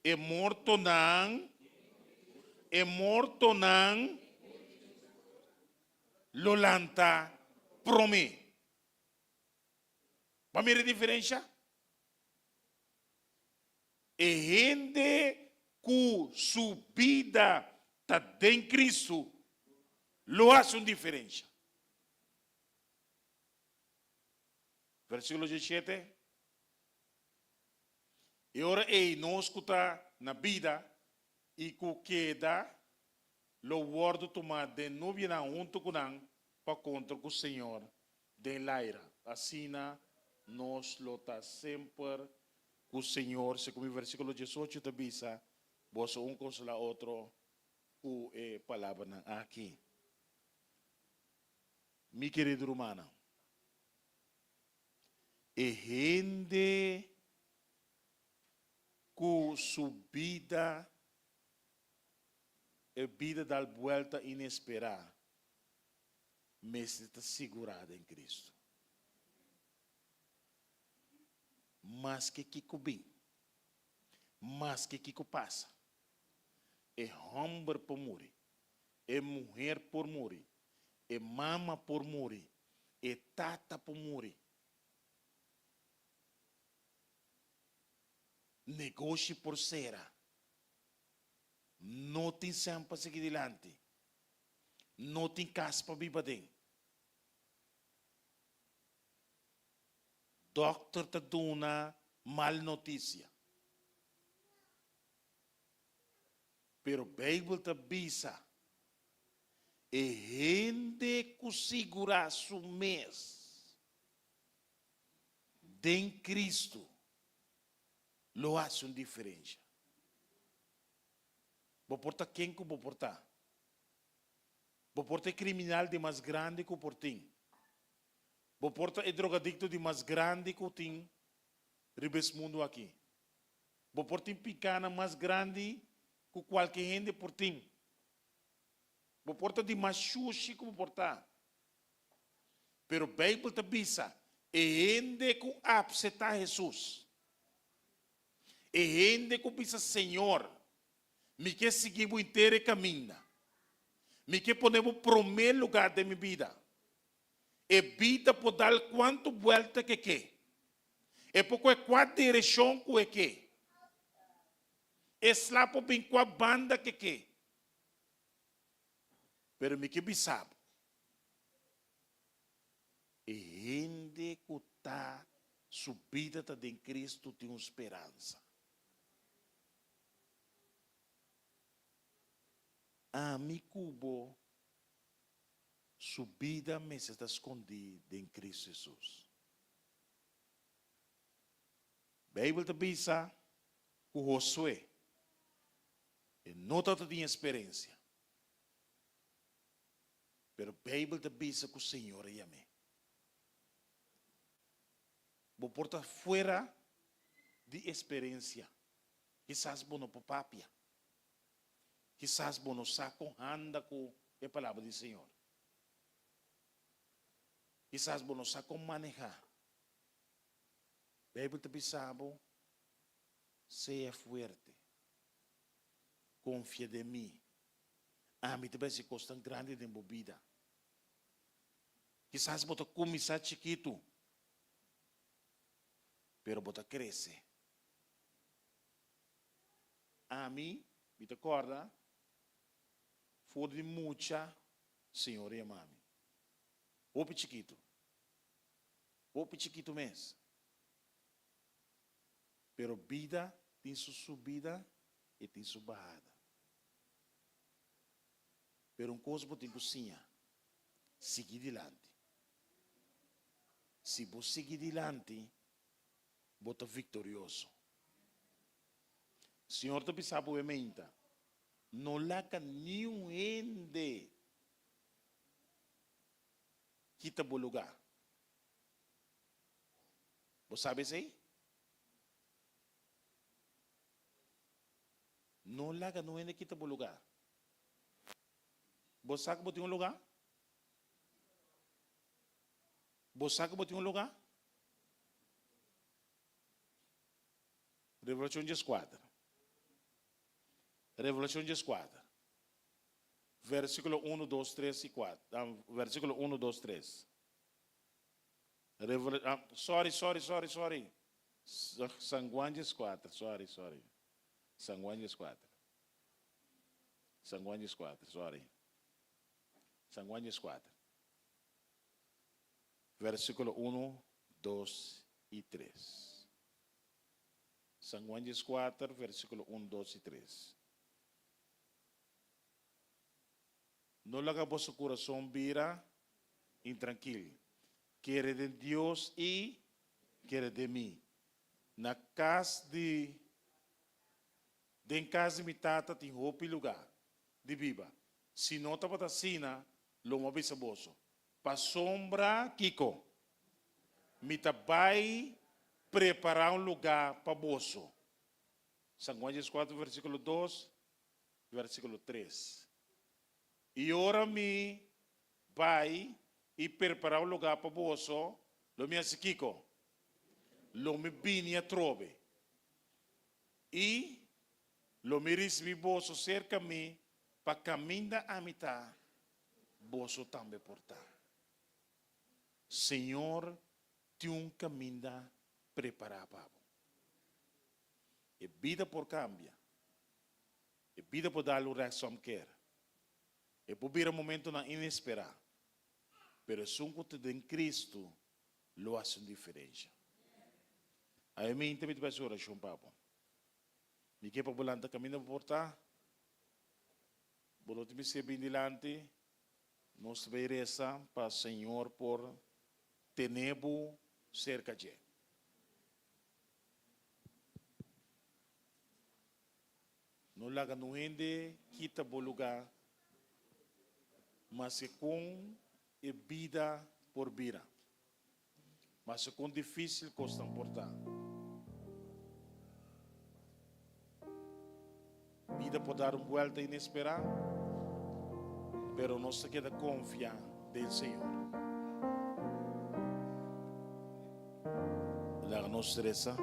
e mortonan, e mortonan lo lanta promé. Bo a mira e diferensha? E hende ku su bida ta den Kristu lo hasi un diferensha. Versíkulo diesshete, E ora ei nos ku ta na bida i ku keda lo wòrdu tumá den nubianan huntu ku nan pa kontra ku Señor den laira. Asina nos lo ta semper ku Señor. Segun mi versíkulo diesocho ta bisa, Boso un konsolá otro ku e palabranan aki. Mi kerido rumannan, e hende ku su bida, e bida dal buelta inesperá, mester ta sigurá den Cristo. Maske kiko bin, maske kiko pasa, e homber por muri, e muher por muri, e mama por muri, e tata por muri. Negoshi por sera. No tin sèn pa sigui dilanti. No tin kas pa biba den. Dòkter ta duna mal notisia. Pero Beibel ta bisa, E hende ku sigurá su mes den Kristu lo hasi un diferensha. Bo por ta ken ku bo por ta. Bo por ta e kriminal di mas grandi ku por tin. Bo por ta e drogadikto di mas grandi ku tin riba es mundu aki. Bo por tin pikánan mas grandi ku kualke hende por tin. Bo por ta di mas shushi ku bo por ta. Pero Beibel ta bisa, e hende ku apseptá Hesus, e hende ku bisa, Señor, mi ke sigui bo henter e kaminda. Mi ke pone bo promé lugá den mi bida. E bida por dal kuantu buèlta ku e ke. E por kohe kua direkshon ku e ke. E sla por bin kua banda ku e ke. Pero mi ke bisa bo, e hende ku ta su bida ta den Kristu tin un speransa. Ami ku bo su bida mester ta skondí den Kristu Hesus. Beibel ta bisa ku Josué e no tabata tin eksperensia, pero Beibel ta bisa ku Señor a yam'é. Bo por ta fuera di eksperensia, kisas bo no por papia. Kisas bo no sa kon handa ku e Palabra di Señor. Kisas bo no sa kon manehá. Beibel ta bisa bo, Sea fuerte, konfia den mi. Ami ta bai hasi kosnan grandi den bo bida. Kisas bo ta kuminsá chikitu, pero bo ta krese. Ami, mi ta kòrda, for di mucha Señor a yama mi. Hopi chikitu. Hopi chikitu mes. Pero bida tin su subida i tin su bahada. Pero un kos bo tin ku siña, sigui dilanti. Si bo sigui dilanti, bo ta viktorioso. Señor ta bisa bo e meinta, No laga niun hende kita bo lugá. Bo sabi esei? No laga niun hende kita bo lugá. Bo sa ku bo tin un lugá? Bo sa ku bo tin un lugá? Revelashon dieskuater. Revelashon dieskuater. Versíkulo unu, dos, tres i kuater. Versíkulo unu, dos, tres. Revela ah, sorry, sorry, sorry, sorry. San Juan 14, sorry, sorry. San Juan 14. San Juan 14, sorry. San Juan 14. Versíkulo 1, 2 i 3. San Juan 14, versíkulo 1, 2 i 3. No laga boso kurason bira intrankil. Kere den Dios i kere den mi. Na kas di Den kas di mi Tata tin hopi lugá di biba. Si no tabata asina, lo mi a bisa boso. Pasobra kiko? Mi ta bai prepará un lugá pa boso. San Juan 14 versíkulo 2, versíkulo 3. I ora mi bai i prepará un lugá pa boso, lo mi hasi kiko? Lo mi bini atrobe i lo mi risibí boso serka mi pa kaminda ami ta, boso tambe por ta. Señor tin un kaminda prepará pa bo. E bida por kambia. E bida por dal un rechtsom keer. E por bira momentonan inesperá. Pero esun ku ta den Cristo lo hasi un diferensha. Awe mi ta mi ta bai hasi orashon pa bo. Mi ke pa bo lanta kaminda bo por ta. Bo no tin mester bin dilanti. Nos ta bai resa pa Señor por tene bo serka dje. No laga nun hende kita bo lugá, maske kon e bida por bira, maske kon difísil kosnan por ta. Bida por dar un buelta inesperá, pero nos ta keda konfia den Señor. Laga nos resa.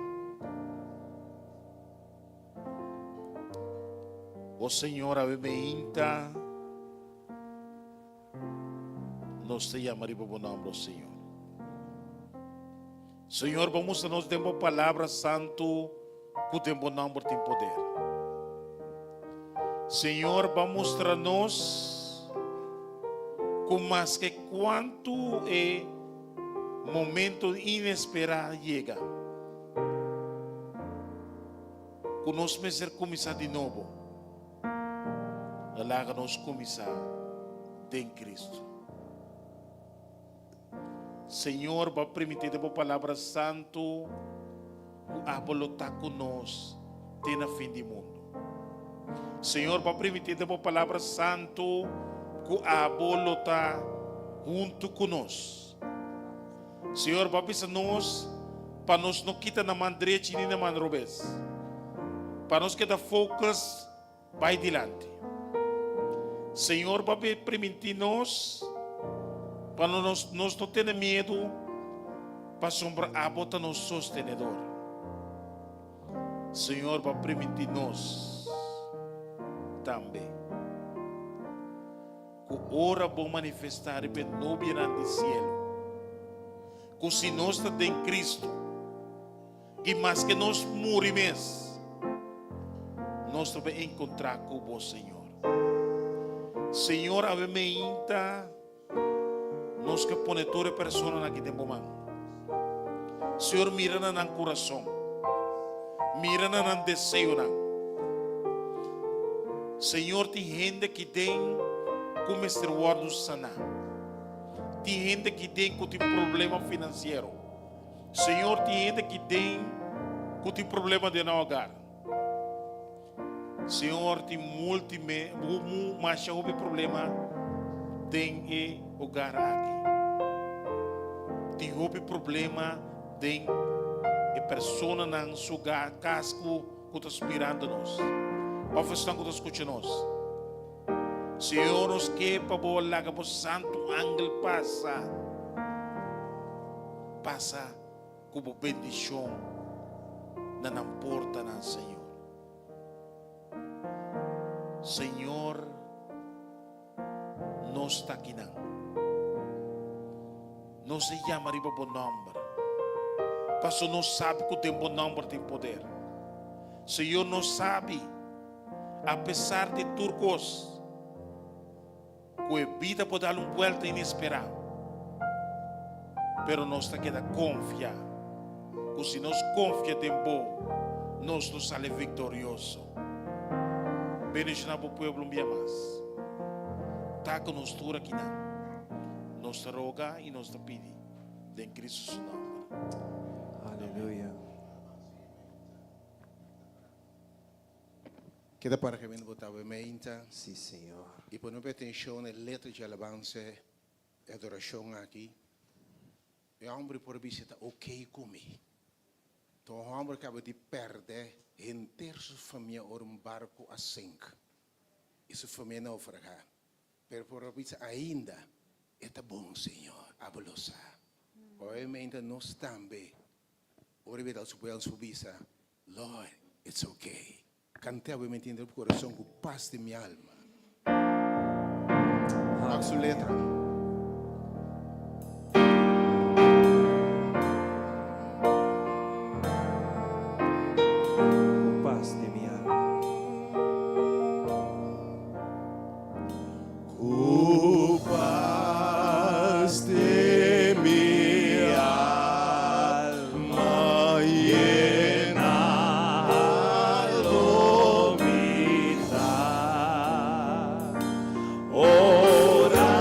O Señor, awe meinta nos ta yama riba bo nomber, o Señor. Señor, bo mustra nos den bo palabra santu ku den bo nomber tin poder. Señor, bo mustra nos ku maske kuantu e momento inesperá yega, ku nos mester kuminsá di nobo, laga nos kuminsá den Kristu. Señor, bo a primintí den bo Palabra Santu ku abo lo ta ku nos te na fin di mundu. Señor, bo a primintí den bo Palabra Santu ku abo lo ta huntu ku nos. Señor, bo a bisa nos pa nos no kita na man drechi ni na man robes. Pa nos keda focus bai dilanti. Señor, bo a primintí nos pa nos nos no tene miedu pasobra abo ta nos sostenedor. Señor, bo a primintí nos tambe ku ora bo manifestá riba e nubianan di sielu, ku si nos ta den Kristu, i maske nos muri mes, nos ta bai enkontrá ku bo, Señor. Señor, awe meinta nos ke pone tur e personanan aki den bo man. Señor, mira na nan kurason. Mira na nan deseonan. Señor, tin hende aki den ku mester wòrdu saná. Tin hende aki den ku tin problema finansiero. Señor, tin hende aki den ku tin problema den nan hogar. Señor, tin multi me, mu, masha hopi problema den e hogar aki. Tin hopi problema den e personanan su cas ku ku ta mirando nos of esnan ku ta skucha nos. Señor, nos ke pa bo laga bo santu angel pasa, pasa ku bo bendishon na nan portanan, Señor. Señor, nos ta akinan. Nos a yama riba bo nòmber, pasobra nos sabi ku den bo nòmber tin poder. Señor, nos sabi, apesar di tur kos, ku e bida por dal un buelta inesperá, pero nos ta keda konfia ku si nos konfia den bo, nos lo sali viktorioso. Bendishoná bo pueblo un bia mas. Ta ku nos tur akinan. Nos ta roga i nos ta pidi den Cristo su nòmber. Aleluya. Keda para kaminda bo ta meinta. Sí, Señor. I pone hopi atenshon na e letra dje alabansa i adorashon aki. E hòmber por bisa ta okey ku mi. Ta un hòmber kaba di pèrdè henter su famia ora un barku a sink i su famia naufragá. Pero por bisa ainda e ta bon, Señor, abo lo sa. Obviamente nos tambe ora bira su pueblo su bisa, Lord, it's okay. Cant'e abo mi tin den corazon cu paz den mi alma. Wak su letra. Cu paz den mi alma. Ku pas di mi alma yena lo mi ta. Ora.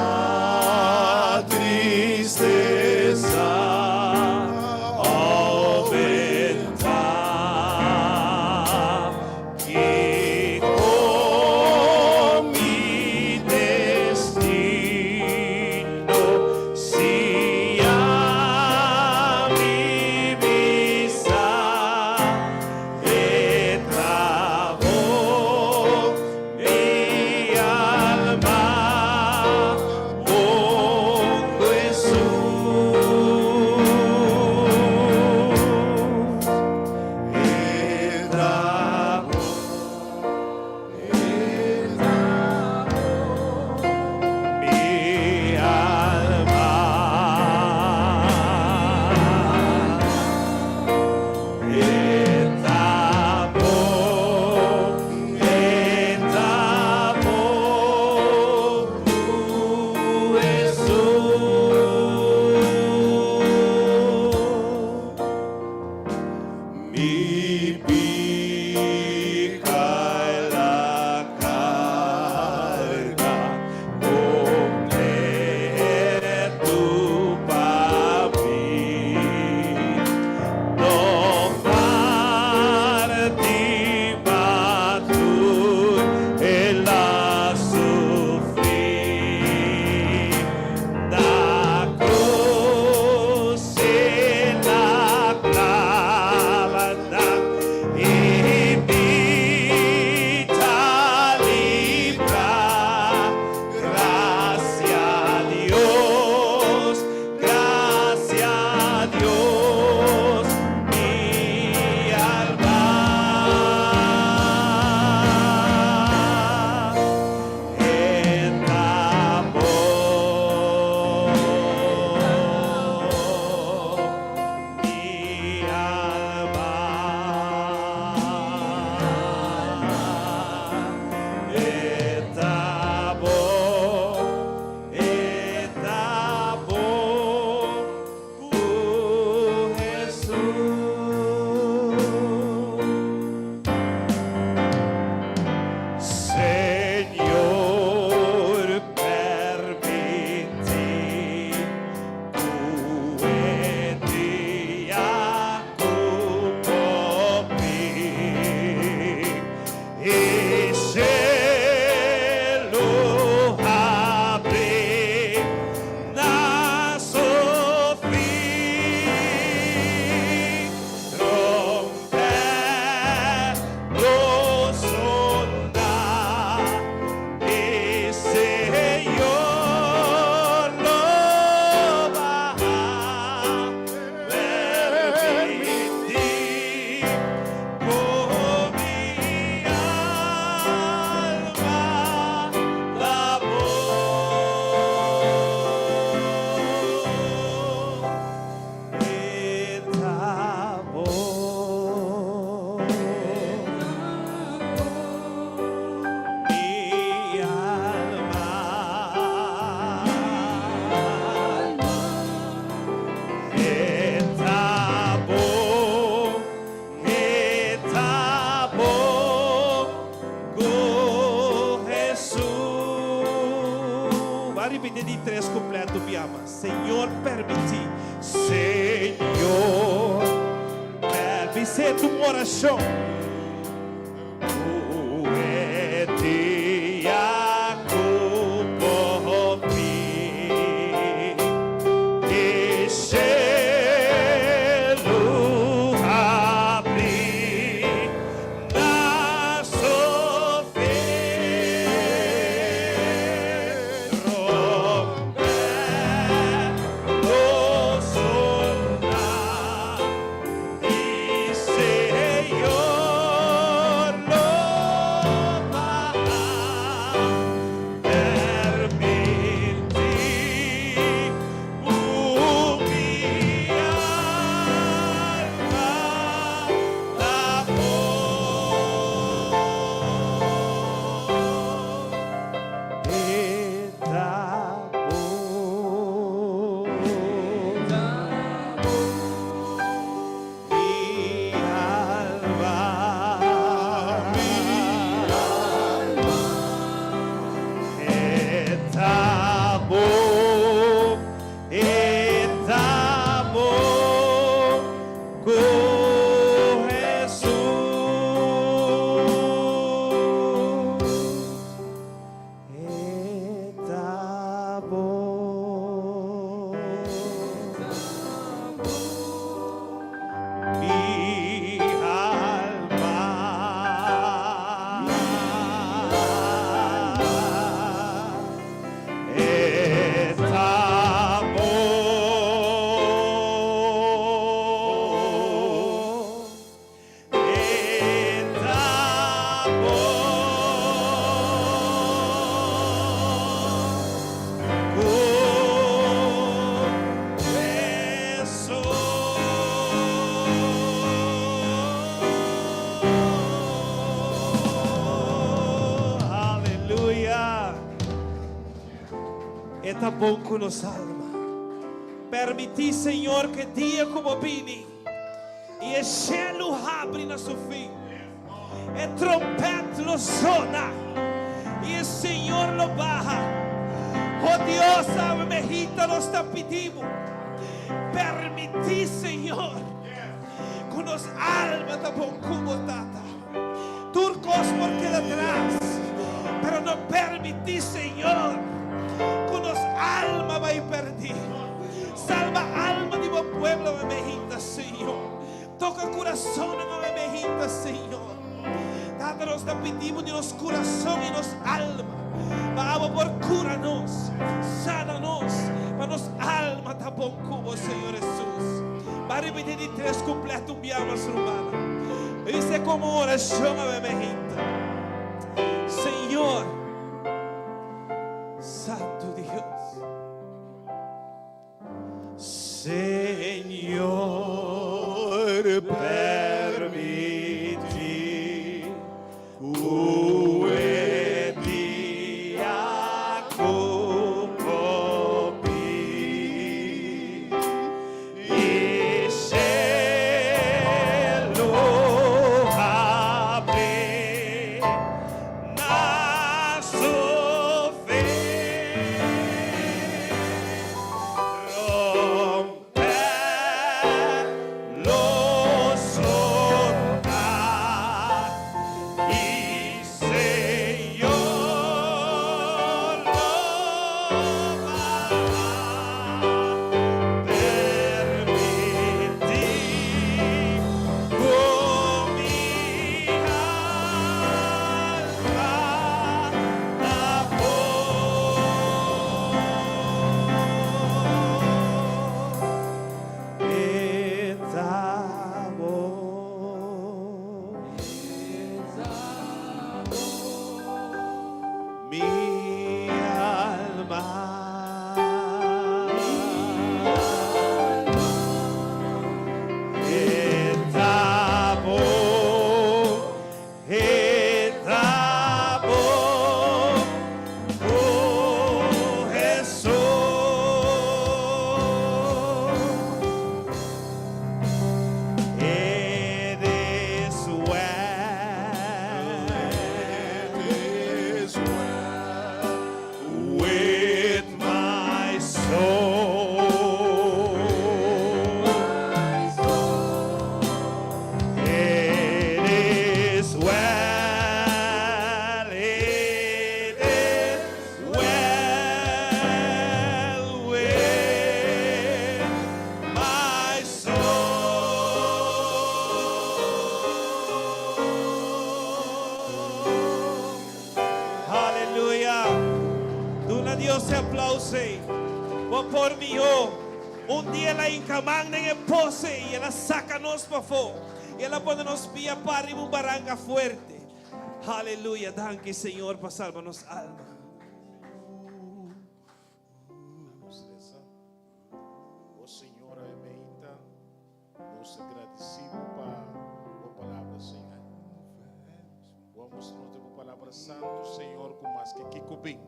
Ban ripití di tres kompleto biama. Señor permití. Señor permití. Ta un orashon. Ku e dia ku bo bin i shelu habri na su fin. Tròmpèt lo zona i Señor lo baha. Permití ku mi alma ta bon. E ta bon. Mi alma. E ta bon, e ta bon ku Hesus. E ta bon. Mi alma. E ta bon. E ta bon. Ku Hesus. Aleluya. E ta bon ku nos alma. Permití, Señor, ku dia ku bo bini i e shelu habri na su fin. E tròmpèt lo zona i e Señor lo baha. Oh Dios, awe mainta nos ta pidiendo. Permití, Señor, ku nos alma ta bon ku bo, Tata. Tur kos por keda atras, pero no permití, Señor, ku nos alma bai pèrdí. Salba alma di bo pueblo, mainta, Señor. Toka kurason mainta, Señor. Tata, nos ta pidiendo di nos kurason i nos alma. Pa por kura nos, sana nos, pa nos alma ta bon ku bo, Señor Hesus. Ban ripití di tres kompleto un biaha mas, ruman. Esei komo orashon mainta. Señor, Santu Dios. Señor, permití ku e dia ku bo bin i shelu habri na su fin. Tròmpèt. Bo por mihó. Un dia el a hinka man den e pos ei i el a saka nos pafó i el a pone nos pia pa riba un baranka fuerte. Aleluya! Danki Señor pa salba nos alma. Nos resa. O Señor, awe meinta nos ta gradisí Bo pa Bo palabra, Señor. Bo a mustra nos den Bo palabra santu, Señor, ku maske kiko bin,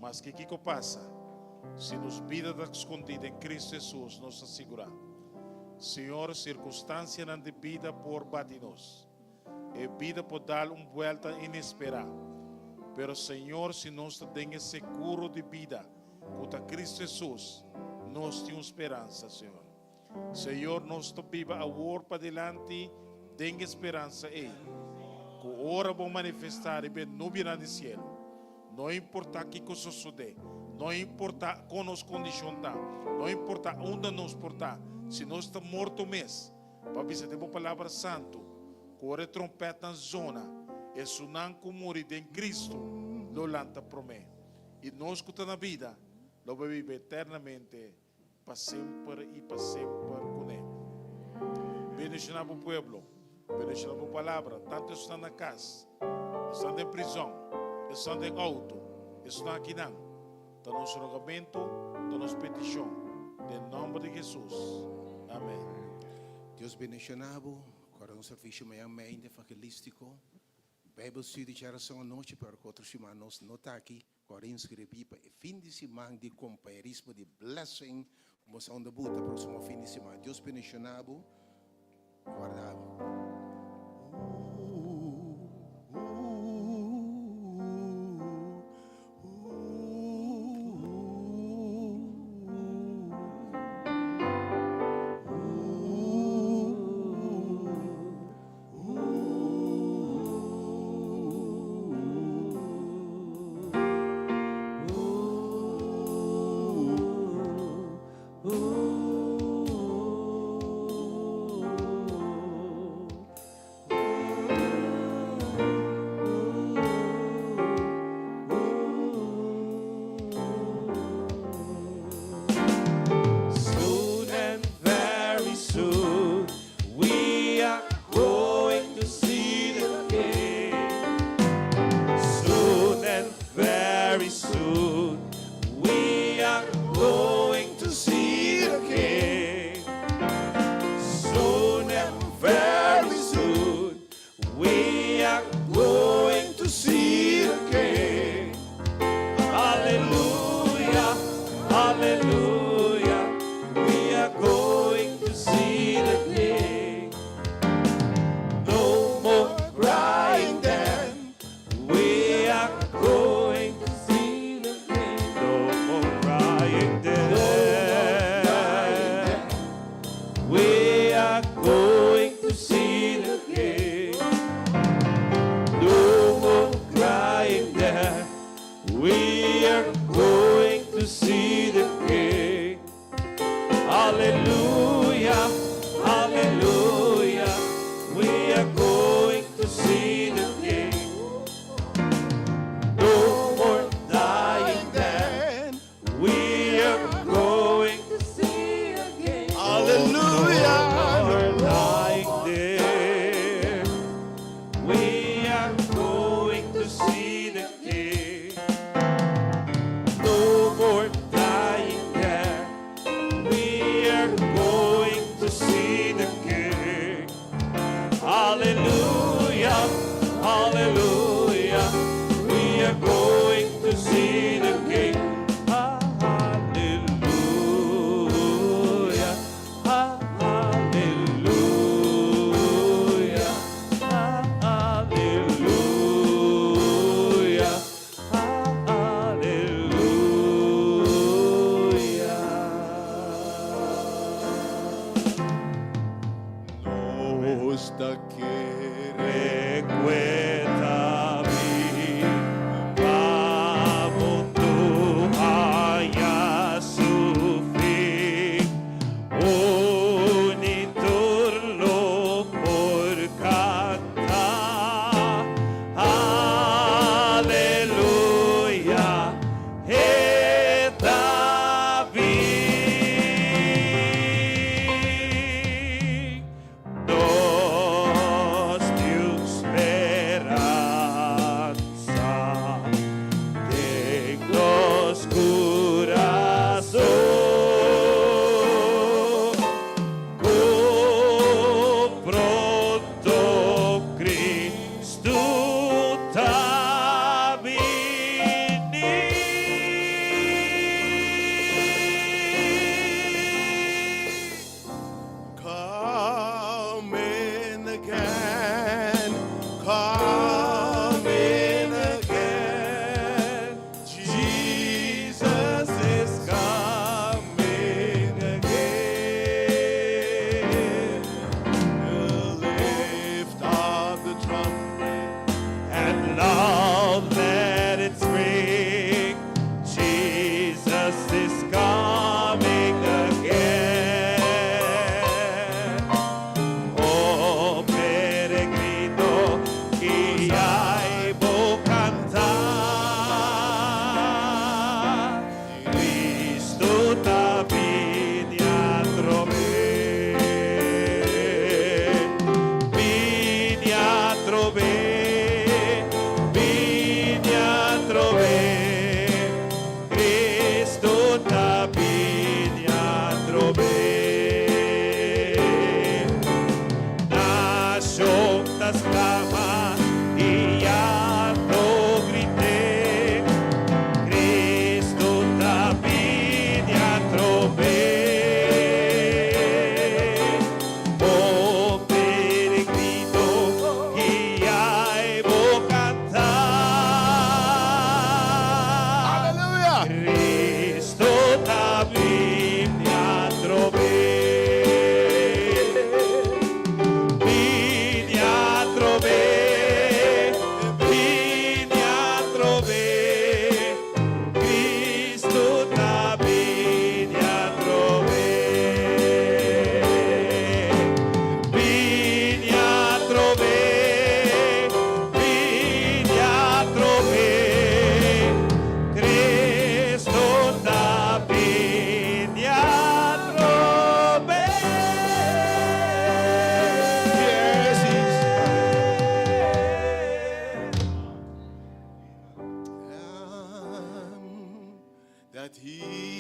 maske kiko pasa, si nos bida ta skondí den Cristo Hesus, nos ta sigurá. Señor, sirkunstansianan di bida por bati nos. E bida por dal un buelta inesperá. Pero Señor, si nos ta den e seguro di bida ku ta Cristo Hesus, nos tin un speransa, Señor. Señor, nos ta biba awor padilanti den e speransa ei, ku ora Bo manifestá riba e nubianan di sielu, no importá kiko sosodé, no importá kon nos kondishon ta, no importá unda nos por ta, si nos ta morto mes, Pa bisa den bo Palabra Santu, ku ora e trompètnan zona, esunnan ku muri den Kristu lo lanta promé, i nos ku ta na bida lo bai biba eternamente pa semper i pa semper kuné. Bendishoná bo pueblo, bendishoná bo Palabra, tantu esunnan na kas, esunnan den prizòn, esunnan den outo, esunnan akinan. Ta nos rogamentu, ta nos petishon, den nòmber di Hesus. Amèn. Dios bendiciona bo. Kòrda un servicio mañan meinta evangelístico. Bijbel studie djarason anochi, pero ku otro siman nos no ta aki. Kòrda inscribí pa e fin di siman di kompañerismo di Blessing ku bo sa unda buta próksimo fin di siman. Dios bendiciona bo. Warda bo. Soon and very soon we are going to see the King. Soon and very soon we are going to see the King. Soon and very soon we are going to see the King. Hallelujah, hallelujah. We are going to see the King. No more crying then. We are going to see the King. No more crying then. We are going to see the King. No more crying there. We are going to see the King.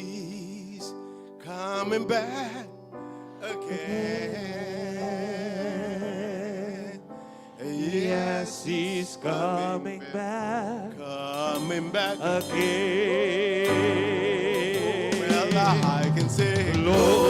He's coming back again. Yes, he's coming back Coming back again. Well, I can say Glory.